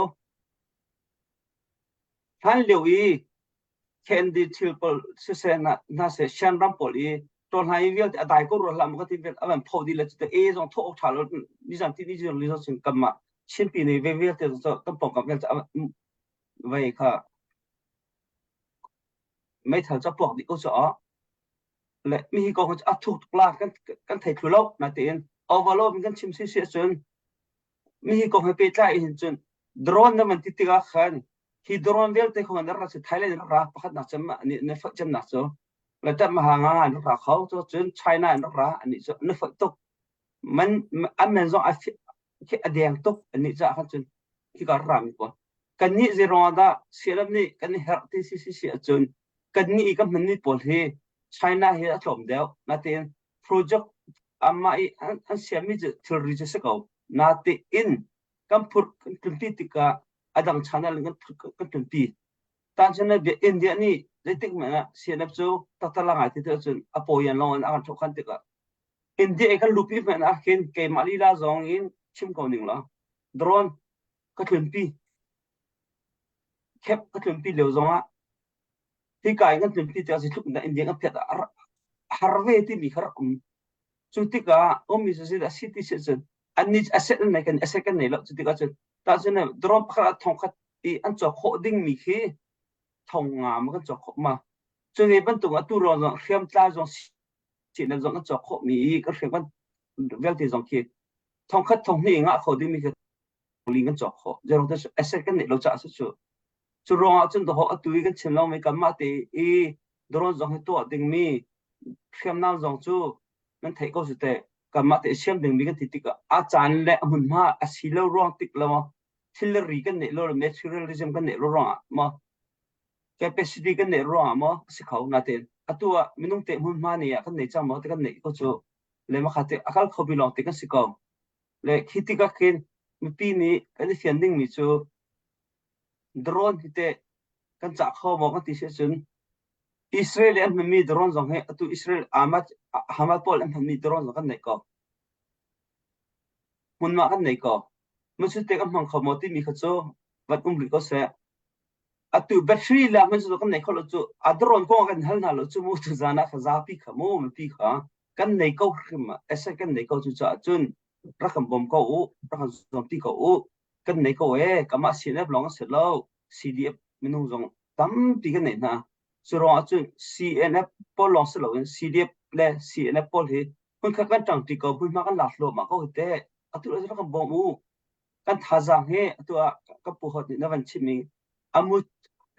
hlan lio i Candy thil pawl siseh hna seh Shan ram pawl i tawlhna i vialte a dai ko rua hlah maw ka ti vialte a van pho dih le cu e zong thawh awk ṭha lo nizan ti ni zong ni zong kam ah Chinpi ne ve vialte zong kan pawngkam vialte vei kha meithal ca puak dih ko cu le mi hi kong a thuk tuk la kan kan thei thlu lo natein overload kan chim si si cun mi hi kong he pehtlai hin cun drone na van ti tikah khan hi drone vialte kong an rak si Thailand in ra pakhat nak cem ni na foih cem nak cu le tat ma ha nga an rak ra kho cu cun China in rak ra ani cu na foih tuk man an men zong a a deng tuk ani ca khan cun hi ka ra mi pawl kan nih zeruang dah sialam nih kan i herh ti si si si ahcun kan nih i kan hman mi pawl hi China hi a tlawm deuh natein project amah i an siammi cu thilri cu si ko natein kan phurh kan tlunpi tikah a dang channel in kan phurh kan tlunpi tan cun India nih zeitik hmanh ah CNF cu taktak ngai ti cun a pawian lawng in a kan thokhan tikah India i kan lupi hmanh ah khin keimah lila zong in chim ko ning la drone ka tlunpi khep ka tlunpi lio zong ah hika in kan tlunpi tikah zeitluk in dah India kan phiat ah har ve timi kha rak um cu tikah ummi cu zeidah a si ti si cun annih asset an nei kan asset kan nei lo cu tikah cun tah cun drone pakhat ah thong khat i an cawk khawh dingmi khi thong nga ma kan cawk khawh ma cu ve bantuk atu ruang zong hriamtlai zong sinak zong an cawk khawh mi i kan hriam kan vialte zong khi thong khat thong hnih ngah kho dingmi khi li kan cawk khawh zeirong te asset kan neih lo caah si cu Cu ruangah cun dawh atu i kan chim lomi kanmah te i drone zong hi tuah dingmi hriamnam zong cu nan theih ko su teh. Kanmah te siam dingmi kan ti tikah a caan le a hmunhma a si lo ruang tik lo thil le ri kan neih lo le materialism kan neih lo ruangah maw capacity kan neih ruangah maw a si kho natein atu ah minung te hmunhma nei ah kan nei cang maw ti kan neih ko cu le makha te a kal khomi lawng te kan si ko le khi tikah khin mipi nih kan i fian dingmi cu Drone hi teh kan cah kho maw kan ti si ahcun Israel i an hmanmi drone zong hi atu Israel Ahmad Hamas pawl an hmanmi drone zong kan neih ko. Hmunhma kan nei ko. Masute kan hmang kho maw timi kha cu van um rih ko seh. Atu battery le hman cu kan nei kho lo cu a drone kong kan hal hna lo cu mu tu zan ah kha zapi kha mu mipi kha kan nei ko hrim asset kan nei ko cu caah cun rak kan bawm ko u rak kan zuam ti ko u kan nei ko ee kamah CNF lawng a si lo CDF minung zong tampi kan neih hna cu ruang ah cun CNF pawl lawng si loin CDF le CNF pawl hi hmunkhat kan ṭangṭi ko hmunhma kan lak hluahmah ko hi teh atu le rak kan bawm u kan thazaang hi atu ah kan pu hot nih na van chimmi amu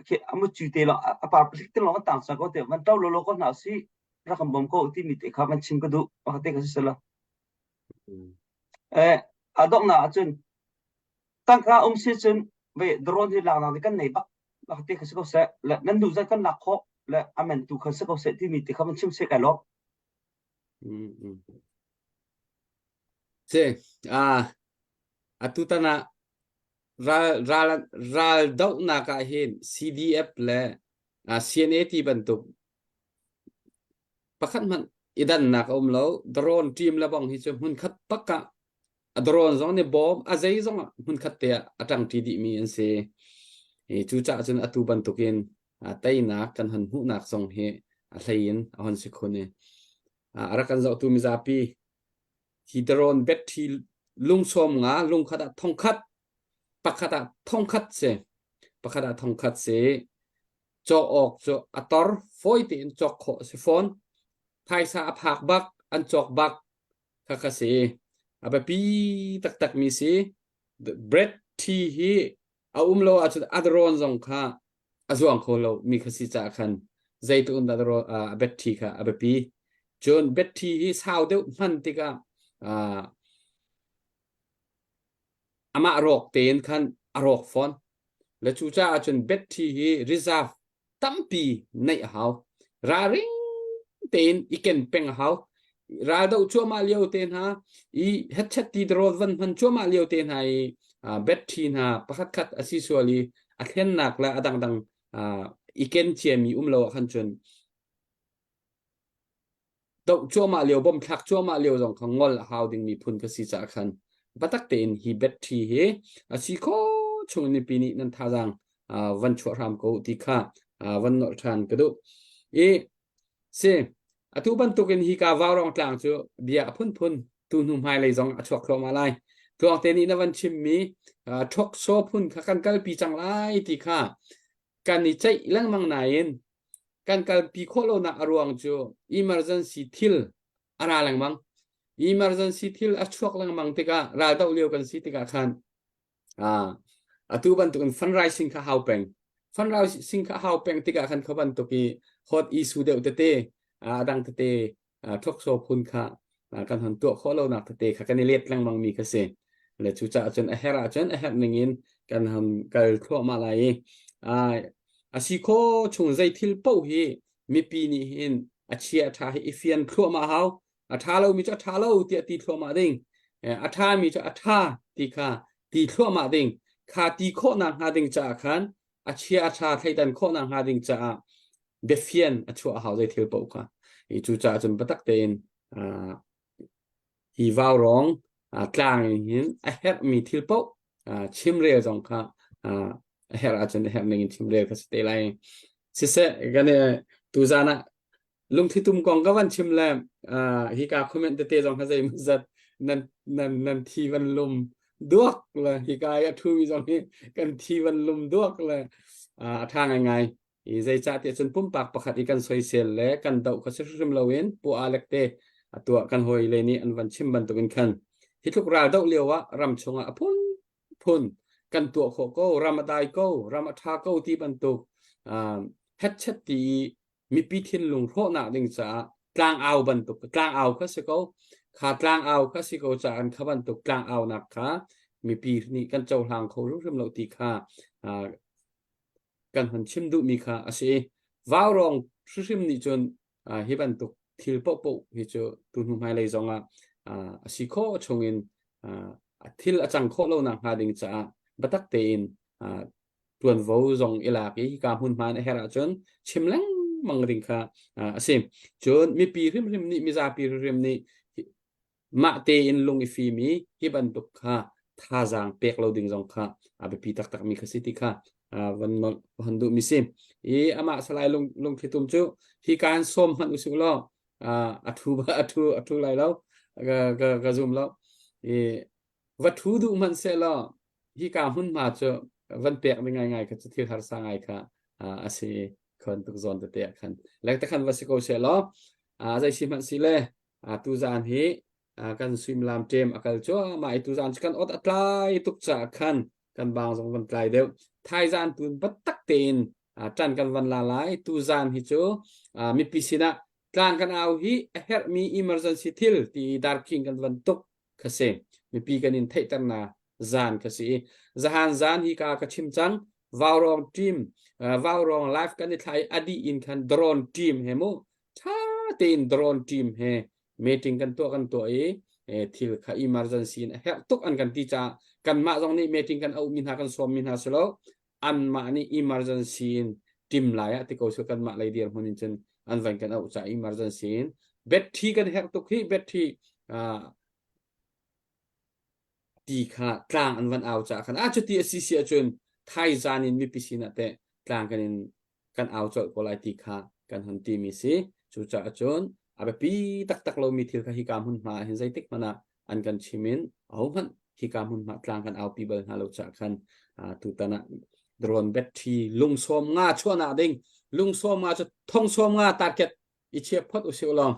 khi amu cu te lawng a par palik te lawng kan tang sang ko te van ṭo lolo ko hna usih rak kan bawm ko timi te kha van chim ka duh te ka si sala eh a donghnak ahcun. Tangka um si cun ve drone hi laknak nih kan nei bak bak te kha si ko seh le nan duh zat kan lak khawh le amen tu kha si ko seh timi te kha van chim seh kai lawm. Si, ah atu tan ah ral ral ral dohnak ah hin CDF le CNA ti bantuk pakhat hmanh i dannak a um lo. Drone team le bang hi cu hmunkhat tak ah a drone zong nih bawm a zei zong ah hmunkhat te ah a ṭangṭi dihmi an si. I cucaah cun atu bantukin teinak kan hon hmuhnak zong hi a hlei in a hon si khun i a rak kan zohtu mizapi hi drone battery lungsawm nga lungkhat ah thongkhat pakhat ah thongkhat si pakhat ah thongkhat si cawk awk cu a tor fawi tein cawk khawh a si fawn phaisa a phak bak an cawk bak kha kha si a biapi taktak mi si bread tea hi a um lo ahcun a drone zong kha a zuang kho lo mi kha si caah khan zeitluk in dah a bet tea kha a biapi cun bet tea hi sau deuh hman tikah amah rawk tein khan a rawk fawn le cucaah cun bet tea hi reserve tampi neih a hau. Ralring tein i ken peng a hau. Ral doh cuahmah lio te hna i hetchet ti drawt van hman cuahmah lio te hna i battery hna pakhat khat a si sual i a thlennak le a dangdang i ken ciami um lo ah khan cun doh cuahmah lio bom thlak cuahmah lio zong kha ngol a hau dingmi phun ka si caah khan biatak tein hi battery hi a si kho chung mipi nih nan thazaang van chuah hram ko ti kha van nolh ṭhan ka duh i si atu bantukin hi ka vaurawng tlang cu bia a phunphun tu hnu hmailei zong a chuak thluahmah lai tluangte nih na van chimmi ṭhok saw phun kha kan kalpi cang lai ti kha kan i ceih lengmang nain kan kalpi khawh lonak a ruang cu emergency thil a ra lengmang. Emergency thil a chuak lengmang tikah raldoh lio kan si tikah khan ah atu bantukin fundraising kha hau peng. Fundraising kha hau peng tikah khan kha bantuk i hot issue deuh tete a dang tete thokso phun kha kan hon tuah khawh lonak tete kha kan i let lengmang mi kha si. Le cucaah cun a herh ahcun a herh ning in kan hon kal thluahmah lai i a si kho chung zei thil paoh hi mipi nih hin a chia a ṭha hi i fian thluahmah hau. A ṭha lomi cu a ṭha lo tiah ti thluahmah ding. A ṭhami cu a ṭha ti kha ti thluahmah ding. Kha ti khawhnak hnga ding caah khan a chia a ṭha thleidan khawhnak hnga ding caah biafian a chuah a hau zei thil paoh kha. I cucaah cun biatak tein hi vaurawng tlang in hin a herhmi thil paoh chimrel zong kha a herh ahcun a herh ning in chimrel kha si te lai. Siseh kan tuzan ah lungthlitum kong ka van chim le hika comment tete zong kha zei zat nan nan nan thi van lum duak le hika i a ṭhumi zong hi kan thi van lum duak le a ṭha ngaingai. I zeicahtiah cun pumpak pakhat i kan soisel le kan doh kha si hrimhrim loin Pu Alec te a tuah kan hawi le nih an van chim bantukin khan hi tluk ral doh lio ah ram chungah a phunphun kan tuah khawh ko ram a dai ko ram a ṭha ko ti bantuk hetchet ti i mipi thinlung hrawhnak ding caah tlangau bantuk tlangau kha si ko kha tlangau kha si ko caah kha bantuk tlangaunak kha mipi nih kan cohlang kho hrimhrim lo ti kha kan hon chim duhmi kha a si. Vaurawng hrimhrim nih cun hi bantuk thil paohpaoh hi cu tu hnu hmailei zongah a si khawh chungin thil a cang khawh lonak hnga ding caah biatak tein tuanvo zong i lak i hika hmunhma a herh ahcun chim lengmang ding kha a si. Cun mipi hrimhrim nih mizapi hrimhrim nih mah tein lung i fim i hi bantuk kha thazaang pek lo ding zong kha a biapi taktak mi kha si ti kha van nolh hon duh mi si. I amah Salai lung lungthlitum cu hi kaan sawm hmanh usih law a thu a thu a thu lai lo ka ka ka zum lo. I va thu duh hmanh seh law hi ka hmunhma cu van pek ding ngaingai kha cu thil harsa ngai kha a si khon tuk zawn tete ah khan lek te khan va si ko seh law zei si hmanh si le tuzaan hi kan suimilam ṭem a kal cuahmah i tuzaan cu kan ot a tlai tuk caah khan kan bang zong van tlai deuh. Thaizaan tun biatak tein ṭan kan van la lai. Tuzaan hi cu mipi sinah tlang kan au hi a herhmi emergency thil ti darkhing kan van tuk kha si. Mipi kan in theihternak. zan ka si. Zahan zan hi ka ka chim cang. Vaurawng team, uh, Vaurawng live kan i thlai adi in khan drone team he mu tha tein drone team he meeting kan tuah kan tuah i eh, thil kha emergency in a herh tuk an kan ti caah kanmah zong nih meeting kan auh mi hna kan sawm mi hna si lo anmah nih emergency in tim lai ah ti ko su kanmah lei dir hmun in cun an van kan auh caah emergency in battery kan herh tuk hi battery uh, ti kha tlang an van au caah khan ah cuti a si si ahcun thaizan in mipi sinah teh tlang kan in kan au colh ko lai ti kha kan hun timi si. Cucaah cun a biapi taktak lomi thil kha hika hmunhma ah hin zeitik hmanh ah an kan chim in ahohmanh hika hmunhma tlang kan aupi bal hna lo caah khan tutan ah drone battery lungsawm nga chuahnak ding lungsawm nga cu thong sawm nga target i chia phot usih law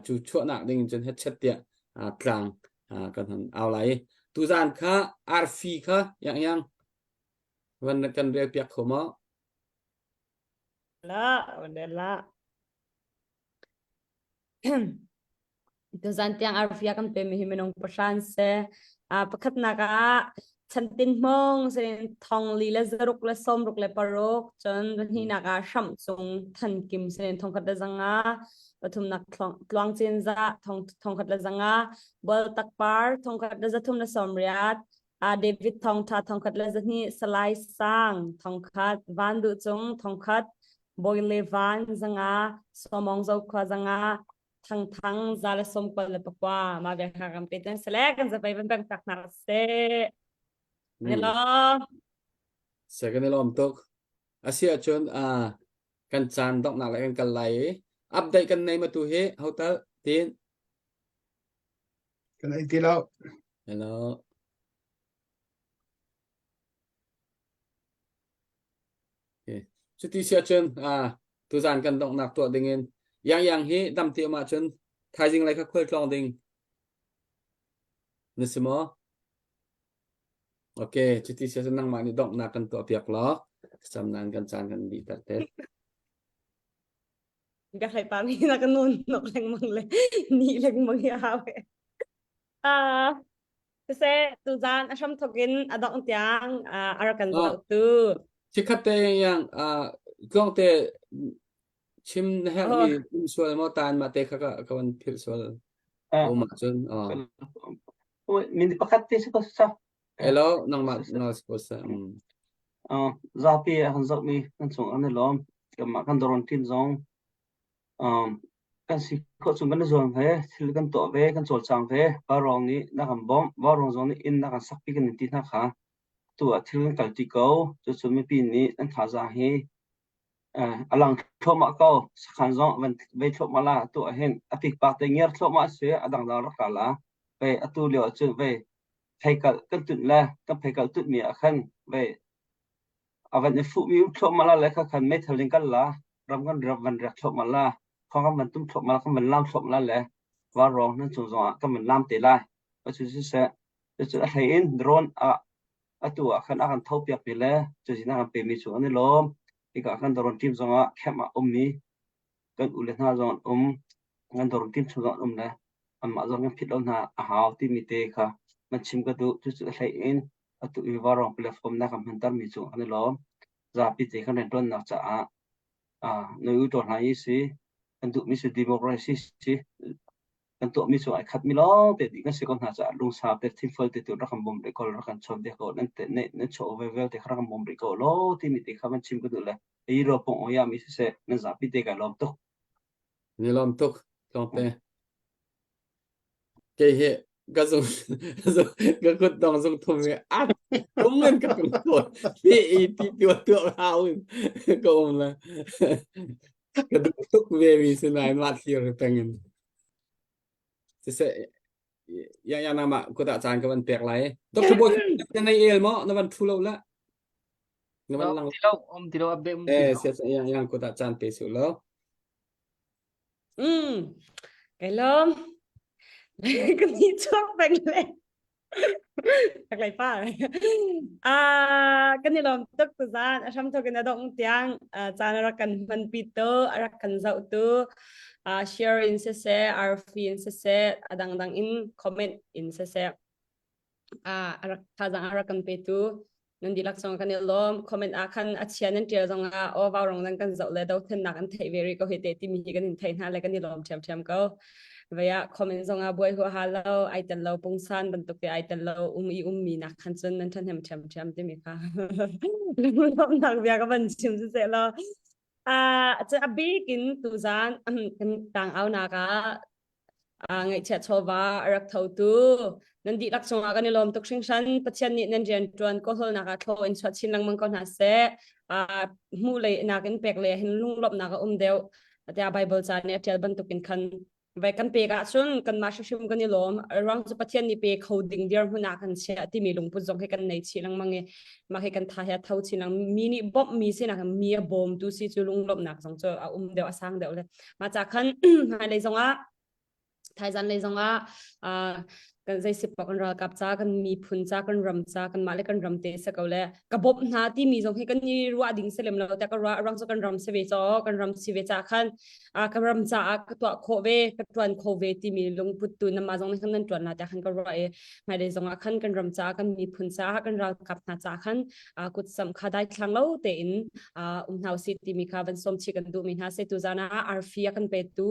cu chuahnak ding cun hetchet tiah tlang kan han au lai tuzan kha arfi kha yang yang van kan rel piak kho maw La, la. Tuzan tiang arfia kan pe mi hi minung pahran se. A pakhatnak ah chantin hmong sin thong li le zaruk le sawmruk le paruk cun pahnihnak ah hramh cung than kim sin thongkhat le zanga pathumnak tluang cin za thong thongkhat le zanga bol takpar thongkhat le zathum le sawmriat a David thongtha thongkhat le zahnih Salai Sang thongkhat Van Duh Cung thongkhat Bawi Le Van zanga Somong Zokhua zanga Thang Thang za le som kol le pakua ma bia kha kan pe ten sele kan zapai van bang tak na se ne lo se kan lom tuk asia chun a kan caan dok nak le kan kal lai i update kan nei ma tu hi hotel tin Kan ei ti lo. Hello. Okay. Cuti si ahcun ah tuzan kan donghnak tuah dingin yang yang hi dam ti um ahcun thaizing lai kha khual tlawng ding na si maw? Okay, cuti si ahcun nangmah nih donghnak kan tuah piak law cam nan kan caan kan dih ter te. Biak pa mi na kan nun nok lengmang le ni lengmang hi hau he. Ah, siseh tuzan a hram thok in a dong tiang a rak kan zoh tu. Chikhat te yang tlong te chim na herh mi um sual mo tan ma te kha ka ka van philh sual. O ma cun oh. Min pakhat te si ko sa. Hello nangmah na si ko sa. Zapi a kan zoh mi kan cung an i lawm. Kanmah kan doron team zong kan si khawh chung kan i zuam ve, thil kan tuah ve, kan cawlcang ve. Vaurawng nih na kan bawmh, vaurawng zong nih inn na kan sakpi kan in ti hna kha. Tu ah thil kan kalṭi ko. Cucu mipi nih an thazaang hi a lang thluahmah ko. Sakhan zong van vei thluahmah la. Tu ah hin a pikpak te ngiar thluahmah a si, a dangdang rak ra la. Vei atu lio ahcun vei pheikalh kan tunh le kan pheikalh tunhmi ah khan vei a van i fuhmi um thluahmah la le kha khan meithal in kal la ram kan rak van riak thluahmah la khua kan van tum thluahmah la kan van lam thluahmah la le vaurawng nan cung zongah kan van lam te lai cu siseh cucu a hlei in drone ah atu ah khan a kan tho piak mi le cusin a kan pemi cu an i lawm hika kan drone team zongah camp ah ummi kan u le hna zong an um kan drone team chung zong an um le anmah zong kan phit lo hna a hau timi te kha man chim ka duh cucu a hlei in atu i vaurawng platform na kan hmanter mi cu an i lawm zapi te kan rianṭuannak caah noi u hna i si kan duhmi si democracy si kan tuahmi cu ai khatmi lawng te dih kan si ko hna caah lungsau te thinfual te tu rak kan bawm rih ko rak kan chawn ve ko nan te ne nan chaw ve vel te kha rak kan bawm rih ko law timi te kha van chim ka duh le hi ro pong oya mi siseh nan zapi te kai lawm tuk Ni lawm tuk tlawngte Kei hi ka zung ka kut dong zung thum hi a tung in ka tung tawn. Ti i ti tua tua hau in ka um la. Ka duh tuk ve mi si nain mah thlir hi peng in. Siseh ya ya nama kut ah caan ka van pek lai. Dr. Boy na nei el maw na van thu lo la. Na van lang. Ti lo um ti lo update um ti Eh lo. sia yang yang kut ah caan pe su lo. Mm. Kai lawm. Ka ni chuak peng le. Tak lai pa. Ah, kan i lawm tuk tu zan a hram thok in a dong tiang caan a rak kan hman pi tu a rak kan zoh tu share in siseh arfi in siseh a dangdang in comment in siseh. A rak thazaang a rak kan petu nan dihlak zong kan i lawm. Comment ah khan a chia nan tial zong ah aw vau rong nan kan zoh le dothlennak an theih ve rih ko hi te timi hi kan in theih hna le kan i lawm ṭhiamṭhiam ko. Vei ah comment zong ah buai huaha lo, ai tel lo pungsan bantuk te ai tel lo um i ummi nak khan cun nan ṭhahnem ṭhiamṭhiam timi kha lunglawmhnak bia ka van chim siseh law Ah, a bik in tuzan kan tang au nak ah ngaihchiat chawva a rak thotu nan dihlak cungah kan i lawm tuk hringhran. Pathian nih nan rian ṭuan kawlhawlnak ah thlaw in chuah chin lengmang ko hna seh. Hmuh lei nakin pek lei hin lunglawmhnak a um deuh. Tiah Bible ca nih a ṭial bantukin khan vai kan pek ahcun kanmah hrimhrim kan i lawm. Ruang cu Pathian nih pe kho ding dirhmun ah kan chiah timi lungput zong hi kan nei chih lengmang i mah hi kan tha hi a tho chin lengmang. Mi nih bawmhmi sinak mi a bawmtu si cu lunglawmhnak zong cu a um deuh a sang deuh le mah ca khan hmailei zongah thaizan lei zongah kan zei sipok kan ralkap ca kan miphun ca kan ram ca kan mah le kan ram te se ko le ka bawmh hna timi zong hi kan i ruah ding se lem lo te ka ruah rang cu kan ram se ve cho kan ram si ve cha khan ka ram caah ka tuah khawh ve ka tuan kho ve timi lungput tu nama zong nih khan nan tuan la te khan ka ruah i hmailei zongah khan kan ram caah kan miphun caah kan ralkap hna caah khan kut sam kha dai thlang lo tein um hna usih timi kha van som chi kan duh mi hna se tu zan ah arfi a kan petu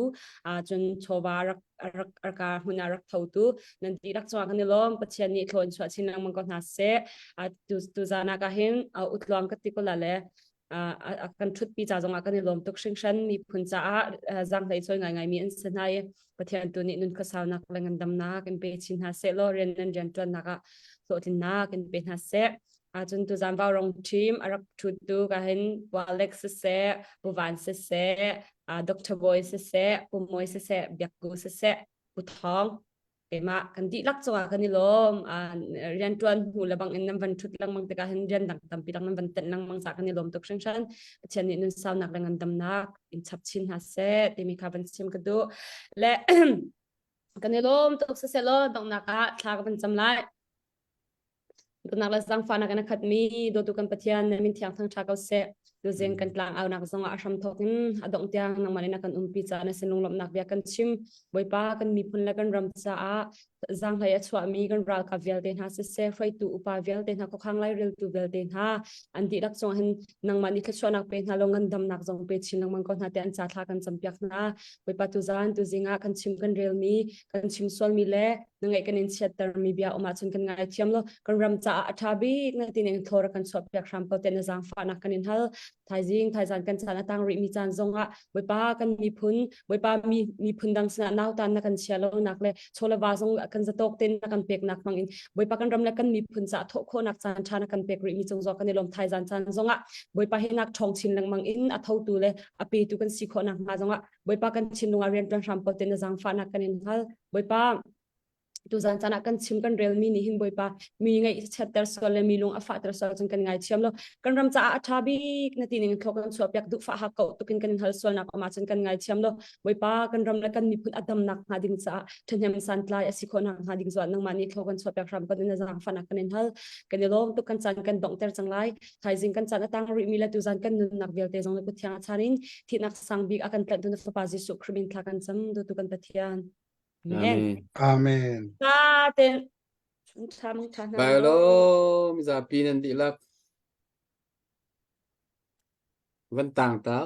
cun chawva rak rak arka hmun ah rak thotu nan ti rak chuang kan i lawm pathian nih thlawn chuah chin lengmang ko hna seh tu tu zan ah ka hin utluang ka ti ko la le a kan ṭhutpi ca zongah kan i lawm tuk hringhran miphun caah zaanghlei cawi ngaingai mi an si hna i Pathian tu nih nun khuasaunak le ngandamnak in pe chin hna seh law rian nan rian ṭuannak ah hlawhtlinnak in pe hna seh. Ahcun tuzaan vaurong team a rak ṭhuttu ka hin Pu Alex siseh, Pu Van siseh, Dr. Boy siseh, Pu Mawi siseh, Biakku siseh, Pu Thawng keimah kan dihlak cungah kan i lawm. Rianṭuan hnu le bang in nan van ṭhut lengmang tikah hin rian dang tampi dang nan van tenh lengmang ca kan i lawm tuk hringhran. Pathian nih nun saunak le ngandamnak in chap chin hna seh timi kha van chim ka duh. Le kan i lawm tuk siseh law donghnak ah thla ka van cam lai. Dawtnak le zaangfahnak in a khatmi dawtu kan Pathian na min thiang thangṭha ko seh. Tuzing kan tlang aunak zongah a hram thawk in a dongh tiang nangmah nih na kan umpi caah na sin lunglawmhnak bia kan chim. Bawipa kan miphun le kan ram caah zaanghlei a chuahmi kan ralkap vialte hna siseh, hruaitu upa vialte hna, khuakhang laireltu vialte hna an dihlak cungah hin nangmah nih thluachuahnak pe hna law ngandamnak zong pe chin lengmang ko hna tiah an ca thla kan campiak hna. Bawipa tuzaan tuzing ah kan chim kan relmi kan chim sualmi le na ngaih kan in chiattermi bia um ahcun kan ngaithiam lo kan ram caah a ṭha bik na ti ning thlor kan chuahpiak hram ko te na zaangfahnak kan in hal thaizing thaizan kan caan a tang rihmi caan zongah Bawipa kan miphun Bawipa mi miphun dang sinah nautan na kan chia lo nak le chawleva zong kan zatawk ten na kan pek nak hmang in Bawipa kan ram le kan miphun caah thawh khawhnak caan ṭha na kan pek rihmi cung zong kan i lawm thaizan caan zongah Bawipa hi nak ṭhawng chin lengmang in a thotu le a petu kan si khawhnak hnga zongah Bawipa kan thinlung ah rianṭuan hram ko te na zaangfahnak kan in hal. Bawipa tuzan caan ah kan chim kan relmi nih hin Bawipa mi ngaih chiatter sual le mi lung a fahter sual cun kan ngaithiam lo. Kan ram caah a ṭha bik na ti ning thlok kan chuahpiak duhfah hak ko tukin kan in hal sualnak um ahcun kan ngaithiam lo. Bawipa kan ram le kan miphun a damnak hnga ding caah ṭhahnem santlai a si khawhnak hnga ding zual nangmah nih thlok kan chuahpiak hram ko na zaangfahnak kan in hal. Kan i lawm tuk kan caan kan donghter cang lai. Thaizing kan caan a tang rihmi le tuzan kan nunnak vialte zong na kut thiang a chan in thihnak sang bik a kan tlanhtu na fapa Jesuh Khrih min thla kan cam dawtu kan Pathian. Amen. Amen. Ta ten tha mang tha hna. Bai lo mizapi nan dihlak van tang tak.